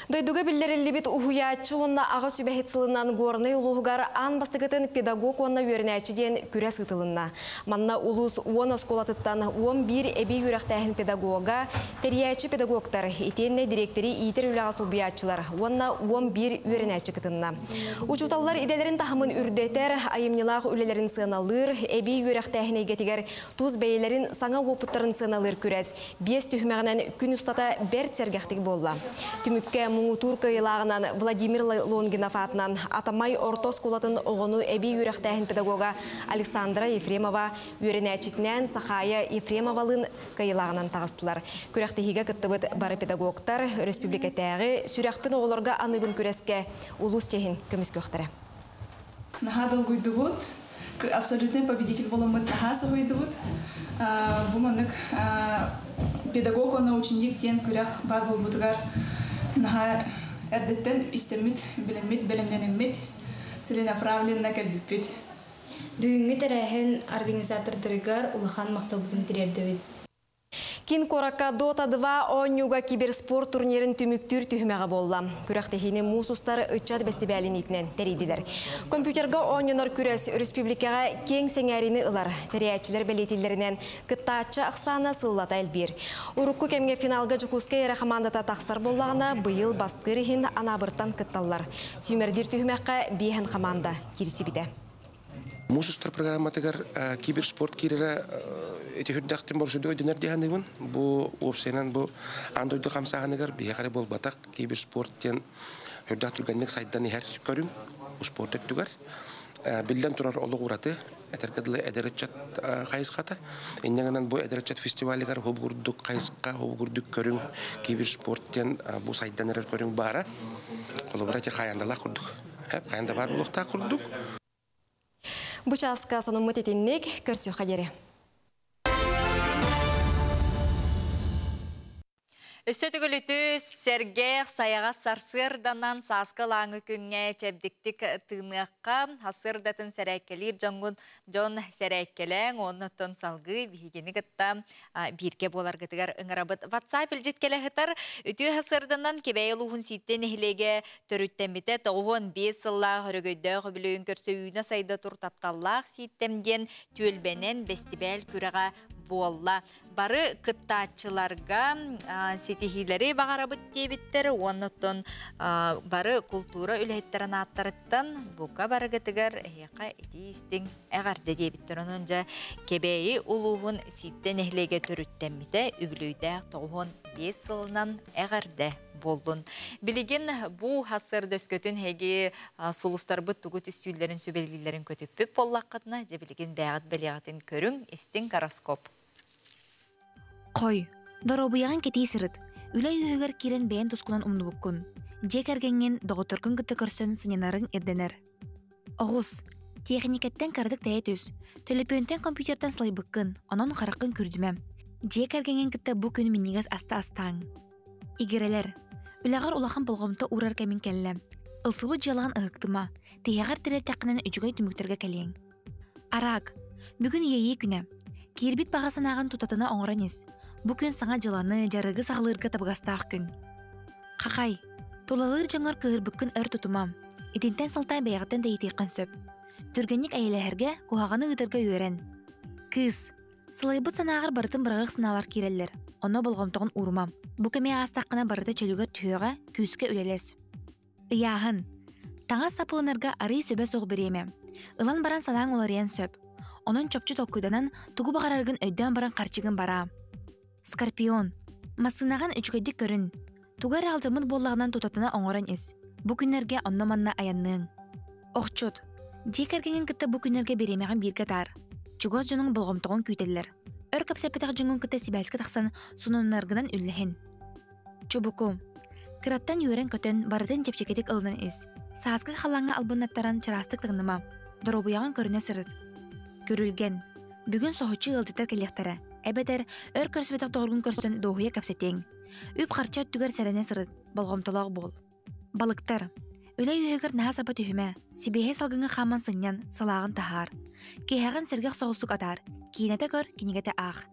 Дойдуга биллэриллибит уһуйааччы уонна аҕа сүбэһит сылынан Горнай улууһугар аан бастакытын педагог уонна үөрэнээччи диэн күрэс ыытылынна. Манна улуус 10 оскуолатыттан 11 эбии үөрэхтээһин педагога, тэрийээччи педагогтар, итиэннэ дириэктэри иитэр үлэҕэ солбуйааччылар уонна 11 үөрэнээччи кытынна. Учууталлар идэлэрин таһымын үрдэтэр, айымньылаах үлэлэрин сыаналыыр, эбии үөрэхтээһин эйгэтигэр тус бэйэлэрин саҥа уопуттарын сыаналыыр күрэс 5 түһүмэҕинэн күн устата бэрт сэргэхтик буолла. Түмүккэ муҥутуур кыайыылааҕынан Владимир Лонгинов аатынан Атамай орто оскуолатын оҕону эбии үөрэхтээһин педагога Александра Ефремова үөрэнээччитинээн Сахая Ефремовалыын кыайыылааҕынан таҕыстылар. Күрэхтэһиигэ кыттыбыт бары педагогтар өрөспүүбүлүкэтээҕи Сүрэхпин оҕолорго аныыбын күрэскэ улуус чиэһин көмүскүөхтэрэ. Наһаа долгуйдубут, абсолютный победитель буоламмыт наһаа соһуйдубут. Бу маннык педагог уонна ученик диэн күрэх баар буолбутугар наһаа эрдэттэн истэммит, билэммит, бэлэмнэнэммит, целенаправленно кэлбиппит. Бүгүҥҥү тэрээһин организатордарыгар улахан махталбытын тириэрдэбит. Киин куоракка Dota 2 оонньууга киберспорт турнирын түмүктүүр түһүмэҕэ буолла. Күрэхтэһиини муус устар ыччат бэстибээлин иитинэн тэрийдилэр. Компьютерга оонньонор күрэс өрөспүүбүлүкэҕэ киэҥ сэҥээриини ылар. Тэрийээччилэр бэлиэтииллэринэн, кыттааччы ахсаана сыллата элбиир. Урукку кэмҥэ финалга Дьокуускай эрэ хамаандата тахсар буоллаҕына, быйыл бастыыр иһин Анаабыртан кытталлар. Сүүмэрдиир түһүмэххэ биэһэн хамаанда киирсибитэ. Муус устар программатыгар киберспорт киирэрэ ити үрдэхтин борсуйдуга динер диһаныбын. Бу уопсайынан бу аан дойду хамсааһыныгар биһиэхэ буолбатах киберспорт диэн үрдэх түргэнник сайдан иһэр көрүҥ спорт өттүгэр. Биллэн турар олох ураты этэргэ дылы эдэр ыччат хайысхата. Инньэ бу эдэр ыччат фестивалыгар хобугурдук хайысха, хобугурдук көрүҥ киберспорт диэн бу сайдан эрэр көрүҥ баара. Холобура ити хайандалаах курдук. Хайанда бар булуохтаах курдук. Бу чааска сонуммут итинник көрсүөххэ диэри. Өссө төгүл сэргэх, сайаҕас сарсыарданан сааскы ылааҥы күҥҥэ чэбдиктик тыыныахха, сарсыардатын сэрээккэлиир дьоҥҥун дьон сэрээккэлээҥ, оннуттан салгыы биһигини кытта бииргэ буоларгытыгар ыҥырабыт. WhatsApp илдьит кэлэ сытар. Үтүө сарсыарданан Кэбээйи улууһун Сииттэ нэһилиэгэ төрүттэммитэ 95 сыллаах өрөгөйдөөх үбүлүөйүн көрсө үүнэ сайда тур тапталлаах Сииттэм диэн түөлбэнэн бэстибээл күрэҕэ буолла. Бары кыттааччыларга ситиһиилэри баҕарабыт диэбиттэр, уонна бары култуура үлэһиттэрин ааттарыттан бука барыгытыгар эһиэхэ итии истиҥ эҕэрдэ диэбиттэр. Онон дьэ Кэбээйи улууһун Сииттэ нэһилиэгэ төрүттэммитэ үбүлүөйдээх 95 сылынан эҕэрдэ буоллун. Билигин бу сарсыарда өскөтүн эһиги сулустарбыт тугу түстүүллэрин сүбэлииллэрин көтүппүт буоллаххытына, дьэ билигин бэйэҕит бэлиэҕитин көрүҥ, истиҥ гороскоп. Хой, доруобуйаҕын кэтии сырыт. Үлэ үөһүгэр киирэн бэйэн тускунан умнубуккун. Дьиэ кэргэҥҥин, доҕотторгун кытта көрсөн сынньанарыҥ ирдэнэр. Оҕус. Тиэхиньикэттэн кыратык тэйэ түс. Төлөпүөнтэн компьютертан сылайбыккын, онон хараххын күүрдүмэ. Дьиэ кэргэҥҥин кытта бу күн минньигэс аста астааҥ. Игирэлэр. Үлэҕэр улахан болҕомто уурар кэмиҥ кэллэ. Ылсыбыт дьыалаҕын ыһыктыма. Тиһэҕэр тириэртэххинэн үчүгэй түмүктэргэ кэлиэҥ. Араак. Бүгүн иэйии күнэ. Киирбит баҕа санааҕын тутатына оҥорон ис. Бу күн саҥа дьыланы, дьарыгы саҕалыырга табыгастаах күн. Хахай. Тулалыыр дьоҥҥор кыыһырбыккын өр тутума. Итинтэн сылтаан бэйэҕиттэн тэйитиэххин сөп. Түргэнник эйэлэһэргэ, куһаҕаны ыытарга үөрэн. Кыыс. Сылайбыт санааҕар барытын быраҕыах санаалар киирэллэр. Онно болҕомтоҕун уурума. Бу кэми аастаххына барыта чөлүгэр түһүөҕэ, күүскэ үлэлэс. Ыйааһын. Таҥас сапылынарга арыый сөбө суох бириэмэ. Ылан баран санааҥ уларыйан сөп. Онон чопчу толкуйданан, тугу баҕараргын өйдөөн баран харчыгын бараа. Скорпион. Массыынаҕын үчүгэйдик көрүн. Тугу эрэ алдьаммыт буоллаҕынан тутатына оҥорон ис. Бу күннэргэ онно-манна айанныаҥ. Охчут. Дьиэ кэргэҥҥин кытта бу күннэргэ бириэмэҕин бииргэ атаар. Чугас дьонуҥ болҕомтоҕун күүтэллэр. Өр кэпсэппэтэх дьоҥҥун кытта сибээскэ тахсан сонуннаргынан үллэһин. Чубуку. Кыраттан үөрэн-көтөн, барытын чэпчэкитик ылынан ис. Сааскы халлааҥҥа албыннаттаран чараастык таҥныма. Доруобуйаҕын көрүнэ сырыт. Күрүлгэн. Бүгүн соһуччу ыалдьыттар кэлиэхтэрэ. Эбэтэр өр көрсүбэтэх доҕоргун көрсөн дуоһуйа кэпсэтиэҥ. Үп-харчы өттүгэр сэрэнэ сырыт, болҕомтолоох буол. Балыктар. Үлэ үөһүгэр наһаа саба түһүмэ, сибиэһэй салгыҥҥа хааман сынньан, салааҕын таһаар. Киэһэҕин сэргэх соҕустук атаар, киинэтэ көр, кинигэтэ аах.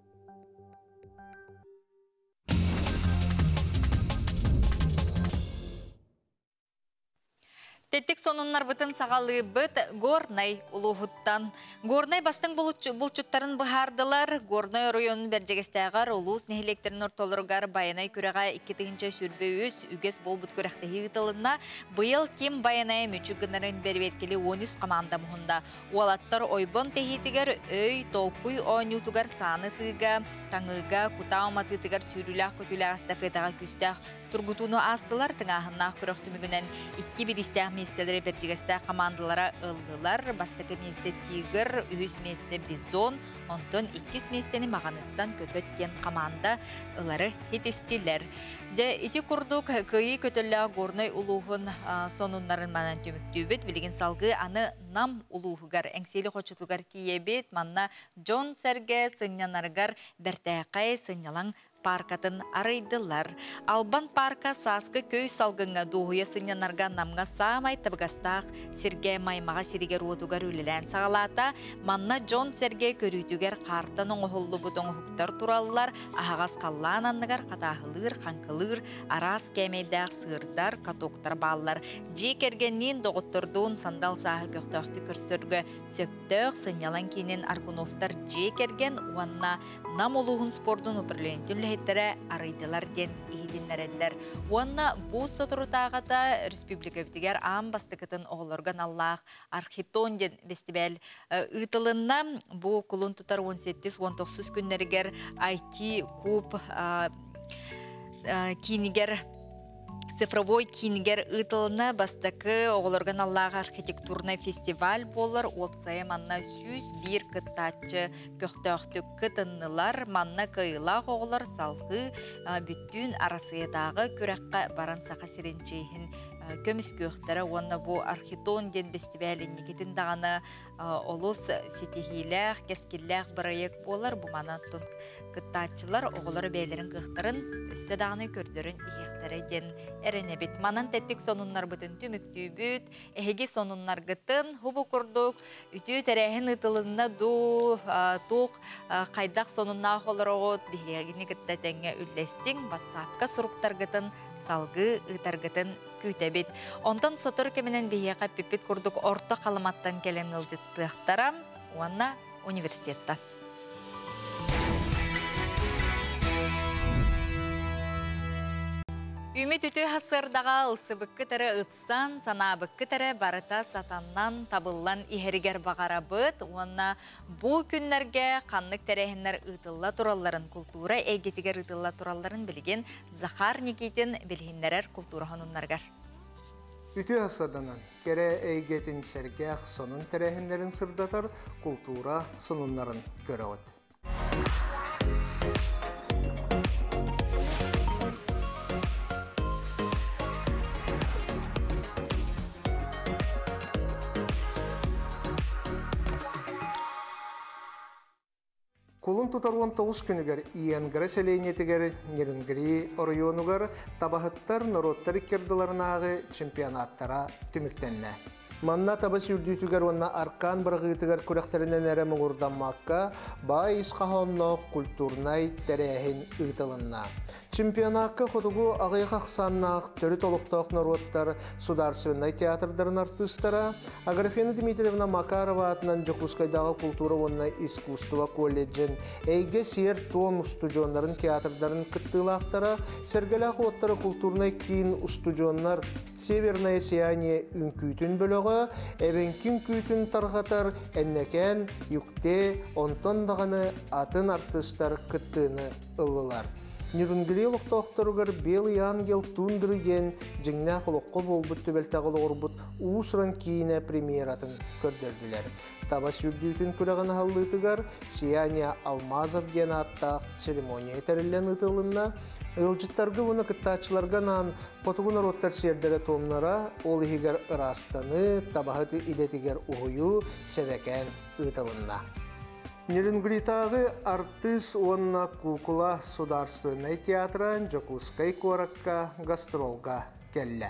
Тэттик сонуннарбытын саҕалыыбыт Горнай улууһуттан. Горнай бастыҥ булчуттарын быһаардылар. Горнай оройуонун Бэрдьигэстээҕэр улуус нэһилиэктэрин ортолоругар Байанай күрэҕэ 2023 үгэс буолбут күрэхтэһии ыытылынна. Быйыл ким Байанайа мүчүк гынарын бэрэбиэркэли 13 команда муһунна. Уолаттар ойбон тэһиитигэр өй, толкуй оонньуутугар сааны тыыга, таҥыыга, кутаа уматыытыгар сүүрүүлээх-көтүүлээх эстафетаҕа күүстээх Тургутууну аастылар, тыҥааһыннаах күрэх түмүгүнэн икки бириистээх миэстэлэри Бэрдьигэстээх хамаандалара ыллылар. Бастакы миэстэ Тигр, үһүс миэстэ Бизон, онтон иккис миэстэни Маҕаныттан Көтөт диэн хамаанда ылары ситистилэр. Дьэ, ити курдук кыайыы көтөллөөх Горнай улууһун сонуннарын манан түмүктүүбүт. Билигин салгыы аны Нам улууһугар, Эҥсиэли хочотугар тиийэбит. Манна дьон-сэргэ сынньанарыгар бэртээхэй сынньалаҥ пааркатын арыйдылар. Албан паарка сааскы көй салгыҥҥа дуоһуйа сынньанарга Намҥа саамай табыгастаах сиргэ Маймаҕа сиригэр-уотугар үлэлээн саҕалаата. Манна дьон-сэргэ көрүүтүгэр хаартан оҥоһуллубут оҥоһуктар тураллар, аһаҕас халлаан анныгар хатааһылыыр, хаҥкылыыр араас кээмэйдээх сыырдар, катоктар бааллар. Дьиэ кэргэнниин, доҕоттордуун сандал сааһы көхтөөхтүк көрсөргө сөптөөх сынньалаҥ киинин Аргуновтар дьиэ кэргэн уонна Нам улууһун спордун управлениетын үлэһиттэрэ арыйдылар диэн иһитиннэрэллэр. Уонна бу соторутааҕыта республикабытыгар аан бастакытын оҕолорго аналлаах Архитон диэн фестиваль ыытылынна. Бу кулун тутар 18-19 күннэригэр IT куб киинигэр цифровой киинигэр ыытылына бастакы оҕолорго аналлаах архитектурнай фестиваль буолар. Уопсайа манна 101 кыттааччы көхтөөхтүк кытыннылар. Манна кыайыылаах оҕолор салгыы бүттүүн Арассыыйатааҕы күрэххэ баран Саха сирин чиэһин көмүскүөхтэрэ уонна бу Архитон диэн бэстибээл инникитин даҕаны олус ситиһиилээх, кэскиллээх бырайыак буолар. Бу манан кыттааччылар оҕолор бэйэлэрин кыахтарын өссө даҕаны көрдөрөн иһиэхтэрэ диэн эрэнэбит. Манан тэттик сонуннарбытын түмүктүүбүт. Эһиги сонуннаргытын хубу курдук үтүө тэрээһин ыытылынна дуу, туох хайдах сонуннаах олороҕут биһигини кытта тэҥҥэ үллэстиҥ, WhatsApp-ка суруктаргытын салгыы ыытаргытын күүтэбит. Онтон сотору кэминэн биһиэхэ эппиппит курдук Орто Халыматтан кэлэн ыалдьыттыахтара уонна университеттан. Үмүт үтүө сырдаҕа ылсыбыккыт эрэ ыпсан, санаабыккыт эрэ барыта сатаннан, табыллан иһэригэр баҕарабыт уонна бу күннэргэ ханнык тэрээһиннэр ыытылла туралларын, култуура эйгэтигэр ыытылла туралларын билигин Захар Никитин билиһиннэрэр култуура сонуннарыгар. Үтүө саданан кэрэ эйгэтин сэргэх сонун тэрээһиннэрин сырдатар култуура сонуннарын көрөҕүт. Кулун тутар 19 күнүгэр Иенгра сэлиэнньэтигэр Нерюнгри оройуонугар табаһыттар норуоттар иккердыларынааҕы чемпионаттара түмүктэннэ. Манна таба сүүрдүүтүгэр уонна аркаан быраҕыытыгар күрэхтэринэн эрэ муҥурдаммакка, баай ис хоһоонноох культурнай тэрээһин ыытылынна. Чемпионакка хотугу аҕыйах ахсааннаах төрүт олохтоох норуоттар судаарственнай театрдарын артыыстара Аграфена Дмитриевна Макарова аатынан Дьокуускайдааҕы култуура уонна искусство колледжын эйгэ сиэр-туом устудьуоннарын театрдарын кыттыылаахтара, Сэргэлээх уоттара култуурнай киин устудьуоннар Северное сияние үҥкүүтүн бөлөҕө, эбэҥки үҥкүүтүн тарҕатар Эннэкээн, Юкте, онтон даҕаны атын артыыстар кыттыыны ыллылар. Нерюнгри олохтоохторугар Белый ангел тундры диэн дьиҥнээх олоххо буолбут түбэлтэҕэ олоҕурбут уус-уран киинэ премьератын көрдөрдүлэр. Таба сүүрдүүтүн күрэҕин аһыллыытыгар «Сияние алмазов» диэн ааттаах церемония тэриллэн ыытылынна. Ыалдьыттарга уонна кыттааччыларга анаан хотугу норуоттар сиэрдэрэ-туомнара, ол иһигэр ыраастаныы, табаһыт идэтигэр уһуйуу, сэбэкээн ыытылынна. Нерюнгритааҕы артыыс уонна куукула судаарственнай театра Дьокуускай куоракка гастролга кэллэ.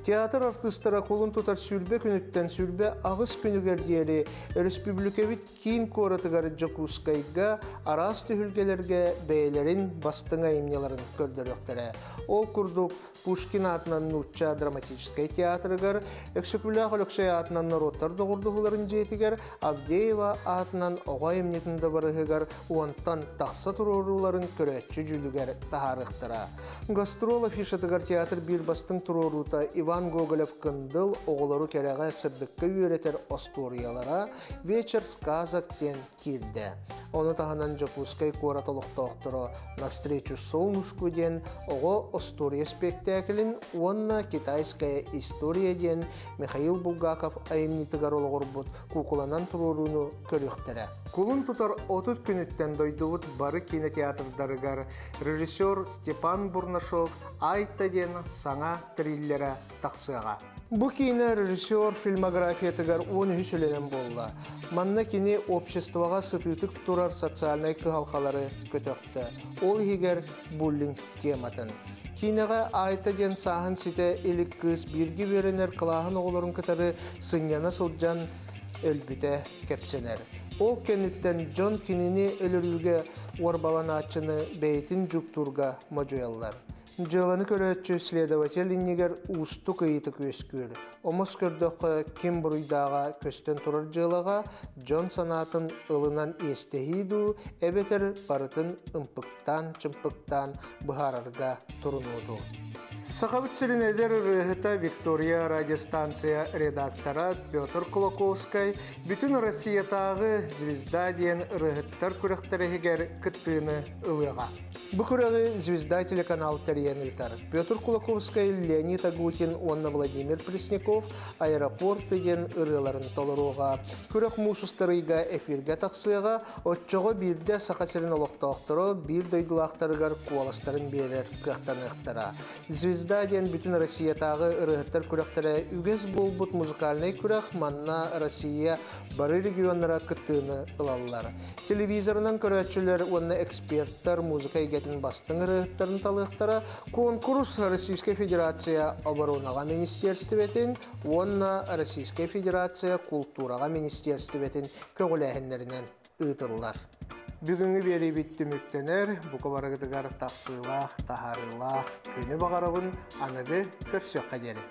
Театр артыыстара кулун тутар 20 күнүттэн 28 күнүгэр диэри өрөспүүбүлүкэбит киин куоратыгар Дьокуускайга араас түһүлгэлэргэ бэйэлэрин бастыҥ айымньыларын көрдөрүөхтэрэ. Ол курдук, Пушкин аатынан нуучча драматическай театрыгар, Өксөкүлээх Өлөксөй аатынан норуоттар доҕордоһууларын дьиэтигэр, Авдеева аатынан оҕо айымньытын дыбарыһыгар уонтан тахса туруорууларын көрөөччү дьүүлүгэр таһаарыахтара. Гастрол афишатыгар театр биир бастыҥ туруоруута Иван Гоголев-Кындыл оҕолору кэрэҕэ сырдыкка үөрэтэр остуоруйалара «Вечер сказок» диэн киирдэ. Ону таһынан Дьокуускай куорат олохтоохторо «Навстречу солнышку» диэн оҕо остуоруйа спектаклин уонна «Китайская история» диэн Михаил Булгаков айымньытыгар олоҕурбут куукуланан туруорууну көрүөхтэрэ. Кулун тутар 30 күнүттэн дойдубут бары кинотеатрдарыгар режиссер Степан Бурнашов «Айта» диэн саҥа триллерэ тахсыаҕа. Бу киинэ режиссер фильмографиятыгар 13 үлэнэн буолла. Манна кини обществоҕа сытыытык турар социальнай кыһалҕалары көтөхтө. Ол иһигэр буллинг тематын. Киинэҕэ Айта диэн сааһын ситэ илик кыыс бииргэ үөрэнэр кылааһын оҕолорун кытары сынньана сылдьан өлбүтэ кэпсэнэр. Ол кэнниттэн дьон кинини өлөрүүгэ уорбаланааччыны бэйэтин дьуктуурга модьуйаллар. Дьыаланы көрөөччү следователь иннигэр уустук ыйытык үөскүүр. Омос көрдөххө, ким буруйдааҕа көстөн турар дьыалаҕа дьон санаатын ылынан иэстэһии дуу, эбэтэр барытын ымпыктаан-чымпыктаан быһаарарга турунуу дуу. Сахабыт сирин эдэр ырыаһыта Виктория радиостанция редактора Петр Кулаковскай бүтүн Россиятааҕы «Звезда» диэн ырыаһыттар күрэхтэриһигэр кыттыыны ылыаҕа. Бу күрэҕи «Звезда» телеканал тэрийэн ыытар. Петр Кулаковскай, Леонид Агутин уонна Владимир Пресняков «Аэропорт» диэн ырыаларын толоруоҕа. Күрэх муус устарыйга эфиргэ тахсыаҕа, оччоҕо биирдэ Саха сирин олохтоохторо биир дойдулаахтарыгар куоластарын биэрэр кыахтаныахтара. «Звезда» диэн бүтүн Россиятааҕы ырыаһыттар күрэхтэрэ үгэс буолбут музыкальнай күрэх, манна Россия бары регионнара кыттыыны ылаллар. Телевизорынан көрөөччүлэр уонна эксперттэр музыка эйгэтин бастыҥ ырыаһыттарын талыахтара. Куонкурус Российскай Федерация оборонаҕа министиэрстибэтин уонна Российскай Федерация култуураҕа министиэрстибэтин көҕүлээһиннэринэн ыытыллар. Бүгүҥҥү биэриибит түмүктэнэр, бука барыгытыгар тахсыылаах, таһаарыылаах күнү баҕарабын, аныгы көрсүөххэ диэри.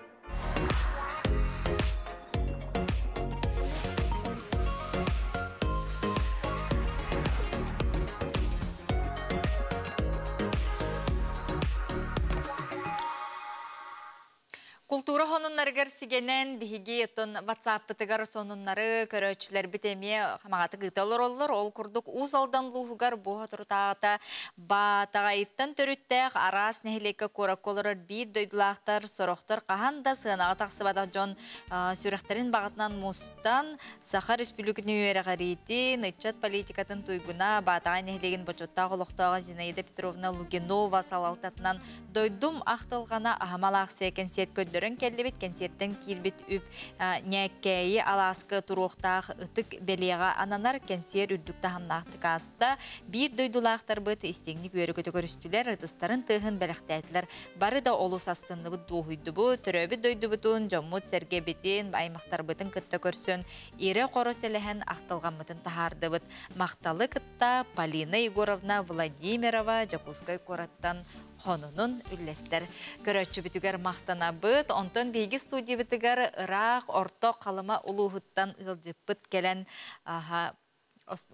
Култуура сонуннарыгар сигэнэн биһиги оттон WhatsApp-пытыгар сонуннары көрөөччүлэрбит эмиэ хамаҕатык ыыта олороллор. Ол курдук Уус Алдан улууһугар бу соторутааҕыта Баатаҕайыттан төрүттээх араас нэһилиэккэ куоракка олорор биир дойдулаахтар, сорохтор хаһан да сыанаҕа тахсыбатах дьон сүрэхтэрин баҕатынан мустан Саха Республикатын үөрэҕириитин, ыччат политикатын туйгуна Баатаҕай нэһилиэгин бочуоттаах олохтооҕо Зинаида Петровна Лугинова салалтатынан Дойдум ахтылҕана аһымал аахсыйа кэнсиэрт көрдөрөр. Көрдөрөн кэллибит. Кэнсиэртэн киирбит үп Ньээккээйи алааска туруохтаах ытык бэлиэҕэ ананар. Кэнсиэр үрдүк таһымнаахтык ааста. Биир дойдулаахтарбыт истиҥник үөрэ-көтө көрүстүлэр, ытыстарын тыаһын бэлэхтээтилэр. Бары да олус астынныбыт, дуоһуйдубут. Төрөөбүт дойдубутун, дьоммут-сэргэбитин, аймахтарбытын кытта көрсөн, ирэ-хоро сэлэһэн ахтылҕаммытын таһаардыбыт. Махталы кытта Полина Егоровна Владимирова Дьокуускай куораттан хонунун үллэстэр. Көрөөччүбүтүгэр махтанабыт. Онтон биһиги студиябытыгар ыраах Орто Халыма улууһуттан ыалдьыппыт кэлэн аха,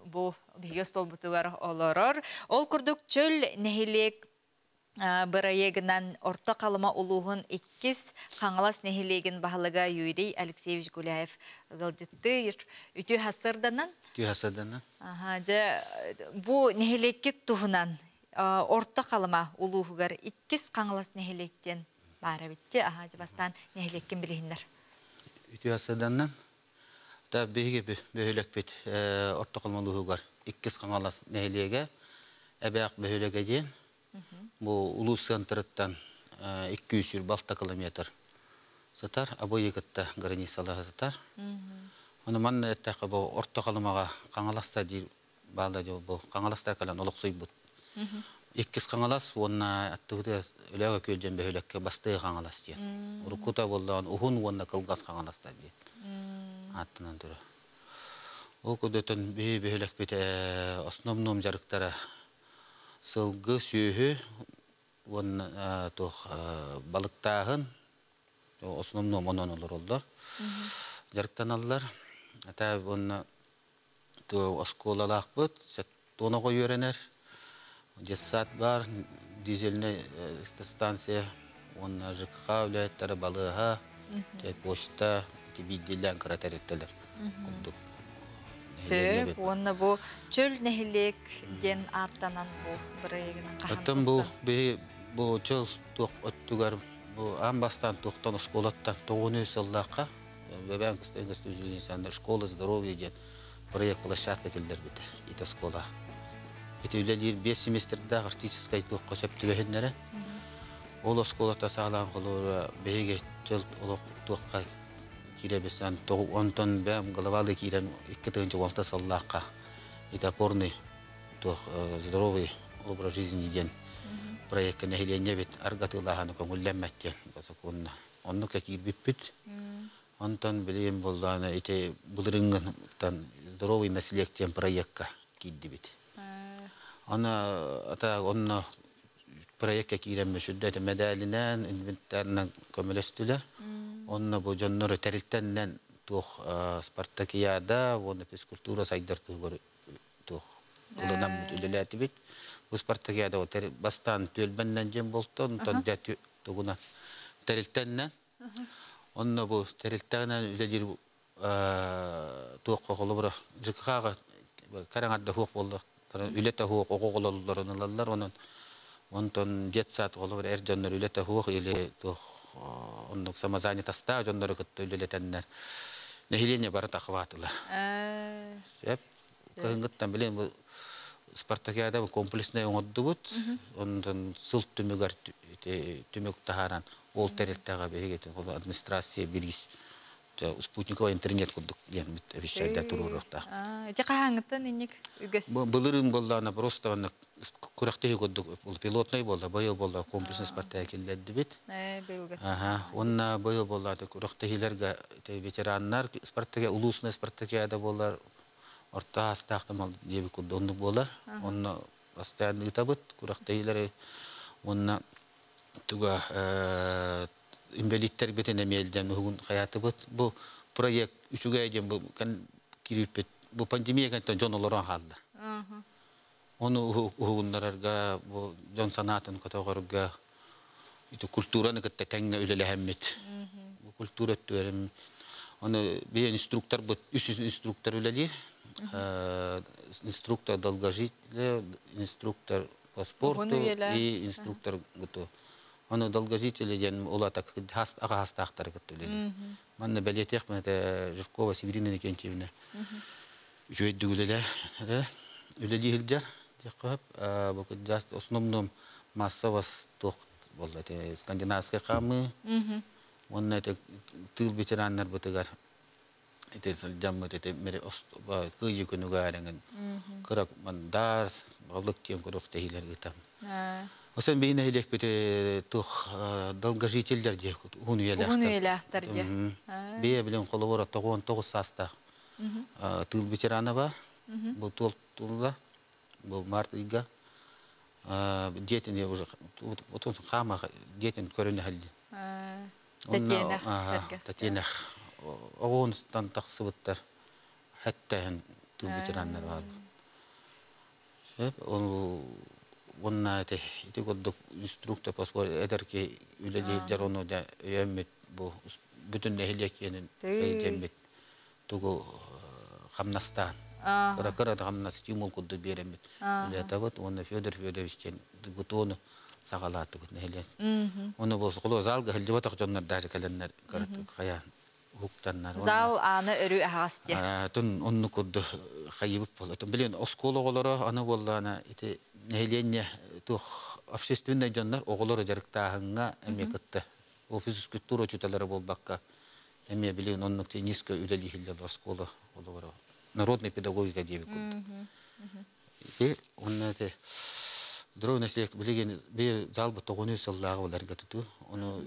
бу биһиги остуолбутугар олорор. Ол курдук чөл нэһилиэк бырайыагынан Орто Халыма улууһун иккис Хаҥалас нэһилиэгин баһылыга Юрий Алексеевич Гуляев ыалдьыттыы үтүө сарсыарданан. Үтүө сарсыарданан. Аха, дьэ бу нэһилиэккит туһунан Орто Халыма улууһугар иккис Хаҥалас нэһилиэктэн баар эбитти. Аха, дьэ бастаан нэһилиэккин билиһиннэр. Үтүө сарсыарданан. Та биһиги бөһүөлэкпит Орто Халыма улууһугар иккис Хаҥалас нэһилиэгэ Эбээх бөһүөлэгэ диэн. Бу улуус центрыттан 206 километр сытар, Абыйы кытта границалаһа сытар. Ону манна эттэххэ бу Орто Халымаҕа Хаҥаласта диир баалла бу Хаҥаластар кэлэн олохсуйбут. Иккис Хаҥалас уонна аттыбытыгар Өлөөгө күөл диэн бөһүөлэккэ Бастыы Хаҥалас диэн. Уруккута буоллаҕын уһун уонна кылгас Хаҥаластар диэн ааттанан турар. Ол курдуктан биһи бөһүөлэкпит основном дьарыктара сылгы, сүөһү уонна туох балыктааһын основном онон олороллор, дьарыктаналлар. Ата уонна оскуолалаахпыт, тоноҕо үөрэнэр, детсад баар, дизельнай станция уонна ЖКХ үлэһиттэрэ, балыыһа, почта, биирдиилээн кыра тэрилтэлэр курдук. Сөп, уонна бу чөл нэһилиэк диэн ааттанан бу бырайыгынан хаһан Оттон бу бу чөл туох өттүгэр бу аан бастаан туохтан оскуолаттан тоҕуну сыллаахха бэбээн кыстыгын школа здоровья диэн проект площадка киллэрбитэ ити оскуола. Ити үлэлиир 5 семестрдээх арктическай туохха сөп түбэһиннэрэ. Ол оскуолата саалаан холуура биһиги чөл олох туохха киирэбисэн онтон бэм главалы киирэн 2006 сыллаахха ити опорный туох здоровый образ жизни диэн проектка нэһилиэнньэ бит аргатыылааһаны көҥүллэммэт диэн сокуонна оннук киирбиппит. Онтон билигин буоллаана ити былырыҥҥыттан здоровый наследие диэн проектка киирдибит. Аны ата онно проектка киирэммэ сүрдэ медалинэн инвентарынан көмөлөстүлэр. Онно бу дьоннору тэрилтэннэн туох спартакиада уонна физкультура сайдар туһугар туох ылынаммыт үлэлээтибит. Бу спартакиада бастаан түөлбэннэн дьэн болтон, онтон дьэ тугунан тэрилтэннэн. Онно бу тэрилтэнэн үлэлиир туохха холобура ЖКХ-га караңарда хуох болла үлэтэ хуох оҕоҕололлорун ылаллар онон онтон детсад холобура эр дьоннор үлэтэ хуох или туох оннук самозанятостаах дьоннору кытта үлэлэтэннэр нэһилиэнньэ бары тахватыла. Сөп кыһыҥҥыттан билин бу спартакиада комплекснай оҥордубут онтон сыл түмүгэр түмүк таһааран ол тэрилтэҕэ биһиги администрация бириис спутниковый интернет курдук диэн эбищайда туруоруохтаах. Ити хаһааҥҥыттан инник үгэс? Былырыын буоллаана просто онно күрэхтэһии курдук пилотный буолла, быйыл буолла комплексный спартак киллэрдибит. Быйылгы. Аха, уонна быйыл буолла күрэхтэһиилэргэ ветераннар спартакиада, улуусный спартакиада буолар, орто аастаахтан диэби курдук оннук буолар. Онно постоянно ыытабыт күрэхтэһиилэри уонна туга инвалидтер битин эмиэлден уһугун хаятыбыт. Бу проект үчүгэй диэн бу кириппит. Бу пандемия кэнтэн дьон олорон хаалла. Ону уһугуннарарга бу дьон санаатын көтөҕөргө ити культураны кытта тэҥҥэ үлэлэһэммит. Бу культура өттүгэрим Оны би инструктор бут үс инструктор үлэлиир. Инструктор долгожителя, инструктор по спорту и инструктор гуту. Оны долгожители диэн улата аға хастаахтары кытта үлэлиир. Манна бэлиэтиэх это Жиркова Северина Никентьевна. Үчүгэйдик үлэлэ үлэлии сылдьар диэххэ сөп. Бу основном массовость туох буолла скандинавскай хаамыы. Онна ити тыыл ветераннарбытыгар ити сылдьаммыт ити мэри кыйы күнүгээреңин кыра мандар балык диэн курдук тэһилер ыытам. Осон бейин нэһилиэкпит туох долгожительдер дии уһун үйэлээхтэр. Уһун үйэлээхтэр дии. Бэйэ билен холобура 99 саастаах тыыл ветерана бар. Бу туол тулла бу март ыйга дьиэтин уже отун хаама дьиэтин көрүнэ халлин. Татьяна. Татьяна оҕуунстан тахсыбыттар хэттээһин тыыл ветераннар бар. Сөп ол уонна ити ити курдук инструктор паспорт эдэрки үлэлиир ону да өйөммүт бу бүтүн нэһилиэк киэнин өйдөммүт тугу хамнастаан кыра кыра да хамнас стимул курдук биэрэммит үлэтабыт уонна Федор Федорович диэн гутуону саҕалаатыбыт нэһилиэк. Ону бу холо залга сылдьыбатах дьоннор даже кэлэннэр хайаан уһуктаннар. Зал ааны өрүү аһаҕас диэ. Тун онну курду хайыбыт буолла. Билин оскуола оҕолоро аны буоллаана ити нэһилиэнньэ туох общественный дьоннор оҕолору дьарыктааһыҥҥа эмиэ кытта ол физкультура учууталлара буолбакка эмиэ билин оннук низко үлэлииһиллэр оскуола олоҕоро народная педагогика диэбит курдук. Ити онно ити дрон эсиэк билигин би залбыт тоҕуну сыллааҕы буларга туту ону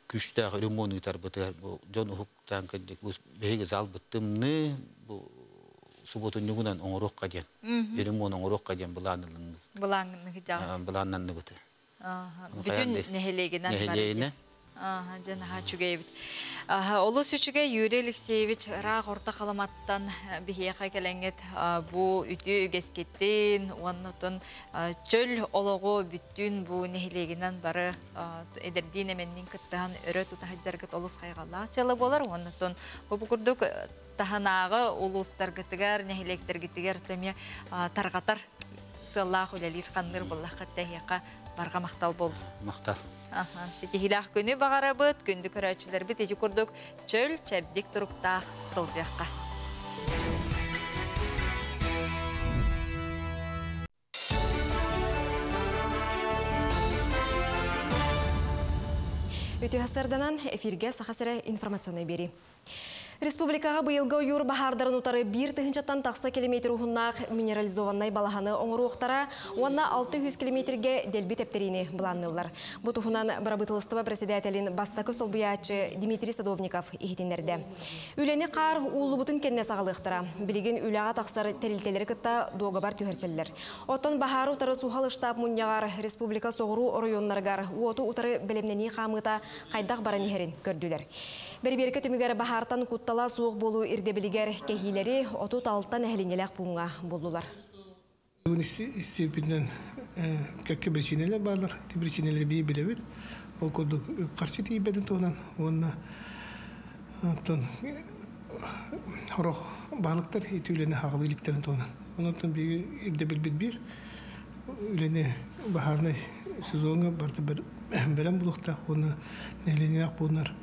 күүстээх ремонт ыытарбытыгар бу дьон уһуктаан кырдьык бу биһиги залбыт тымныы бу субуотунньугунан оҥоруохха диэн ремонт оҥоруохха диэн былаан ылынныбыт. Былаанныгы Былааннанныбыт. Бүтүн нэһилиэгинэн. Нэһилиэгинэн. Дьэ наһаа үчүгэй эбит. Олус үчүгэй Юрий Алексеевич ыраах Орто Халыматтан биһиэхэ кэлэҥҥит бу үтүө үгэскитин уонна отон чөл олоҕу бүттүүн бу нэһилиэгинэн бары эдэрдиин эмэнниин кыттыһан өрө тута сылдьаргыт олус хайҕаллаах дьыала буолар уонна отон бу курдук таһынааҕы улуустаргытыгар, нэһилиэктэргитигэр эмиэ тарҕатар сыаллаах үлэлиир ханныыр буоллаххыт эһиэхэ барҕа махтал буоллун. Махтал. Ситиһиилээх күнү баҕарабыт, күндү көрөөччүлэрбит ити курдук чөл, чэбдик туруктаах сылдьыахха. Үтүө сарданан эфирге Саха сирэ информационный биэрии. Республикаҕа быйылгы ойуур баһаардарын утары биир тыһыынчаттан тахса километр уһуннаах минерализованнай балаһаны оҥоруохтара уонна 600 километргэ дэлби тэптэриини былаанныыллар. Бу туһунан бырабыыталыстыба председателин бастакы солбуйааччы Дмитрий Садовников иһитиннэрдэ. Үлэни хаар ууллубутун кэннэ саҕалыахтара. Билигин үлэҕэ тахсар тэрилтэлэри кытта дуогабар түһэрсэллэр. Оттон баһаары утары суһал штаб мунньаҕар республика соҕуруу оройуоннарыгар уоту утары бэлэмнэнии хаамыыта хайдах баран иһэрин көрдүлэр. Бэрибиэркэ түмүгэр баһаартан куттала суох буолуу ирдэбилигэр кэһиилэри 36 нэһилиэнньэлээх пууҥҥа буллулар. Бүгүн истиэппитинэн кэккэ биричиинэлэр бааллар. Ити биричиинэлэри бии билэбит. Ол курдук үп-харчы тиийбэтин туһунан уонна оттон сорох баһылыктар ити үлэни хаҕалыы иликтэрин туһунан. Онон биһиги ирдэбилбит биир үлэни баһаарынай сезоҥҥа барыта бэлэм буолуохтаах уонна нэһилиэнньэлээх пууннар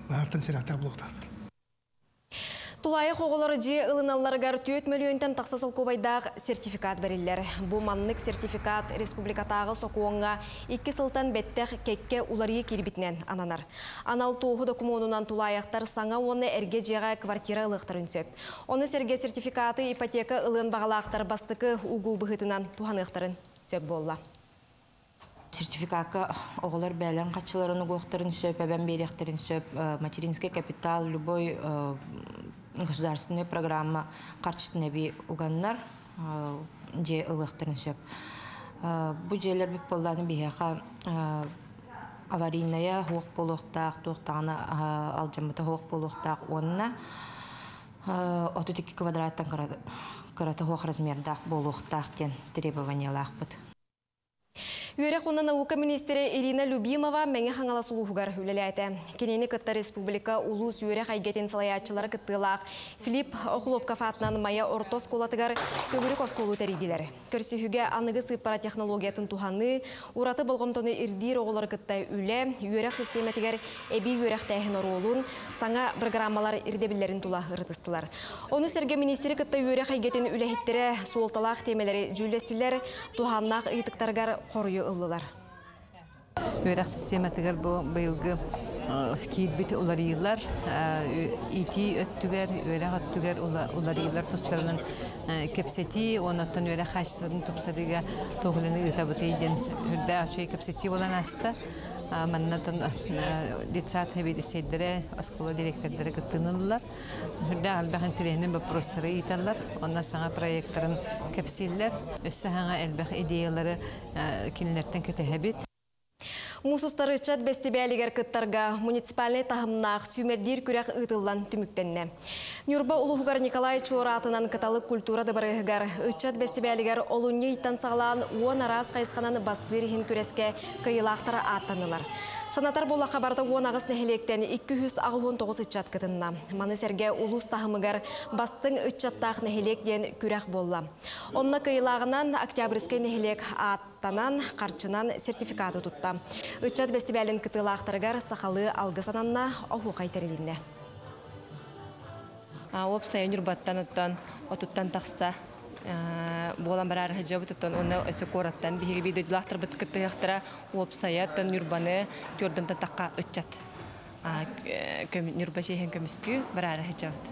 баһаартан сэрэхтээх буолуохтаахтар. Тулаайах оҕолор дьиэ ылыналларыгар 4 мөлүйүөнтэн тахса солкуобайдаах сертификат бэриллэр. Бу маннык сертификат республикатааҕы сокуоҥҥа 2 сылтан бэттэх кэккэ уларыйыы киирбитинэн ананар. Анал туоһу докумуонунан тулаайахтар саҥа уонна эргэ дьиэҕэ квартира ылыахтарын сөп. Ону сэргэ сертификаты ипотека ылыан баҕалаахтар бастакы угуу быһыытынан туһаныахтарын сөп буолла. Сертификакка оҕолор бээлэрин хаччыларын угуохтарын сөп, эбэн биэриэхтэрин сөп, материнский капитал, любой государственная программа харчытын эбии уганнар дьиэ ылыахтарын сөп. Бу дьиэлэр бүт буоллааны биһиэхэ аварийная хуох буолуохтаах, туохтаҕына алдьаммыта хуох буолуохтаах уонна 32 квадраттан кырата хуох размердаах буолуохтаах диэн требованиялаахпыт. Үөрэх уонна наука министрэ Ирина Любимова Мэҥэ Хаҥалас улууһугар үлэлээтэ. Кинини кытта республика улуус үөрэх эйгэтин салайааччылара кыттыылаах Филипп Охлопков аатынан Майа орто оскуолатыгар төгүрүк остуолу тэрийдилэр. Көрсүһүүгэ аныгы сыыппара технологиятын туһаныы, ураты болҕомтону ирдиир оҕолору кытта үлэ, үөрэх систиэмэтигэр эбии үөрэхтээһин оруолун, саҥа программалар ирдэбиллэрин тула ырытыстылар. Ону сэргэ министри кытта үөрэх эйгэтин үлэһиттэрэ суолталаах тиэмэлэри дьүүллэстилэр, туһааннаах ыйытыктарыгар хоруйу ыллылар. Үөрэх систематыгар бу быйылгы Киирбит уларыйыылар иитии өттүгэр, үөрэх өттүгэр уларыйыылар тустарынан кэпсэтии, оннуттан үөрэх хаачыстыбатын тупсарыыга туох үлэни ыытабытый диэн үрдээх үчүгэй кэпсэтии буолан ааста. Манна детсад сэбиэдиссэйдэрэ, оскуола директордара кыттыыны ыллылар. Үрдээх элбэх интэриэһинэй боппуруостары ыыталлар, уонна саҥа проекттарын кэпсииллэр. Өссө саҥа элбэх идеялары кинилэртэн кэтэһэбит. Муус устар ыччат бэстибээлигэр кыттарга муниципальнай таһымнаах сүүмэрдиир күрэх ыытыллан түмүктэннэ. Ньурба улууһугар Николай Чуор аатынан Кыталык культура дыбарыаһыгар ыччат бэстибээлигэр олунньу ыйтан саҕалаан уон араас хайысханан бастыыр иһин күрэскэ кыайыылаахтара ааттаннылар. Санатар буоллахха барыта 18 нэһилиэктэн 289 ыччат кытынна. Маны сэргэ улуус таһымыгар бастыҥ ыччаттаах нэһилиэк диэн күрэх буолла. Онно кыайыылааҕынан Октябрьскай нэһилиэк аат Танан, харчынан сертификаты тутта. Ыччат бэстибээлин кытыылаахтарыгар сахалыы алгыс ананна, оһуохай тэрилиннэ. Уопсайа Ньурбаттан оттон отуттан тахса буолан бараары сылдьабыт оттон уонна өссө куораттан биһиги биир дойдулаахтарбыт кыттыһыахтара уопсайа оттон Ньурбаны түөрдэн тахха ыччат Ньурба чиэһин көмүскүү бараары сылдьабыт.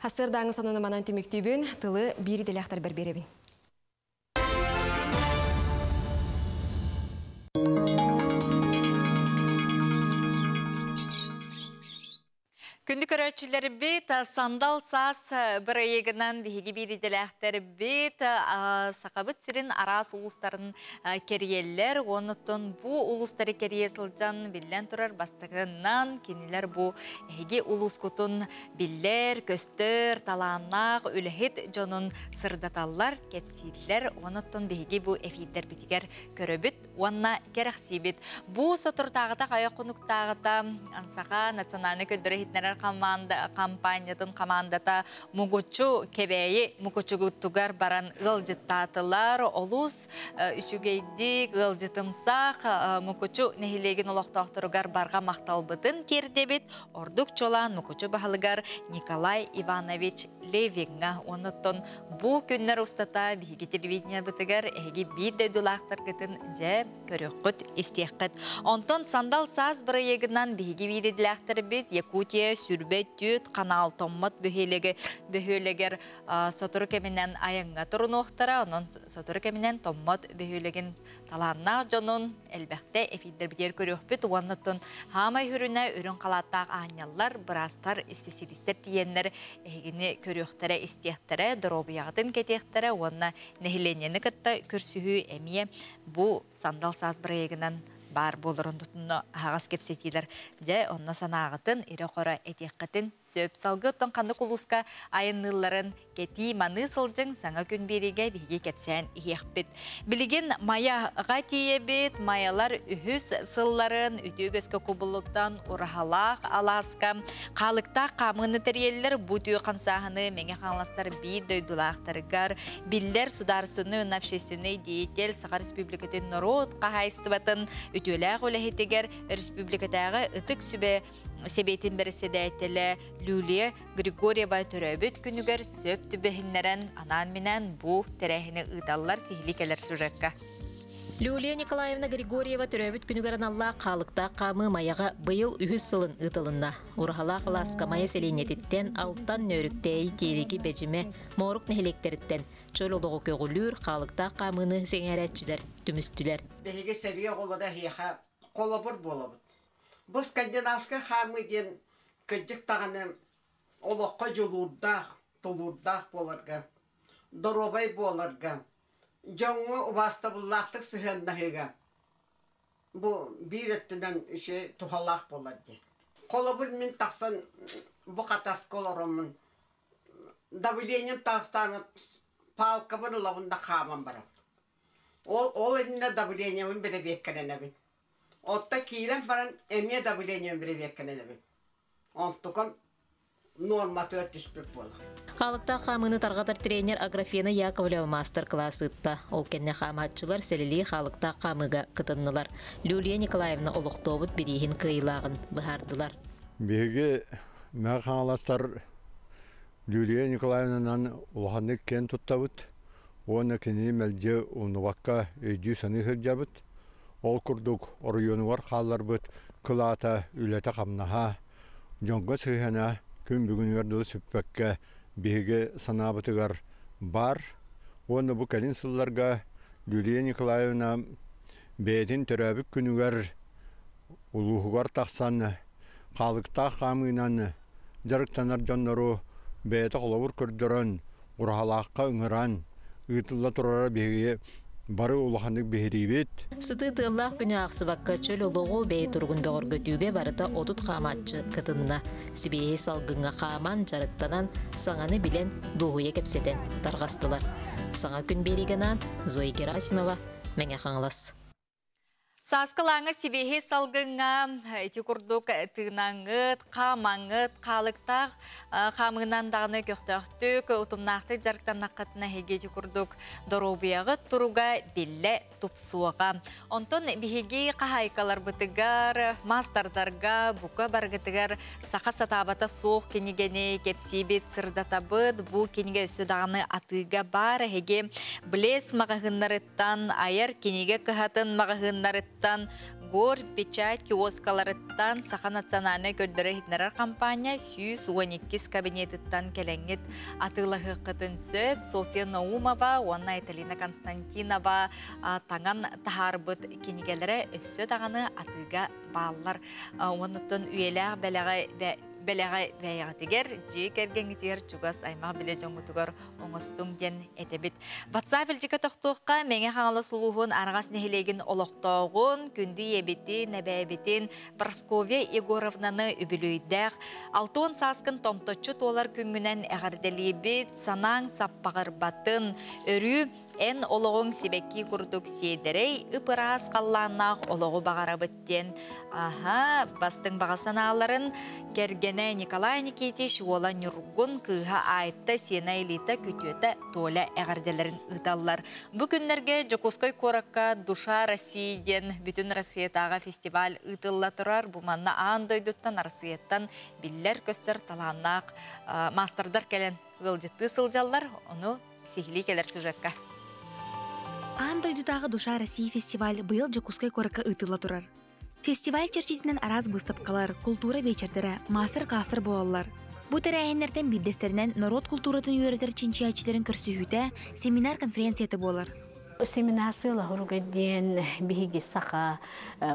Сарсыардааҥы сонуну манан түмүктүүбүн, тылы биир идэлээхтэрбэр биэрэбин. Күндү көрөөччүлэрбит, Сандал саас бырайыгынан биһиги биир идэлээхтэрбит Сахабыт сирин араас улуустарын кэрийэллэр. Оннуттан бу улуустары кэрийэ сылдьан биллэн турар бастакынан кинилэр бу эһиги улуускутун биллэр, көстөр, талааннаах үлэһит дьонун сырдаталлар, кэпсииллэр. Онуттан биһиги бу эфирдэрбитигэр көрөбүт уонна кэрэхсиибит. Бу соторутааҕыта хайа хонуктааҕыта Саха национальнай көрдөрөр иһитиннэрэр команда компаниятын командата Мугуччу Кэбээйи Мукучугуттугар баран ыалдьыттаатылар. Олус үчүгэйдик ыалдьытымсах Мукучу нэһилиэгин олохтоохторугар барҕа махталбытын тиэрдэбит. Ордук чуолаан Мукучу баһылыгар Николай Иванович Левиҥҥа. Оннуттан бу күннэр устата биһиги телевидениебытыгар эһиги биир дойдулаахтаргытын дьэ көрүөххүт, истиэххит. Онтон Сандал саас бырайыагынан биһиги биирдилээхтэрбит Якутия сүрбэ түөт канал Томмот бөһүөлэги бөһүөлэгэр сотору кэминэн айаҥҥа турунуохтара. Онон сотору кэминэн Томмот бөһүөлэгин талааннаах дьонун элбэхтэ эфирдэрбитигэр көрүөхпүт уонна хаамай хүрүнэ үрүҥ халааттаах аанньаллар, быраастар, исписэлиистэр тиийэннэр эһигини көрүөхтэрэ, истиэхтэрэ, доруобуйаҕытын кэтиэхтэрэ уонна нэһилиэнньэни кытта көрсүһүү эмиэ бу сандал саас бырайыагынан баар буоларын тутунна аһаҕас кэпсэтиилэр дьэ онно санааҕытын ирэ-хоро этиэххитин сөп салгыы оттон ханнык улууска айанныылларын кэтии маныы сылдьыҥ саҥа күн биэриигэ биһиги кэпсээн иһиэхпит билигин Майаҕа тиийэбит Майалар үһүс сылларын үтүө үгэскэ кубулуттан ураһалаах алааска хаалыктаах хаамыыны тэрийэллэр бу үтүө хамсааһыны Мэҥэ Хаҥаластар биир дойдулаахтарыгар биллэр судаарыстыбаннай уонна общественнай деятель Саха Республикатын норуот хаһаайыстыбатын үтүөлээх үлэһитигэр республикатааҕы Ытык Сүбэ Сэбиэтин бэрэссэдээтэлэ Люлия Григорьева төрөөбүт күнүгэр сөп түбэһиннэрэн анаан-минээн бу тэрээһини ыыталлар сиһилии кэлэр сюжекка. Люлия Николаевна Григорьева төрөөбүт күнүгэр аналлаах хаалыктаах хаамыы Майаҕа быйыл үһүс сылын ыытылынна. Ураһалаах алааска Майа сэлиэнньэтиттэн Алтан, Нөөрүктээйи, Тиэлиги, Бэдьимэ, Моорук нэһилиэктэриттэн чөл олоҕу көҕүлүүр хаалыктаах хаамыыны сэҥээрээччилэр түмүстүлэр. Биһиги сэрии оҕолоро эһиэхэ холобур буолабыт. Бу скандинавскай хаамыы диэн кырдьык даҕаны олоххо дьулуурдаах, тулуурдаах буоларга, доруобай буоларга, дьоҥҥо убаастабыллаахтык сыһыаннаһыыга бу биир өттүнэн үчүгэй туһалаах буолар диэн. Холобур, мин тахсан бу хатаска олороммун давлением таҕыстаҕына палкабын ылабын да хааман барабын. Ол, ол иннинэ давлениебын бэрэбиэркэлэнэбин. Отто киирэн баран эмиэ давлением бэрэбиэркэлэнэбин. Онтукам нуорматыгар түспүт буолар. Хаалыктаах хаамыыны тарҕатар тренер Аграфена Яковлева маастар-кылаас ыытта. Ол кэннэ хаамааччылар сэлэлии хаалыктаах хаамыыга кытыннылар. Люлия Николаевна олохтообут бирииһин кыайыылааҕын быһаардылар. Биһиги Мэҥэ Хаҥаластар Люлия Николаевнанан улаханнык киэн туттабыт уонна кинини мэлдьи умнубакка өйдүү-саныы сылдьабыт. Ол курдук оройуонугар хаалларбыт кылаата, үлэтэ-хамнаһа, дьоҥҥо сыһыана күн бүгүнүгэр дылы сүппэккэ биһиги санаабытыгар баар. Уонна бу кэлин сылларга Люлия Николаевна бэйэтин төрөөбүт күнүгэр улууһугар тахсан хаалыктаах хаамыынан дьарыктанар дьоннору бэйэтэ холобур көрдөрөн, ураһалаахха ыҥыран ыытылла турара биһиги бары улаханнык биһириибит. Сытыы тыаллаах күнү аахсыбакка чөл олоҕу бэйэ туругун бөҕөргөтүүгэ барыта 30 хаамааччы кытынна. Сибиэһэй салгыҥҥа хааман, дьарыктанан, саҥаны билэн, дуоһуйа кэпсэтэн тарҕастылар. Саҥа күн биэриигэ анаан Зоя Герасимова, Мэҥэ Хаҥалас. Сааскылааҥы сибиэһи салгыҥҥа ити курдук тыынаҥҥыт, хаамаҥҥыт, хаалыктаах хаамыынан даҕаны көхтөөхтүк, утумнаахтык дьарыктаннаххытына эһиги ити курдук доруобуйаҕыт туруга биллэ тупсуоҕа. Онтон биһиги хаһаайкаларбытыгар, маастардарга, бука барыгытыгар саха сатаабата суох кинигэни кэпсиибит, сырдатабыт. Бу кинигэ өссө даҕаны атыыга баар. Эһиги Блес маҕаһыыннарыттан айар кинигэ кыһатын маҕаһыыннарыттан Гор печать киоскаларыттан Саха национальнай көрдөрөр-иһитиннэрэр хампаанньа 112 кабинетыттан кэлэҥҥит атыылаһыаххытын сөп. Софья Наумова уонна Айталина Константинова таҥан таһаарбыт кинигэлэрэ өссө даҕаны атыыга бааллар. Уоннуттан үйэлээх бэлэҕи бэлэҕи бэйэҕитигэр, дьиэ кэргэҥҥитигэр чугас аймах билэ дьоҥҥутугар оҥостуҥ диэн этэбит. WhatsApp илдьикэ тохтуохха Мэҥэ Хаҥалас улууһун Арҕас нэһилиэгин олохтооҕун, күндү ийэбитин, эбээбитин Прасковья Егоровнаны үбүлүөйдээх 60 сааскын томточчу туолар күҥҥүнэн эҕэрдэлиибит, санааҥ саппаҕырбатын, өрүү эн олоҕуҥ сибэкки курдук сиэдэрэй, ып-ыраас халлааннаах олоҕу баҕарабыт диэн аха бастыҥ баҕа санааларын кэргэнэ Николай Никитич уола Ньургун, кыыһа Айта, сиэнэ Элита, күтүөтэ Толя эҕэрдэлэрин ыыталлар. Бу күннэргэ Дьокуускай куоракка «Душа России» диэн бүтүн Россиятааҕы фестиваль ыытылла турар. Бу манна аан дойдуттан, Арассыыйаттан биллэр-көстөр талааннаах маастардар кэлэн ыалдьыттыы сылдьаллар. Ону сиһилии кэлэр сюжекка. Аан дойдутааҕы «Душа России» фестиваль быйыл Дьокуускай куоракка ыытылла турар. Фестиваль чэрчитинэн араас быыстапкалар, култуура биэчэрдэрэ, маастар-кылаастар буолаллар. Бу тэрээһиннэртэн биирдэстэринэн норуот култууратын үөрэтэр чинчийээччилэрин көрсүһүүтэ, семинар-конференцията буолар. Семинар сыала-соруга диэн биһиги саха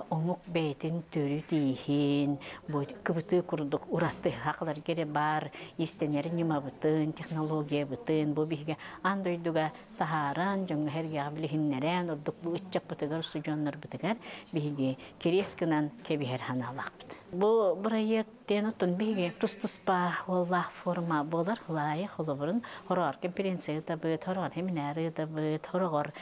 омук бэйэтин төрүт ииһин, бу кыбытыы курдук ураты хахаларга эрэ баар иистэнэр ньымабытын, технологиябытын бу биһиги аан дойдуга таһааран, дьоҥҥо-сэргэҕэ билиһиннэрэн, ордук бу ыччаппытыгар, устудьуоннарбытыгар биһиги кириэс гынан кэбиһэр санаалаахпыт. Бу бырайыак диэн оттон биһиги тус-туспа уоллаах форма буолар. Лаайы холобурун хороҕор конференция ыытабыт, хороҕор семинар ыытабыт, хороҕор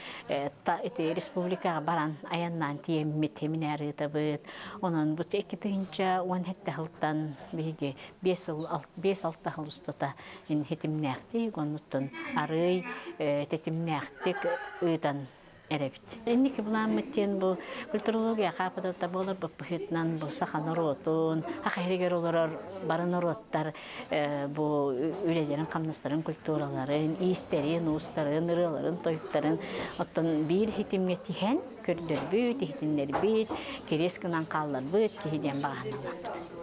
ити республикаҕа баран айаннаан тиэммит семинар ыытабыт. Онон бу 2017 сылтан биһиги 5-6 сыл устата хитимнээхтик, оннуттан арыый тэтимнээхтик ыытан эрэбит. Инники былааммыт диэн бу культурология хаапыдата буолар быһыытынан бу саха норуотун, саха иһигэр олорор бары норуоттар бу үлэлэрин, хамнастарын, культураларын, иистэрин, уустарын, ырыаларын, тойуктарын оттон биир хитимҥэ тиһэн көрдөрбүт, иһитиннэрбит, кириэс гынан хаалларбыт киһи диэн баҕаһыналаахпыт.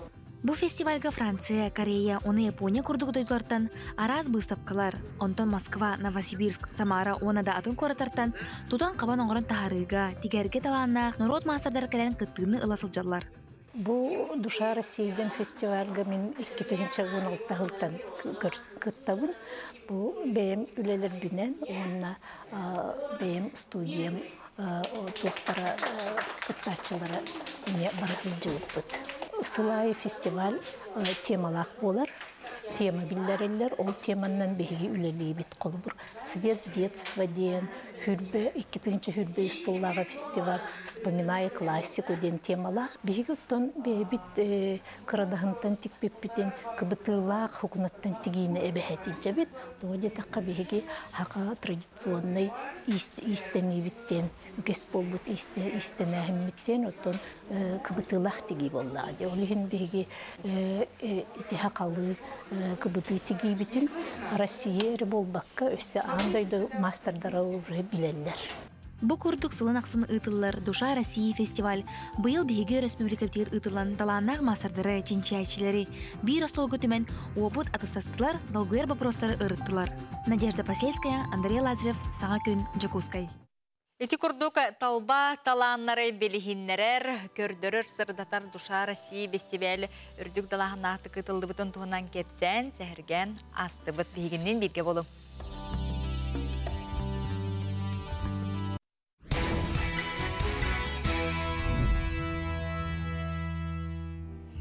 Бу фестивальга Франция, Корея, уонна Япония курдук дойдулартан араас быыстапкалар, онтон Москва, Новосибирск, Самара уонна да атын куораттартан тутан-хабан оҥорон таһаарыыга, тигэргэ талааннаах норуот маастардара кэлэн кыттыыны ыла сылдьаллар. Бу «Душа России» диэн фестивальга мин 2016 сылтан кыттабын. Бу бэйэм үлэлэрбинэн уонна бэйэм студиям туохтара кыттааччылара эмиэ бара сылдьыбыппыт. Сыл аайы фестиваль темалаах буолар. Тема биллэриллэр, ол теманнан биһиги үлэлиибит. Холобур, «Свет детства» диэн хүрбэ, 2023 сыллааҕы фестиваль «Вспоминая классику» диэн темалаах. Биһиги оттон бэйэбит кырадаһынтан тикпиппитин кыбытыылаах хукунаттан тигиини эбэһэтинчэбит. Тоҕо диэтэххэ биһиги хака традиционнай иистэниибиттэн үгэс буолбут иистэнээһиммиттэн оттон кыбытыылаах тигии буоллаҕа дии. Ол иһин биһиги ити хахалыы кыбытыы тигиибитин Россия эрэ буолбакка өссө аан дойду маастардара уже билэллэр. Бу курдук сылын ахсын ыытыллар Душа России фестиваль быйыл биһиги өрөспүүбүлүкэбитигэр ыытыллан талааннаах маастардары, чинчийээччилэри биир остуолга түмэн уопут атастастылар, долгуйар боппуруостары ырыттылар. Надежда Посельская, Андрей Лазарев, Саҥа күн, Дьокуускай. Ити курдук талба талааннары билиһиннэрэр, көрдөрөр, сырдатар Душа России бэстибээл үрдүк далааһыннаахтык ыытыллыбытын туһунан кэпсээн, сэһэргээн астыбыт. Биһигинниин бииргэ буолуҥ.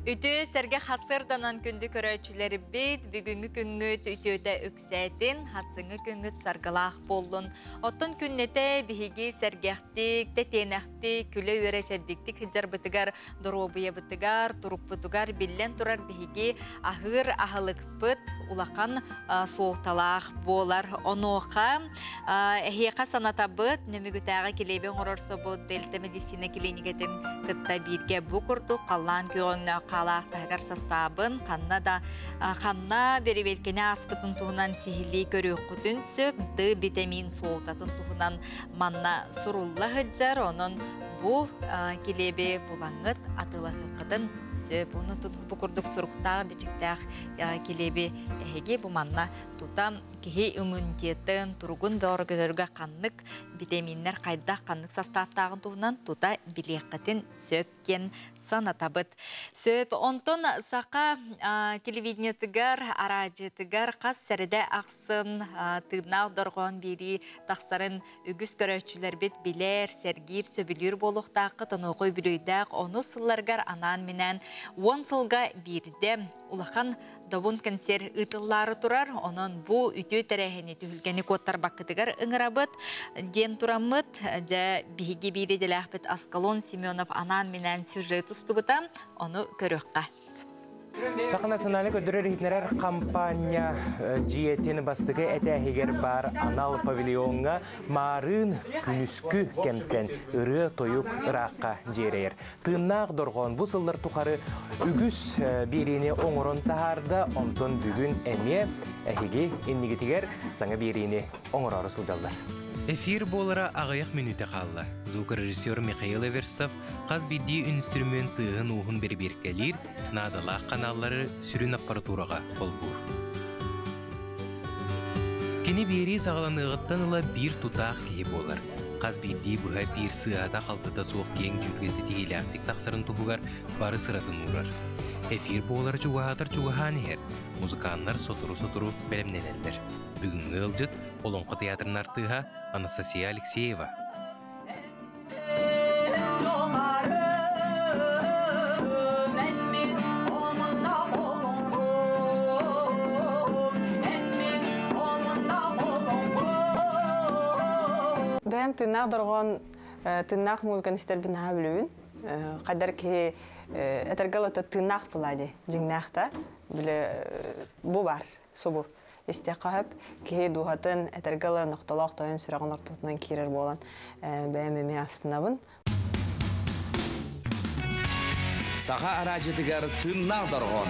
Үтүө сэргэ хасырданан күндү көрөөччүлэрбит, бүгүҥҥү күҥҥүт үтүөтэ үксээтин, хасыҥҥы күҥҥүт саргылаах буоллун. Оттон күннэтэ биһиги сэргэхтик, тэтиэнэхтик, күлэ-үөрэ чэбдиктик сылдьарбытыгар, доруобуйабытыгар, турукпутугар биллэн турар биһиги аһыыр аһылыкпыт улахан суолталаах буолар. Онуоха эһиэхэ санатабыт, Нөмүгүтээҕи килиэби оҥорор собуот Дельта медицина клиникатын кытта бииргэ бу курдук халлаан күөҕүҥнөөх хаалаах таһыгар састаабын ханна да ханна бэрэбиэркэни ааспытын туһунан сиһилии көрүөххүтүн сөп. Д витамин суолтатын туһунан манна сурулла сылдьар. Онон бу килиэби булаҥҥыт атыылаһыаххытын сөп. Ону бу курдук суруктаах, бичиктээх килиэби эһиги бу манна тута киһи иммунитетын, туругун бөҕөргөтөргө ханнык витаминнэр хайдах ханнык састааптааҕын туһунан тута билиэххитин сөп диэн санатабыт. Сөп. Онтон саха телевидениетыгар, араадьыйатыгар хас сэрэдэ ахсын тыыннаах дорҕоон биэрии тахсарын үгүс көрөөччүлэрбит билэр, сэргиир, сөбүлүүр буолуохтааххыт. Онуоха үбүлүөйдээх онус сылларыгар анаан-минээн 10 сылга биирдэ улахан Добун концерт ыытыллаары турар, онон бу үтүө тэрээһини түһүлгэни куоттарбаккытыгар ыҥырабыт диэн тураммыт, дьэ биһиги биир идэлээхпит Аскалон Семенов анаан-минээн сюжет устубута, ону көрүөххэ. Саха национальнай көрдөрөр-иһитиннэрэр хампаанньа дьиэтин бастакы этээһигэр баар анал павильоҥҥа маарыын күнүскү кэмтэн ырыа-тойук ыраахха дьиэрэйэр. Тыыннаах дорҕоон бу сыллар тухары үгүс биэриини оҥорон таһаарда, онтон бүгүн эмиэ эһиги иннигитигэр саҥа биэриини оҥороору сылдьаллар. Эфир буолара аҕыйах мүнүүтэ хаалла. Звукорежиссер Михаил Эверсов хас биирдии үнүстүрүмүөн тыаһын-ууһун бэрэбиэркэлиир, наадалаах каналлары сүрүн аппаратураҕа холбуур. Кини биэрии саҕаланыаҕыттан ыла биир тутаах киһи буолар. Хас биирдии быһа эпиир сыыһата-халтыта суох киэҥ дьүүлгэ ситиһиилээхтик тахсарын туһугар бары сыратын уурар. Эфир буолара чугаһаатар чугаһаан иһэр. Музыканнар сотору-сотору бэлэмнэнэллэр. Бүгүҥҥү ыалдьыт Олоҥхо театрын артыыһа Анастасия Алексеева. Бэйэм тыыннаах дорҕоон тыыннаах музыканы истэрбин наһаа билэбин. Хайдар киһи этэргэ ылата тыыннаах буолаа дии, дьиҥнээх да. Били бу бар, субу. Истиэххэ сөп. Киһи дууһатын этэргэ ылы нохтолоох тойон сүрэҕин ортотунан киирэр буолан бэйэм эмиэ астынабын. Саха араадьытыгар тыыннаах дорҕоон.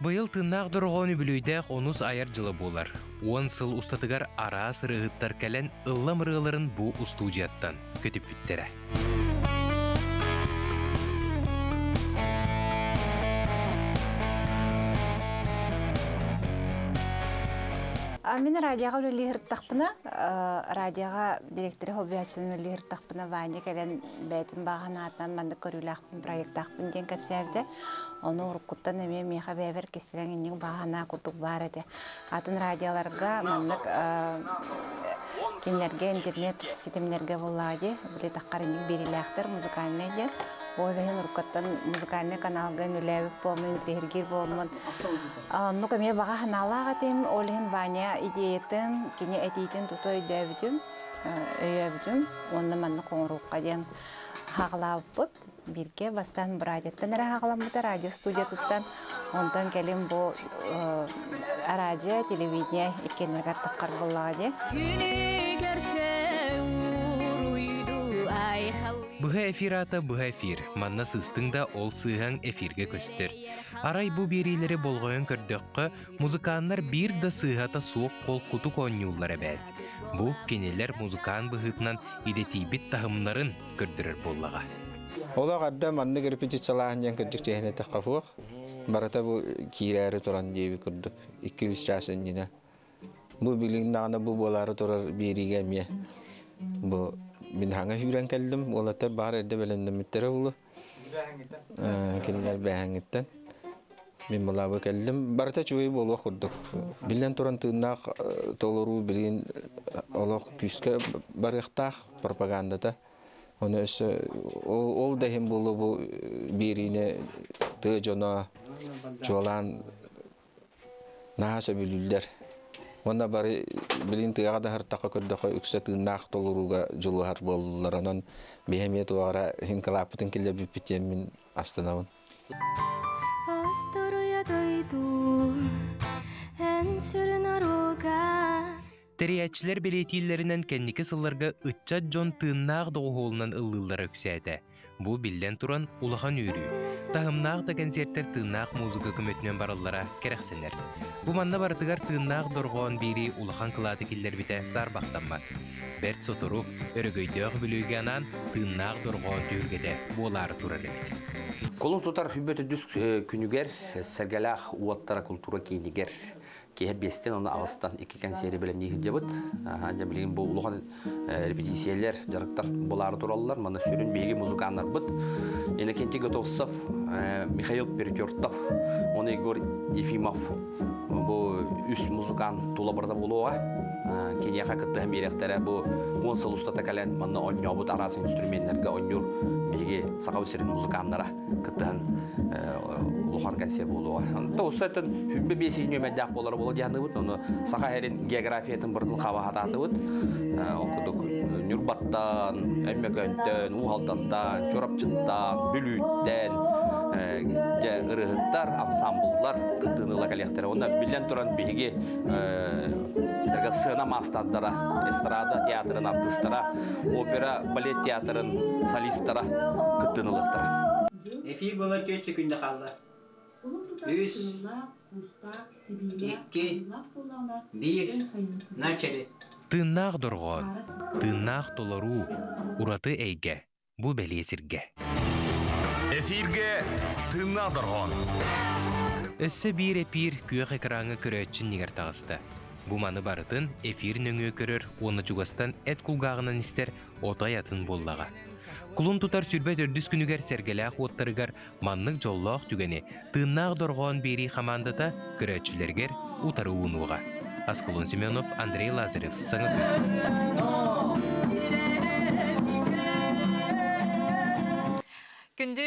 Быйыл тыыннаах дорҕоон үбүлүөйдээх онус айар дьыла буолар. 10 сыл устатыгар араас ырыаһыттар кэлэн ыллам ырыаларын бу устуудьуйаттан көтүппүттэрэ. Мин радиоға үлэлиир радиоға директоры холбуйааччынан үлэлиир Ваня кэлэн бэйэтин бааһын аатынан маннык көрүүлээхпин, проектаахпын диэн кэпсээбитэ. Ону уруккуттан эмиэ миэхэ бэйэбэр кистэлэҥ инник бааһына курдук баар этэ. Атын радиоларга маннык кинилэргэ интернет ситимнэргэ буоллаҕа дии, били таххар инник биэриилээхтэр музыкальнай диэн. Ол иһин уруккаттан музыкальнай каналга үлэлээбит буолмун, интириэһиргиир буолмун. Оннук эмиэ баҕа санаалаах этим. Ол иһин Ваня идеятын, кини этиитин тута өйдөөбүтүм, өйөөбүтүм. Уонна маннык оҥоруохха диэн хаҕалаабыппыт. Бииргэ бастаан радиоттан эрэ хаҕаламмыта, радио студиятыттан. Онтон кэлин бу радио, телевидение иккиэннэригэр таххар буоллаҕа дии. Күнү көрсө уруйду айхал. Быһа эфир аата быһа эфир. Манна сыыстыҥ да ол сыыһаҥ эфиргэ көстөр. Арай бу биэриилэри болҕойон көрдөххө, музыканнар биир да сыыһата суох холкутук оонньууллар эбээт. Бу кинилэр музыкант быһыытынан идэтийбит таһымнарын көрдөрөр буоллаҕа. Олох эрдэ маннык репетициялааһын диэн кырдьык чиэһинэ эттэххэ суох. Барыта бу киирээри туран диэбит курдук 2-3 чаас иннинэ. Бу билигин даҕаны бу буолаары турар биэриигэ эмиэ бу мин хаҥа сүүрэн кэллим. Уолаттар баар эрдэ бэлэмнэммиттэрэ буолуо. Кинилэр бээһэҥҥиттэн. Мин былаабы кэллим. Барыта үчүгэй буолуох курдук. Биллэн туран тыыннаах толоруу билигин олох күүскэ барыахтаах пропагандата. Оны өссө ол да иһин буолуо бу биэриини тыа дьоно чуолаан наһаа сөбүлүүллэр. Уонна бары билигин тыаҕа да сыртахха көрдөххө үксэ тыыннаах толорууга дьулуһар буоллулар. Онон биһи эмиэ туох эрэ иһин кылааппытын киллэрбиппит диэн мин астынабын. Остуруйа дойду эн сүрүн оруга. Тэрийээччилэр бэлиэтииллэринэн кэнники сылларга ыччат дьон тыыннаах доҕуһуолунан ыллыыллара үксээтэ. Бу, биллэн туран, улахан үөрүү. Таһымнаах да кэнсиэртэр тыыннаах музыка көмөтүнэн бараллара кэрэхсэнэр. Бу манна барытыгар тыыннаах дорҕоон биэрии улахан кылааты киллэрбитэ саарбахтаммат. Бэрт сотору, өрөгөйдөөх үбүлүөйгэ анаан тыыннаах дорҕоон түһүлгэтэ буолаары турар эбит. Кулун тутар хүббэ төрдүс күнүгэр Сэргэлээх уоттара култуура киинигэр киэһэ биэстэн уонна аҕыстан икки кэнсиэри бэлэмнии сылдьабыт. Дьэ билигин бу улахан репетициялар, дьарыктар буолаары тураллар. Манна сүрүн биһиги музыканнарбыт Иннокентий Готовцев, Михаил Перетертов, уонна Егор Ефимов бу үс музыкант тула барда буолуоҕа. Киниэхэ кыттыһан биэриэхтэрэ бу 10 сыл устата кэлэн манна оонньообут араас инструменнарга оонньуур биһиги Саха сирин музыканнара кыттыһан улахан кэнсиэр буолуоҕа. Тоҕустан хүббэ биэс нүөмэрдээх буолара буолуо диһаныбыт. Ону Саха сирин географиятын бырдын хаба хатаатыбыт. Ол курдук Ньурбаттан, Өймөкөөнтөн, Уһалтантан, Чурапчыттан, Бүлүүттэн дьэ ырыһыттар, ансамбллар кыттыыны ыла кэлиэхтэрэ. Онно биллэн туран биһиги сцена маастардара, эстрада театрын артыыстара, опера, балет театрын солистара кыттыыны ылыахтара. Эфир буолар 4 секунда хаалла. Үс, икки, биир, начали. Тыыннаах дорҕоон, тыыннаах толоруу, ураты эйгэ, бу бэлиэ сиргэ. Эфиргэ тыыннаах дорҕоон. Өссө биир эпиир күөх экраҥҥа көрөөччү иннигэр таҕыста. Бу маны барытын эфир нөҥүө көрөр уонна чугастан эт кулгааҕынан истэр отой атын буоллаҕа. Кулун тутар сүрбэ төрдүс күнүгэр сэргэлээх уоттарыгар маннык дьоллоох түгэни тыыннаах дорҕоон биэрии хамаандата көрөөччүлэригэр утары уунуоҕа. Аскалон Семенов, Андрей Лазарев, Саҥа күн. Күндү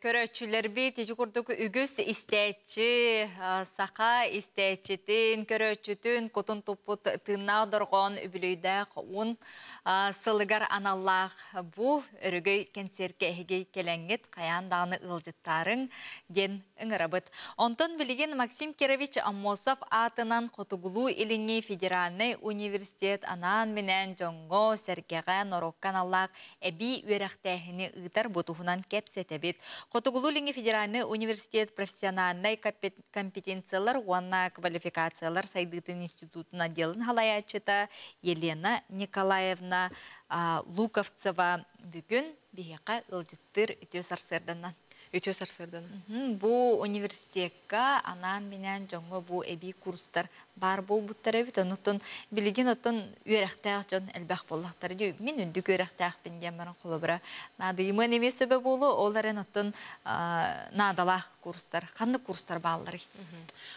көрөөччүлэрбит, ити курдук үгүс истээччи, саха истээччитин, көрөөччүтүн кутун туппут тыыннаах дорҕоон үбүлүөйдээх 10 сылыгар аналлаах бу өрөгөй кэнсиэркэ эһиги кэлэҥҥит хайаан даҕаны ыалдьыттаарыҥ диэн ыҥырабыт. Онтон билигин Максим Кирович Аммосов аатынан Хотугулуу-Илиҥҥи федеральнай университет анаан-минээн дьоҥҥо, сэргэҕэ, норуокка аналлаах эбии үөрэхтээһини ыытар бу туһунан кэпсэтэбит. Хотугулуу-Илиҥҥи федеральнай университет профессиональнай компетенциялар уонна квалификациялар сайдыытын институтун отделын салайааччыта Елена Николаевна Луковцева бүгүн биһиэхэ ыалдьыттыыр. Үтүө сарсыарданан. Үтүө сарсыарданан. Бу университекка анаан-минээн дьоҥҥо бу эбии курстар баар буолбуттар эбит. Онуттан билигин оттон үөрэхтээх дьон элбэх буоллахтар. Мин үрдүк үөрэхтээхпин диэн баран холобура наадыйымыан эмиэ сөбө буолуо. Ол эрэн оттон наадалаах курстар, ханнык курстар баалларый?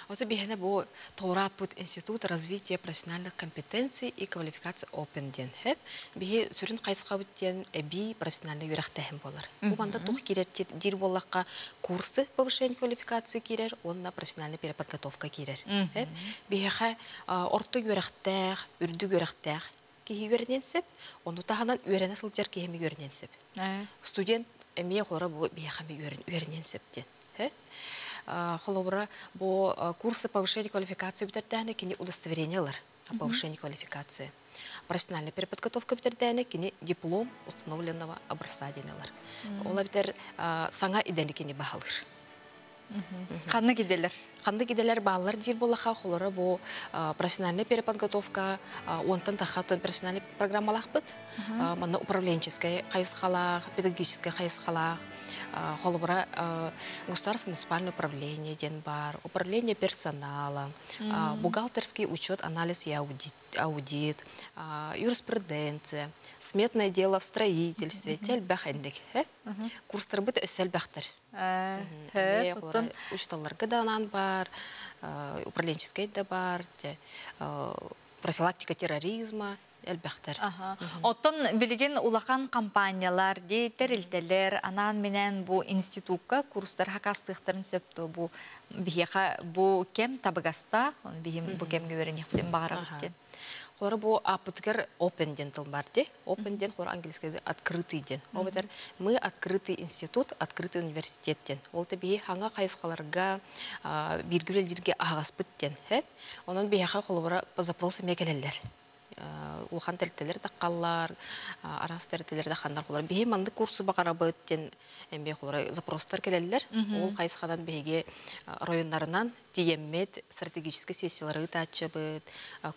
Ото биһиэнэ бу толорааппыт Институт развития профессиональных компетенций и квалификации Open диэн хэп. Биһи сүрүн хайысхабыт диэн эбии профессиональный үөрэхтээһин буолар. Бу манда туох киирэр диир буоллахха курсы повышения квалификации киирэр уонна профессиональная переподготовка киирэр. Хэп. Биһиэхэ орто үөрэхтээх, үрдүк үөрэхтээх киһи үөрэниэн сөп, ону таһынан үөрэнэ сылдьар киһи эмиэ үөрэниэн сөп. Студент эмиэ холобура бу биһиэхэ эмиэ үөрэниэн сөп диэн. Холобура бу курсы повышения квалификации бүтэрдээнэ кини удостоверение ылар о повышении квалификации. Профессиональная переподготовка бүтэрдээнэ кини диплом установленного образца диэн ылар. Ол эбэтэр саҥа идэни кини баһылыыр. Ханнык идэлэр? Ханнык иделер бааллар диир буоллаха, холоро бу профессиональная переподготовка онтон таха профессиональный программалаахпыт. Манна управленческай хайысхалаах, педагогическай хайысхалаах, холобура государственное муниципальное управление диэн бар, управление персонала, бухгалтерский учет, анализ и аудит, юриспруденция, сметное дело в строительстве, телбэх эндик. Курстарбыт өссө элбэхтэр. Учуталларга да анаан бар, управленческий да бар, профилактика терроризма, элбэхтэр. Оттон билигин улахан компаниялар, тэрилтэлэр анаан менен бу институтка курстар хакастыктарын сөптө бу биһиэхэ бу кем табыгастаах, биһим бу кемге үйренехтен багарабыт. Холора бу аппытыгар open ден тыл бар де. Open ден холор английский открытый ден. Обетер мы открытый институт, открытый университет ден. Ол те бии хаңа хайысқаларга биргүлелдерге ағаспыт ден. Онон бияха холобара по запросу мекелелер. Улхан тәртелер таққаллар, арас тәртелер таққандар холор. Бихи манды курсу бағарабыт ден эмбе холора запростар келелер. Ол хайысқадан бихиге районнарынан тиеммет стратегический сессиялары тачыбыт,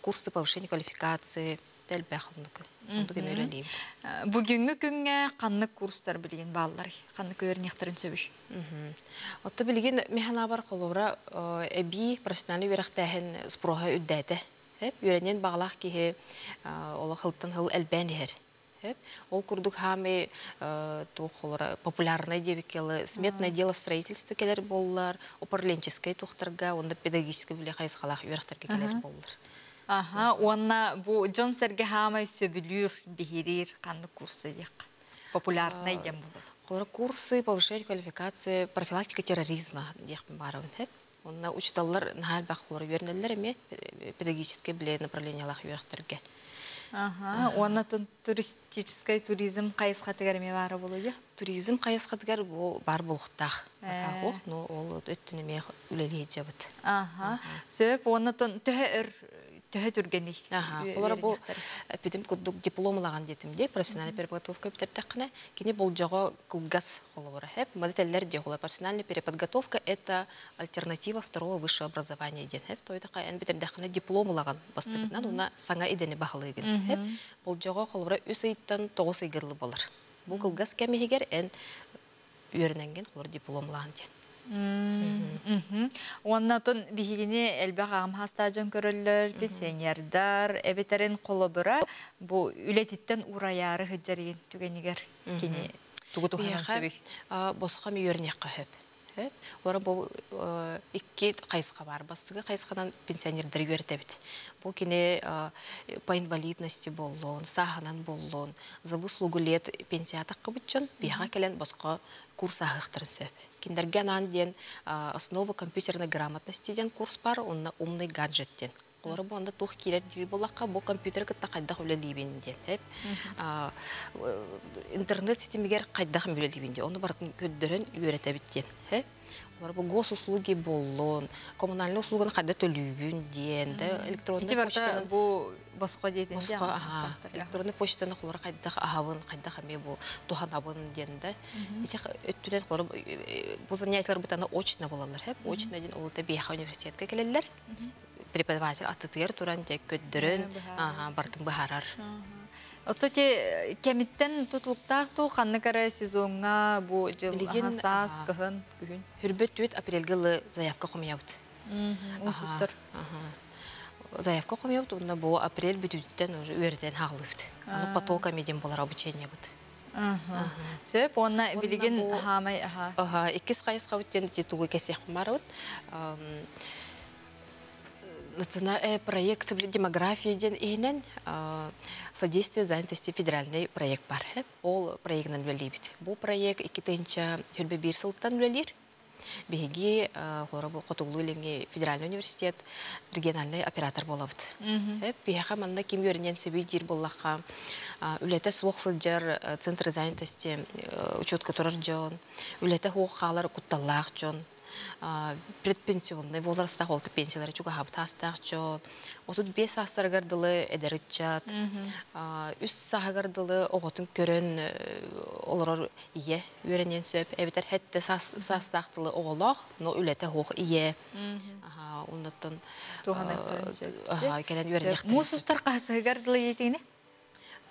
курсы повышения квалификации, тәлбәх ондук. Ондук эмелелейбит. Бүгүнгү күнгө каннык курстар билген баллар, каннык көрнехтерин сөбүш. Отто билген механа бар холора эби профессиональный верахтәһен спроха үддәте. Үйренен бағалақ кихи ола хылтан хыл әлбән хер. Ол курдук хами тухолара популярный дебикелы сметное дело строительство келер боллар, управленческое тухтарга, онда педагогический биле хайысқалақ үйрәхтерге келер боллар. Аха, онна бу Джон Серге хамай сөбүлүр, бихирир канды курсы дек. Популярный дем болар. Холора курсы повышения квалификации, профилактика терроризма дек барабын. Онна учиталлар нахал бак холора үйренелер эме педагогический биле направлениялах үйрәхтерге. Ага, онна туристический туризм кайысқа эме бары болу? Туризм кайысқа бу бар болуқтақ. Ох, но ол өттүнеме үлелей жабыт. Ага, сөп, онна төһө төһө түргеник. Ага, олар бу эпидем кудук дипломлаган детим де, профессиональная переподготовка битертекне, кини бол жого кылгас холобора. Хеп, мадетеллер де холор профессиональная переподготовка это альтернатива второго высшего образования ден. Хеп, той така эн битертекне дипломлаган бастыгынан уна саңа идене бахылыгын. Хеп, бол жого холобора үс ыйттан тогуз ыйгырлы болар. Бу кылгас кемигер эн үйрененген холор дипломлаган ден. Онна тон бихигини элбэх ағым хастажын көрөллөр, пенсионердар, эбетерин колобура бу үлетиттен ураяры хыджарыгин түгенигер кини тугу туханан сөбүй. Босқа ми үйренек қахып. Олар бу икки қайысқа бар. Бастығы қайысқадан пенсионердер үйретебит. Бу кине по инвалидности боллон, саханан боллон, за выслугу лет пенсия таққы биха келен босқа курс ағықтырын сөп. Киндерген ден основа компьютерной грамотности ден курс бар, онна умный гаджет ден. Олар бу анда тух кирер дил болаққа бу компьютер кытта кайдах үлелибин ден. Интернет сетимигер кайдах үлелибин ден. Оны бартын көддөрөн үйрәтәбит ден. Олар бу госуслуги боллон, коммунальный услуганы кайда төлүүбүн ден, электронный почтаны бу боско дейден. Боско, ага. Электронный почтаны холор кайдах ахабын, кайдах аме бу туханабын ден да. Ити өттүнен холор бу занятиялар бутаны очно болалар, хеп. Очно ден ол та университетке келелер. Преподаватель атытыгер туран жек көддөрөн, ага, бартын бахарар. Отто те кемиттен тутулуктаах ту ханны кара сезонга бу жыл саас кыһын күһүн. Хүрбөт түт апрелгылы заявка хомьябыт. Усустар. Заявка хомьябыт, онда бу апрель бүтүттен уже үөрден хаглыфт. Аны потоками дем болар обучение бут. Сөп, онна билигин хамай аха. Аха, иккис кайыс кабыттен титугу кесех марабыт. Национальный проект демография ден ихнен содействие занятости федеральный проект бар. Ол проектнан үлелейбит. Бу проект икки хүрбе бир сылтан үлелер. Биһиги хоробу Котуглу илиңи федеральный университет региональный оператор болабыт. Биһиха манна ким көрүнен сөбүй дир боллаха үлете суох сылдьар центр занятости учетка турар дьон, үлете хуох хаалар кутталлаах дьон. Предпенсионный возрастаах, ол пенсиялары чугаһаабыт саастаах дьон, 35 саастарыгар дылы эдэр ыччат, үс сааһыгар дылы оҕотун көрөн олорор ийэ үөрэниэн сөп, эбэтэр хэттэ саастаах дылы оҕолоох, но үлэтэ суох ийэ. Оннуттан кэлэн үөрэниэхтэрин. Муус устар хаһысыгар дылы ийэтигини?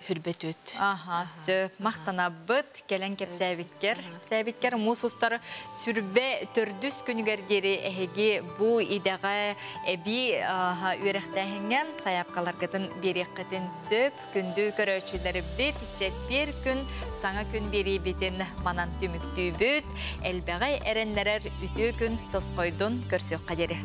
Хүрбэт өт. Аха, сөп. Махтанабыт, кэлэн кэпсээбиккэр. Кэпсээбиккэр муус устар сүрбэ төрдүс күнүгэр диэри эһиги бу идэҕэ эбии үөрэхтээһиҥҥэн сайаапкаларгытын биэриэххитин сөп. Күндү көрөөччүлэрбит, чэппиэр күн саҥа күн биэриибитин манан түмүктүүбүт. Элбэҕи эрэннэрэр үтүө күн тосхойдун көрсүөххэ диэри.